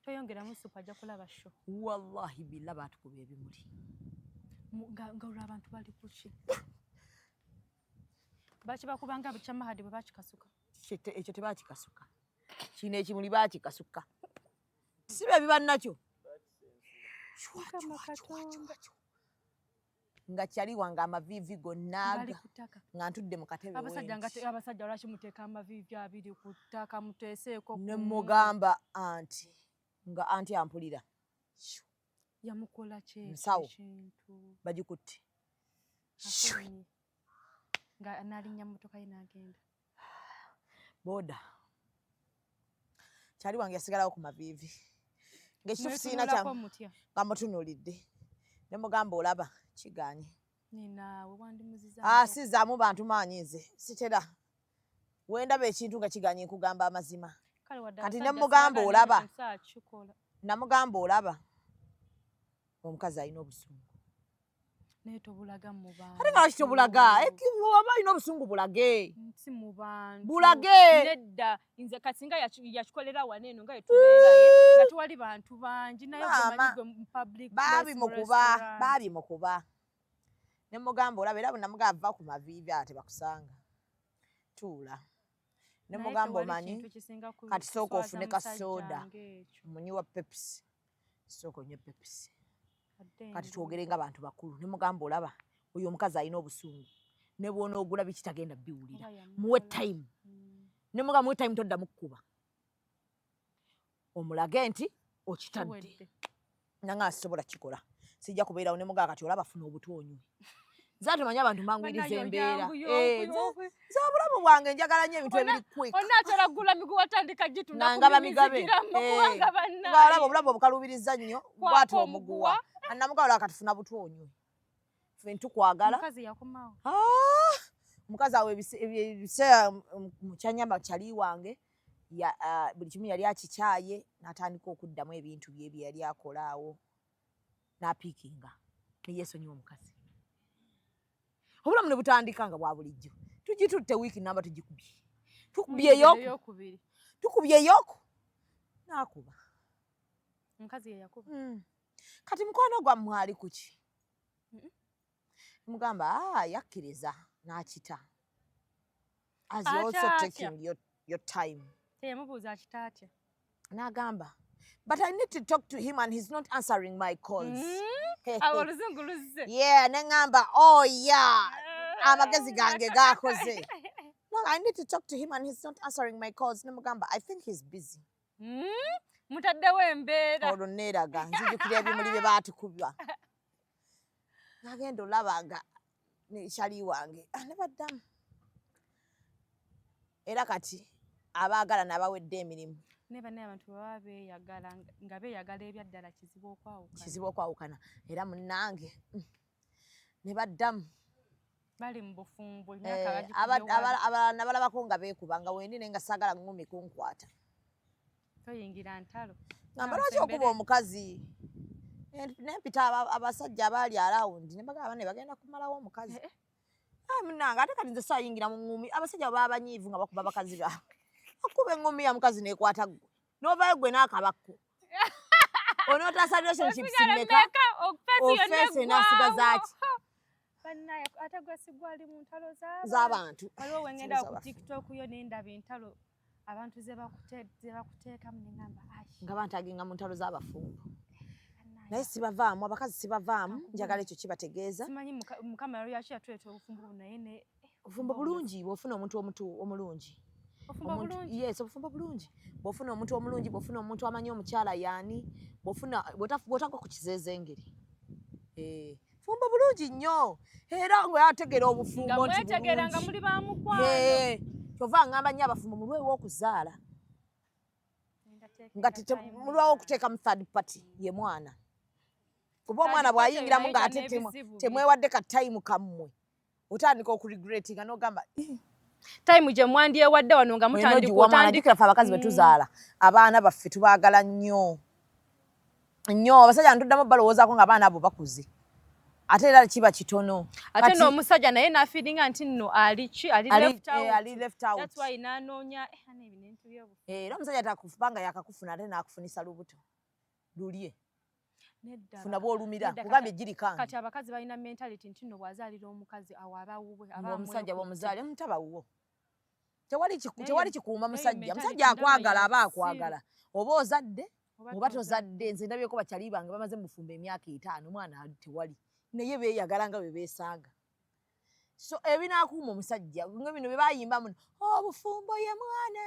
Speaker 1: Toyongeramu supu, ajja kulaba show.
Speaker 2: Wallahi billa baatukuba ebimuli.
Speaker 1: Nga olwo abantu bali kuki? Bakibakubanga bukyamahadi bwe bakikasuka.
Speaker 2: Ekyo tebakikasuka, kino ekimuli bakikasuka, si bye biba nakyo. Cwa,
Speaker 1: Mukama
Speaker 2: cwa, cwa,
Speaker 1: Katonda.
Speaker 2: cwa, cwa. Nga kyali wange amaviivi gonna
Speaker 1: Gali ku ttaka.
Speaker 2: Nga ntudde mu katebe
Speaker 1: Abasajja nga
Speaker 2: bwe nti.
Speaker 1: Abasajja lwaki muteeka amaviivi abiri ku ttaka? Muteeseeko
Speaker 2: Ne mugamba anti nga anti ampulira. Shoo,
Speaker 1: Yamukola ki ekyo
Speaker 2: Nsawo.
Speaker 1: ekintu?
Speaker 2: Bagikutte. Shoo.
Speaker 1: Afunye. Nga n'alinnya mmotoka ye n'agenda.
Speaker 2: Boda kyali wange yasigalawo ku maviivi ng'ekituufu sirina kya
Speaker 1: Mwetunulako mutya?
Speaker 2: Nga mutunuulidde ne mugamba, "Olaba kiganye."
Speaker 1: Ninaawe wandimuziza.
Speaker 2: Ah, sizaamu bantu maanyi, nze sitera. Wendaba ekintu nga kiganye, nkugamba amazima.
Speaker 1: Kale wadde
Speaker 2: Kati ne
Speaker 1: abasajja
Speaker 2: mugamba
Speaker 1: saagala
Speaker 2: olaba.
Speaker 1: nnyo saakikola.
Speaker 2: Namugamba, "Olaba omukazi alina obusungu."
Speaker 1: Naye tobulaga mu bantu.
Speaker 2: Ate nga lwaki tobulaga? Oba alina obusungu bulage.
Speaker 1: Si mu bantu.
Speaker 2: Bulage.
Speaker 1: Nedda, nze kati nga yakikolera wano eno nga yetubeeraye nga tewali bantu bangi, naye gwe
Speaker 2: Maama,
Speaker 1: omanyi gwe mu public place, mu
Speaker 2: baabimukuba.
Speaker 1: restaurant.
Speaker 2: Baabimukuba. Ne mugamba, "Olaba." Era bwe namugamba, "Va ku maviivi ate bakusanga, tuula." Ne
Speaker 1: Naye
Speaker 2: mugamba,
Speaker 1: tewali
Speaker 2: "Omanyi
Speaker 1: kintu kisinga
Speaker 2: kati sooka
Speaker 1: kuswaza
Speaker 2: ofune ka
Speaker 1: musajja
Speaker 2: soda.
Speaker 1: ng'ekyo.
Speaker 2: Munywi wa Pepsi, sooka onywe Pepsi.
Speaker 1: Ate
Speaker 2: Kati twogere nga bantu bakulu." Ne mugamba, "Olaba oyo omukazi alina obusungu, ne bw'onoogula biki tagenda biwulira.
Speaker 1: Oba yamukola.
Speaker 2: Muwe time." Ne mugamba, "Muwe time, toddamu kkuba, omulage nti okitadde."
Speaker 1: Kiwedde.
Speaker 2: Nanga sisobola kikola, sijja kubeerawo. Ne mugamba, "Kati olaba, funa obutwa onywe." Nze ate omanyi abantu mbanguyiriza
Speaker 1: Bannaye
Speaker 2: embeera.
Speaker 1: oyangu,
Speaker 2: Eh,
Speaker 1: yongu,
Speaker 2: nze obulamu bwange njagala nnyo ebintu ebiri quick.
Speaker 1: Onaatera kugula miguwa, tandika gitunda
Speaker 2: Nangaba migabe.
Speaker 1: kumimizigiramu,
Speaker 2: Eh,
Speaker 1: kubanga bannaye.
Speaker 2: Ng'olaba obulamu obukaluubiriza nnyo.
Speaker 1: Kwata
Speaker 2: Bwata omuguwa.
Speaker 1: omuguwa.
Speaker 2: Namugamba, "Olaba kati funa butwa onywe, ffe ntukwagala."
Speaker 1: Omukazi yakomawo?
Speaker 2: Ah! Omukazi awo ebiseera mukyanyamba kyali wange ah, buli kimu yali akikyaye, n'atandika okuddamu ebintu bye bye yali akola awo, n'apiikinga. Neyeesonyiwa omukazi, obulamu ne butandika nga bwa bulijjo. Tugitutte wiiki namba, tugikubye, tukubye eyokubiri,
Speaker 1: Eyokubiri.
Speaker 2: Tukubye eyoku, naakuba.
Speaker 1: Omukazi ye yakuba.
Speaker 2: Kati mukwano gwammwe ali kuki? Mugamba, "Ah, yakkiriza n'akita." As you also
Speaker 1: Atya atya?
Speaker 2: taking your time.
Speaker 1: Teyamubuuza akita atya?
Speaker 2: N'agamba, "But I need to talk to him and he's not answering my calls."
Speaker 1: Awo oluzungu luzze.
Speaker 2: Yeah, neŋŋamba, "Oh yeah, amagezi gange gakoze." "No, I need to talk to him and he's not answering my calls." Nemugamba, "I think he's busy."
Speaker 1: Mutaddewo embeera.
Speaker 2: Olwo neeraga nzijukira ebimuli bye baatukuba. Nagenda olaba nga nekyali wange. Ah, ne baddamu era kati abaagala n'abawedde emirimu.
Speaker 1: Naye bannaye, abantu baba beeyagala, nga beeyagala ebyaddala, kizibu okwawukana.
Speaker 2: Kizibu okwawukana era munnange, ne baddamu.
Speaker 1: Bali mu bufumbo emyaka bagikubye wali.
Speaker 2: Abalala nabalabako nga beekuba nga wendi, naye nga saagala ŋŋumi kunkwata.
Speaker 1: Toyingira ntalo.
Speaker 2: Ngamba, lwaki okuba omukazi? Nempita abasajja abaali around ne bagamba, "Ne bagenda kumalawo omukazi."
Speaker 1: Eh, eh.
Speaker 2: Ah, munnange, ate kati nze saayingira mu ŋŋumi. Abasajja baba banyiivu nga bakuba bakazi baabwe. Okuba eŋŋumi ya mukazi neekwata ggwe n'ovaayo gwe n'akabakko, onootaasa relationships
Speaker 1: Osigala
Speaker 2: mmeka?
Speaker 1: mmeka? Ofeesi yonna
Speaker 2: Ofeesi enasigaza
Speaker 1: eggwawo.
Speaker 2: ki?
Speaker 1: Bannaye, ate gwe sigwali mu ntalo
Speaker 2: z'abantu.
Speaker 1: Waliwo wengenda ku
Speaker 2: Z'abafu.
Speaker 1: TikTok yo nendaba entalo abantu ze bakuteekamu, neŋŋamba, "Ai."
Speaker 2: Nga bantaginga mu ntalo z'abafumbo.
Speaker 1: Bannaye.
Speaker 2: Naye sibavaamu, abakazi sibavaamu.
Speaker 1: Kankubule.
Speaker 2: Njagala ekyo kibategeeza.
Speaker 1: Simanyi Mukama yali yaki yatuleeta obufumbo buno, naye ne
Speaker 2: Obufumbo bulungi bw'ofuna omuntu omulungi.
Speaker 1: Obufumbo bulungi.
Speaker 2: Yes, obufumbo bulungi bw'ofuna omuntu omulungi, bw'ofuna omuntu amanyi omukyala yaani, bw'ofuna bw'otagwa ku kizeezengeri. Eh, fumbo bulungi nnyo era nga yategeera
Speaker 1: Nga
Speaker 2: obufumbo nti
Speaker 1: mwetegeera nga
Speaker 2: bulungi.
Speaker 1: muli ba mukwano.
Speaker 2: Eh, kyova ngamba nnyo abafumbo mulwewo okuzaala nga mulwawo okuteeka mu third party ye mwana, kuba omwana
Speaker 1: Third party
Speaker 2: bw'ayingiramu
Speaker 1: naye
Speaker 2: ng'ate
Speaker 1: n'ebizibu bye.
Speaker 2: Temwewadde ka time kammwe, otandika okuregretinga n'ogamba, "Ih,
Speaker 1: Time gye mwandyewadde wano nga
Speaker 2: olina
Speaker 1: mutandika
Speaker 2: ogiwa omwana."
Speaker 1: otandika.
Speaker 2: Jjukira ffe abakazi bwe tuzaala abaana baffe tubaagala nnyo nnyo. Abasajja ntuddamu balowoozaako nga abaana abo bakuze, ate era kiba kitono.
Speaker 1: Ate n'omusajja naye n'afeelinga nti nno ali ki, ali left out.
Speaker 2: Eh, ali left out.
Speaker 1: That's why n'anoonya ana ebintu by'obufu.
Speaker 2: Eh, era omusajja takufubanga yakakufuna ate n'akufunisa lubuto lulye.
Speaker 1: Nedda.
Speaker 2: Funa bw'olumira.
Speaker 1: Nedda,
Speaker 2: kugambye giri kange.
Speaker 1: Kati abakazi balina mentality nti nno bw'azaalira omukazi awo aba wuwe, aba
Speaker 2: Ng'omusajja
Speaker 1: amwekutte.
Speaker 2: bw'omuzaala mutaba wuwo. Tewali
Speaker 1: Naye
Speaker 2: tewali kikuuma
Speaker 1: naye
Speaker 2: musajja.
Speaker 1: Mentality
Speaker 2: Musajja
Speaker 1: ndaba
Speaker 2: akwagala
Speaker 1: ya
Speaker 2: aba
Speaker 1: siru.
Speaker 2: akwagala, oba ozadde oba
Speaker 1: tozadde.
Speaker 2: Tozadde. Nze ndabyeko bakyali bange bamaze mu bufumbo emyaka 50, omwana ali tewali, naye beeyagala nga bwe beesanga. So ebinaakuuma omusajja nga bino bye bayimba muno, obufumbo ye mwana,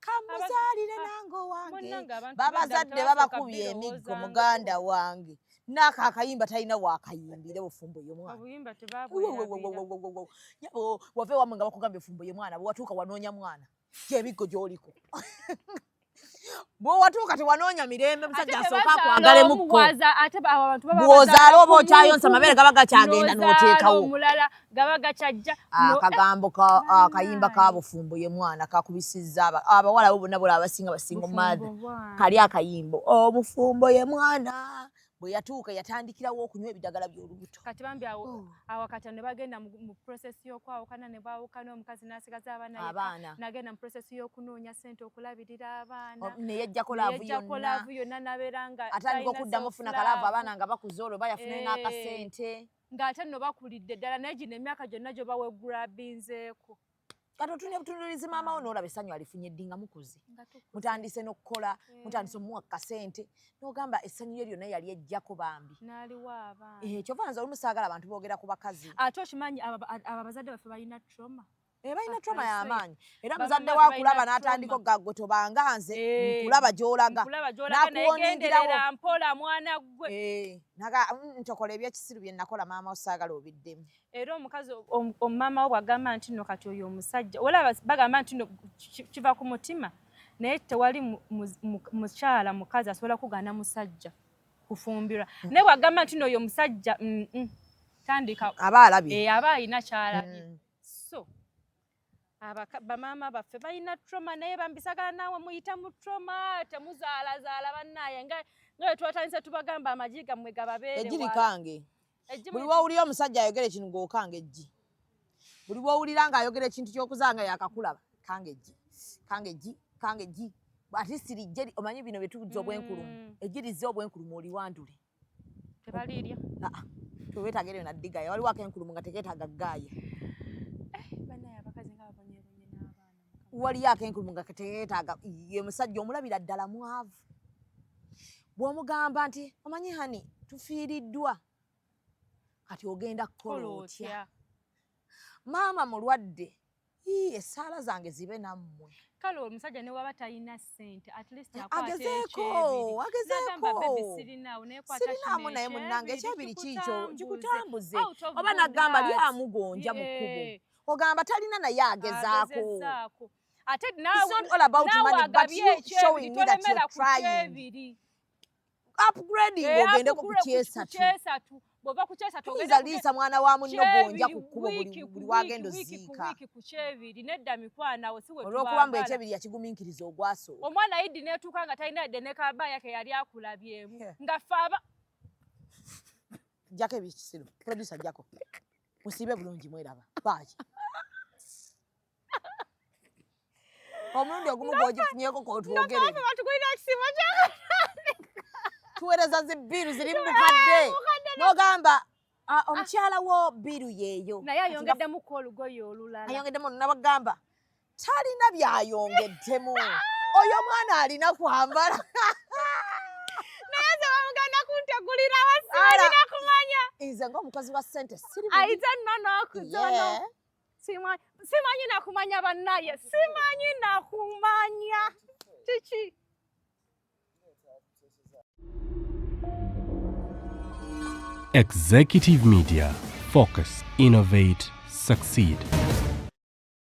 Speaker 2: kamuzaalire nange owange.
Speaker 1: Munnange, abantu
Speaker 2: Babazadde
Speaker 1: bedda
Speaker 2: babakubye emiggo.
Speaker 1: tebaasooka.
Speaker 2: Muganda wange, naako akayimba talina waakayimbire bufumbo ye mwana.
Speaker 1: Obuyimba tebabwerabira.
Speaker 2: Nyabo, wava ewammwe nga bakugambye ofumbo ye mwana, bwewatuuka wanoonya mwana, gyemiggo gy'oliko. Bwewatuuka tewanoonya mirembe. Musajja asooka akwagalemukko.
Speaker 1: Ate abo abantu baba
Speaker 2: Bw'ozaala
Speaker 1: bazaala
Speaker 2: oba okyayonsa,
Speaker 1: kumu,
Speaker 2: amabeere gaba gakyagenda,
Speaker 1: n'ozaala
Speaker 2: n'oteekawo.
Speaker 1: Omulala gaba gakyajja.
Speaker 2: Akagambo akayimba ka bufumbo ye mwana kakubisizza abawala bo bonna, bola abasinga basinga
Speaker 1: Bufumbo
Speaker 2: mother
Speaker 1: bwana.
Speaker 2: Kali akayimbo obufumbo ye mwana, bwe yatuuka yatandikirawo okunywa ebidagala by'olubuto.
Speaker 1: Kati bambi awo
Speaker 2: Oh.
Speaker 1: awo kati ne bagenda mu process y'okwawukana, ne baawukana, omukazi n'asigaza abaana yekka,
Speaker 2: Abaana.
Speaker 1: n'agenda mu process y'okunoonya ssente okulabirira abaana.
Speaker 2: Neyejjako love
Speaker 1: Neyejjako
Speaker 2: yonna.
Speaker 1: Love yonna, n'abeera nga
Speaker 2: Atandika
Speaker 1: talina
Speaker 2: okuddamu ofuna
Speaker 1: self-love.
Speaker 2: ka love, abaana nga bakuze, olwo bayafunayo n'akasente.
Speaker 1: Ng'ate nno bakulidde ddala, naye gino emyaka gyonna gyo bawegurabinzeeko.
Speaker 2: Kati otunula butunulizi maama wo n'olaba essanyu alifunye ddi nga mukuze.
Speaker 1: Nga tukuze.
Speaker 2: Mutandise n'okukola, mutandise omuwa kasente, n'ogamba essanyu lye lyonna yali ejjako bambi.
Speaker 1: N'aliwa abaana.
Speaker 2: Eh, kyova nze olumu saagala abantu boogera ku bakazi.
Speaker 1: Ate okimanyi abo abazadde baffe balina trauma.
Speaker 2: Eh, balina trauma
Speaker 1: I swear.
Speaker 2: y'amaanyi era
Speaker 1: Bamama
Speaker 2: muzadde
Speaker 1: baffe
Speaker 2: wakulaba
Speaker 1: balina
Speaker 2: n'atandika
Speaker 1: trauma.
Speaker 2: okuga, "Gwe tobanga nze,
Speaker 1: Eh,
Speaker 2: nkulaba gy'olaga."
Speaker 1: Nkulaba gy'olaga, naye
Speaker 2: N'akuwoningirawo.
Speaker 1: genderera mpola, mwana gwe.
Speaker 2: Eh, naga ntokola ebyekisiru bye nakola maama wo, saagala obiddemu."
Speaker 1: Era omukazi omumama wo bw'agamba nti nno kati oyo omusajja olaba, bagamba nti nno kiva ku mutima, naye tewali mukyala mukazi asobola kugaana musajja kufumbirwa, naye bw'agamba nti nno oyo omusajja tandika.
Speaker 2: Aba alabye.
Speaker 1: Eh, aba alina kyalabye. So bamaama baffe balina trauma, naye bambisagala naawe muyita mu trauma, temuzaalazaala bannaye nga bwe twatandise tubagamba amagi gammwe gababeere
Speaker 2: Ejiri
Speaker 1: wala.
Speaker 2: Kange. Buli wowulira omusajja ayogera ekintu ng'okanga eggi, buli wowulira ng'ayogera ekintu ky'okuzaala nga yakakulaba, kanga eggi, kanga eggi, kanga eggi, ate sirijje. Omanyi bino bye tuzza obwenkulumu, eggi lizze obwenkulumu oliwandule.
Speaker 1: Tebalirya.
Speaker 2: Ah, tewetaaga eryo naddigaya. Waliwo akenkulumu nga tekeetaaga ggaaya.
Speaker 1: Bannaye abakazi nga babonyebonye n'abaana.
Speaker 2: Waliyo akenkulumu nga tekeetaaga. Ye musajja omulabira ddala mwavu, bw'omugamba nti omanyi honey, tufiiriddwa, kati ogenda kukola otya? Maama mulwadde. Ii, essaala zange zibe nammwe.
Speaker 1: Kale omusajja ne waba talina ssente, at least akwata
Speaker 2: Agezeeko.
Speaker 1: ekyebiri.
Speaker 2: Agezeeko.
Speaker 1: N'agamba, "Baby, sirinaawo, naye kwata
Speaker 2: Sirinaamu,
Speaker 1: kino
Speaker 2: naye munnange ekyebiri kiikyo
Speaker 1: kikutambuze."
Speaker 2: kikutambuze.
Speaker 1: Out of
Speaker 2: Oba
Speaker 1: good
Speaker 2: nagamba
Speaker 1: heart.
Speaker 2: lyamugonja mu kkubo, ogamba talina naye agezaako.
Speaker 1: Agezezaako. Ate
Speaker 2: It's not all about
Speaker 1: naawe
Speaker 2: money, but
Speaker 1: agabye
Speaker 2: you
Speaker 1: ekyebiri,
Speaker 2: showing me that
Speaker 1: tolemera
Speaker 2: you're
Speaker 1: ku
Speaker 2: trying.
Speaker 1: kyebiri.
Speaker 2: Upgrading, ogendeko ku
Speaker 1: Upgrade
Speaker 2: kyesatu.
Speaker 1: Kyesatu, bw'ova ku kyesatu
Speaker 2: Tuyinza
Speaker 1: ogenda ku
Speaker 2: liisa mwana wa munno gonja
Speaker 1: kyebiri,
Speaker 2: ku kkubo buli
Speaker 1: wiiki
Speaker 2: buli
Speaker 1: ku
Speaker 2: wagenda
Speaker 1: wiiki, wiiki ku
Speaker 2: oziika.
Speaker 1: wiiki ku kyebiri. Nedda mikwano, awo si we
Speaker 2: Olw'okuba mbu
Speaker 1: tubaagala.
Speaker 2: ekyebiri yakigumiikiriza ogwasooka.
Speaker 1: Omwana idi neetuuka nga talina yadde ne kabaaya ke yali akulabyemu, nga ffe aba
Speaker 2: Jjako ebikisiru, producer, jjako. Musiibe bulungi, mweraba baaki omulundi ogumu gw'ogifunyeko kotwogere.
Speaker 1: Batugulira ekisibo kya
Speaker 2: Tuweereza zi bill ziri mu bukadde, n'ogamba, "Ah, omukyala wo bill yeeyo."
Speaker 1: Naye ayongeddemuko olugoye olulala.
Speaker 2: Ayongeddemu, nabagamba talina byayongeddemu, oyo omwana alina kwambala.
Speaker 1: Naye ze bamugenda kuntegulirawo,
Speaker 2: Ala.
Speaker 1: simanyi nakumanya.
Speaker 2: Nze ng'omukozi wa ssente siri bubi.
Speaker 1: Ayita nno n'okuzono. Simanyi nakumanya, bannaye, simanyi nakumanya kiki.
Speaker 4: Executive Media. Focus, innovate, succeed.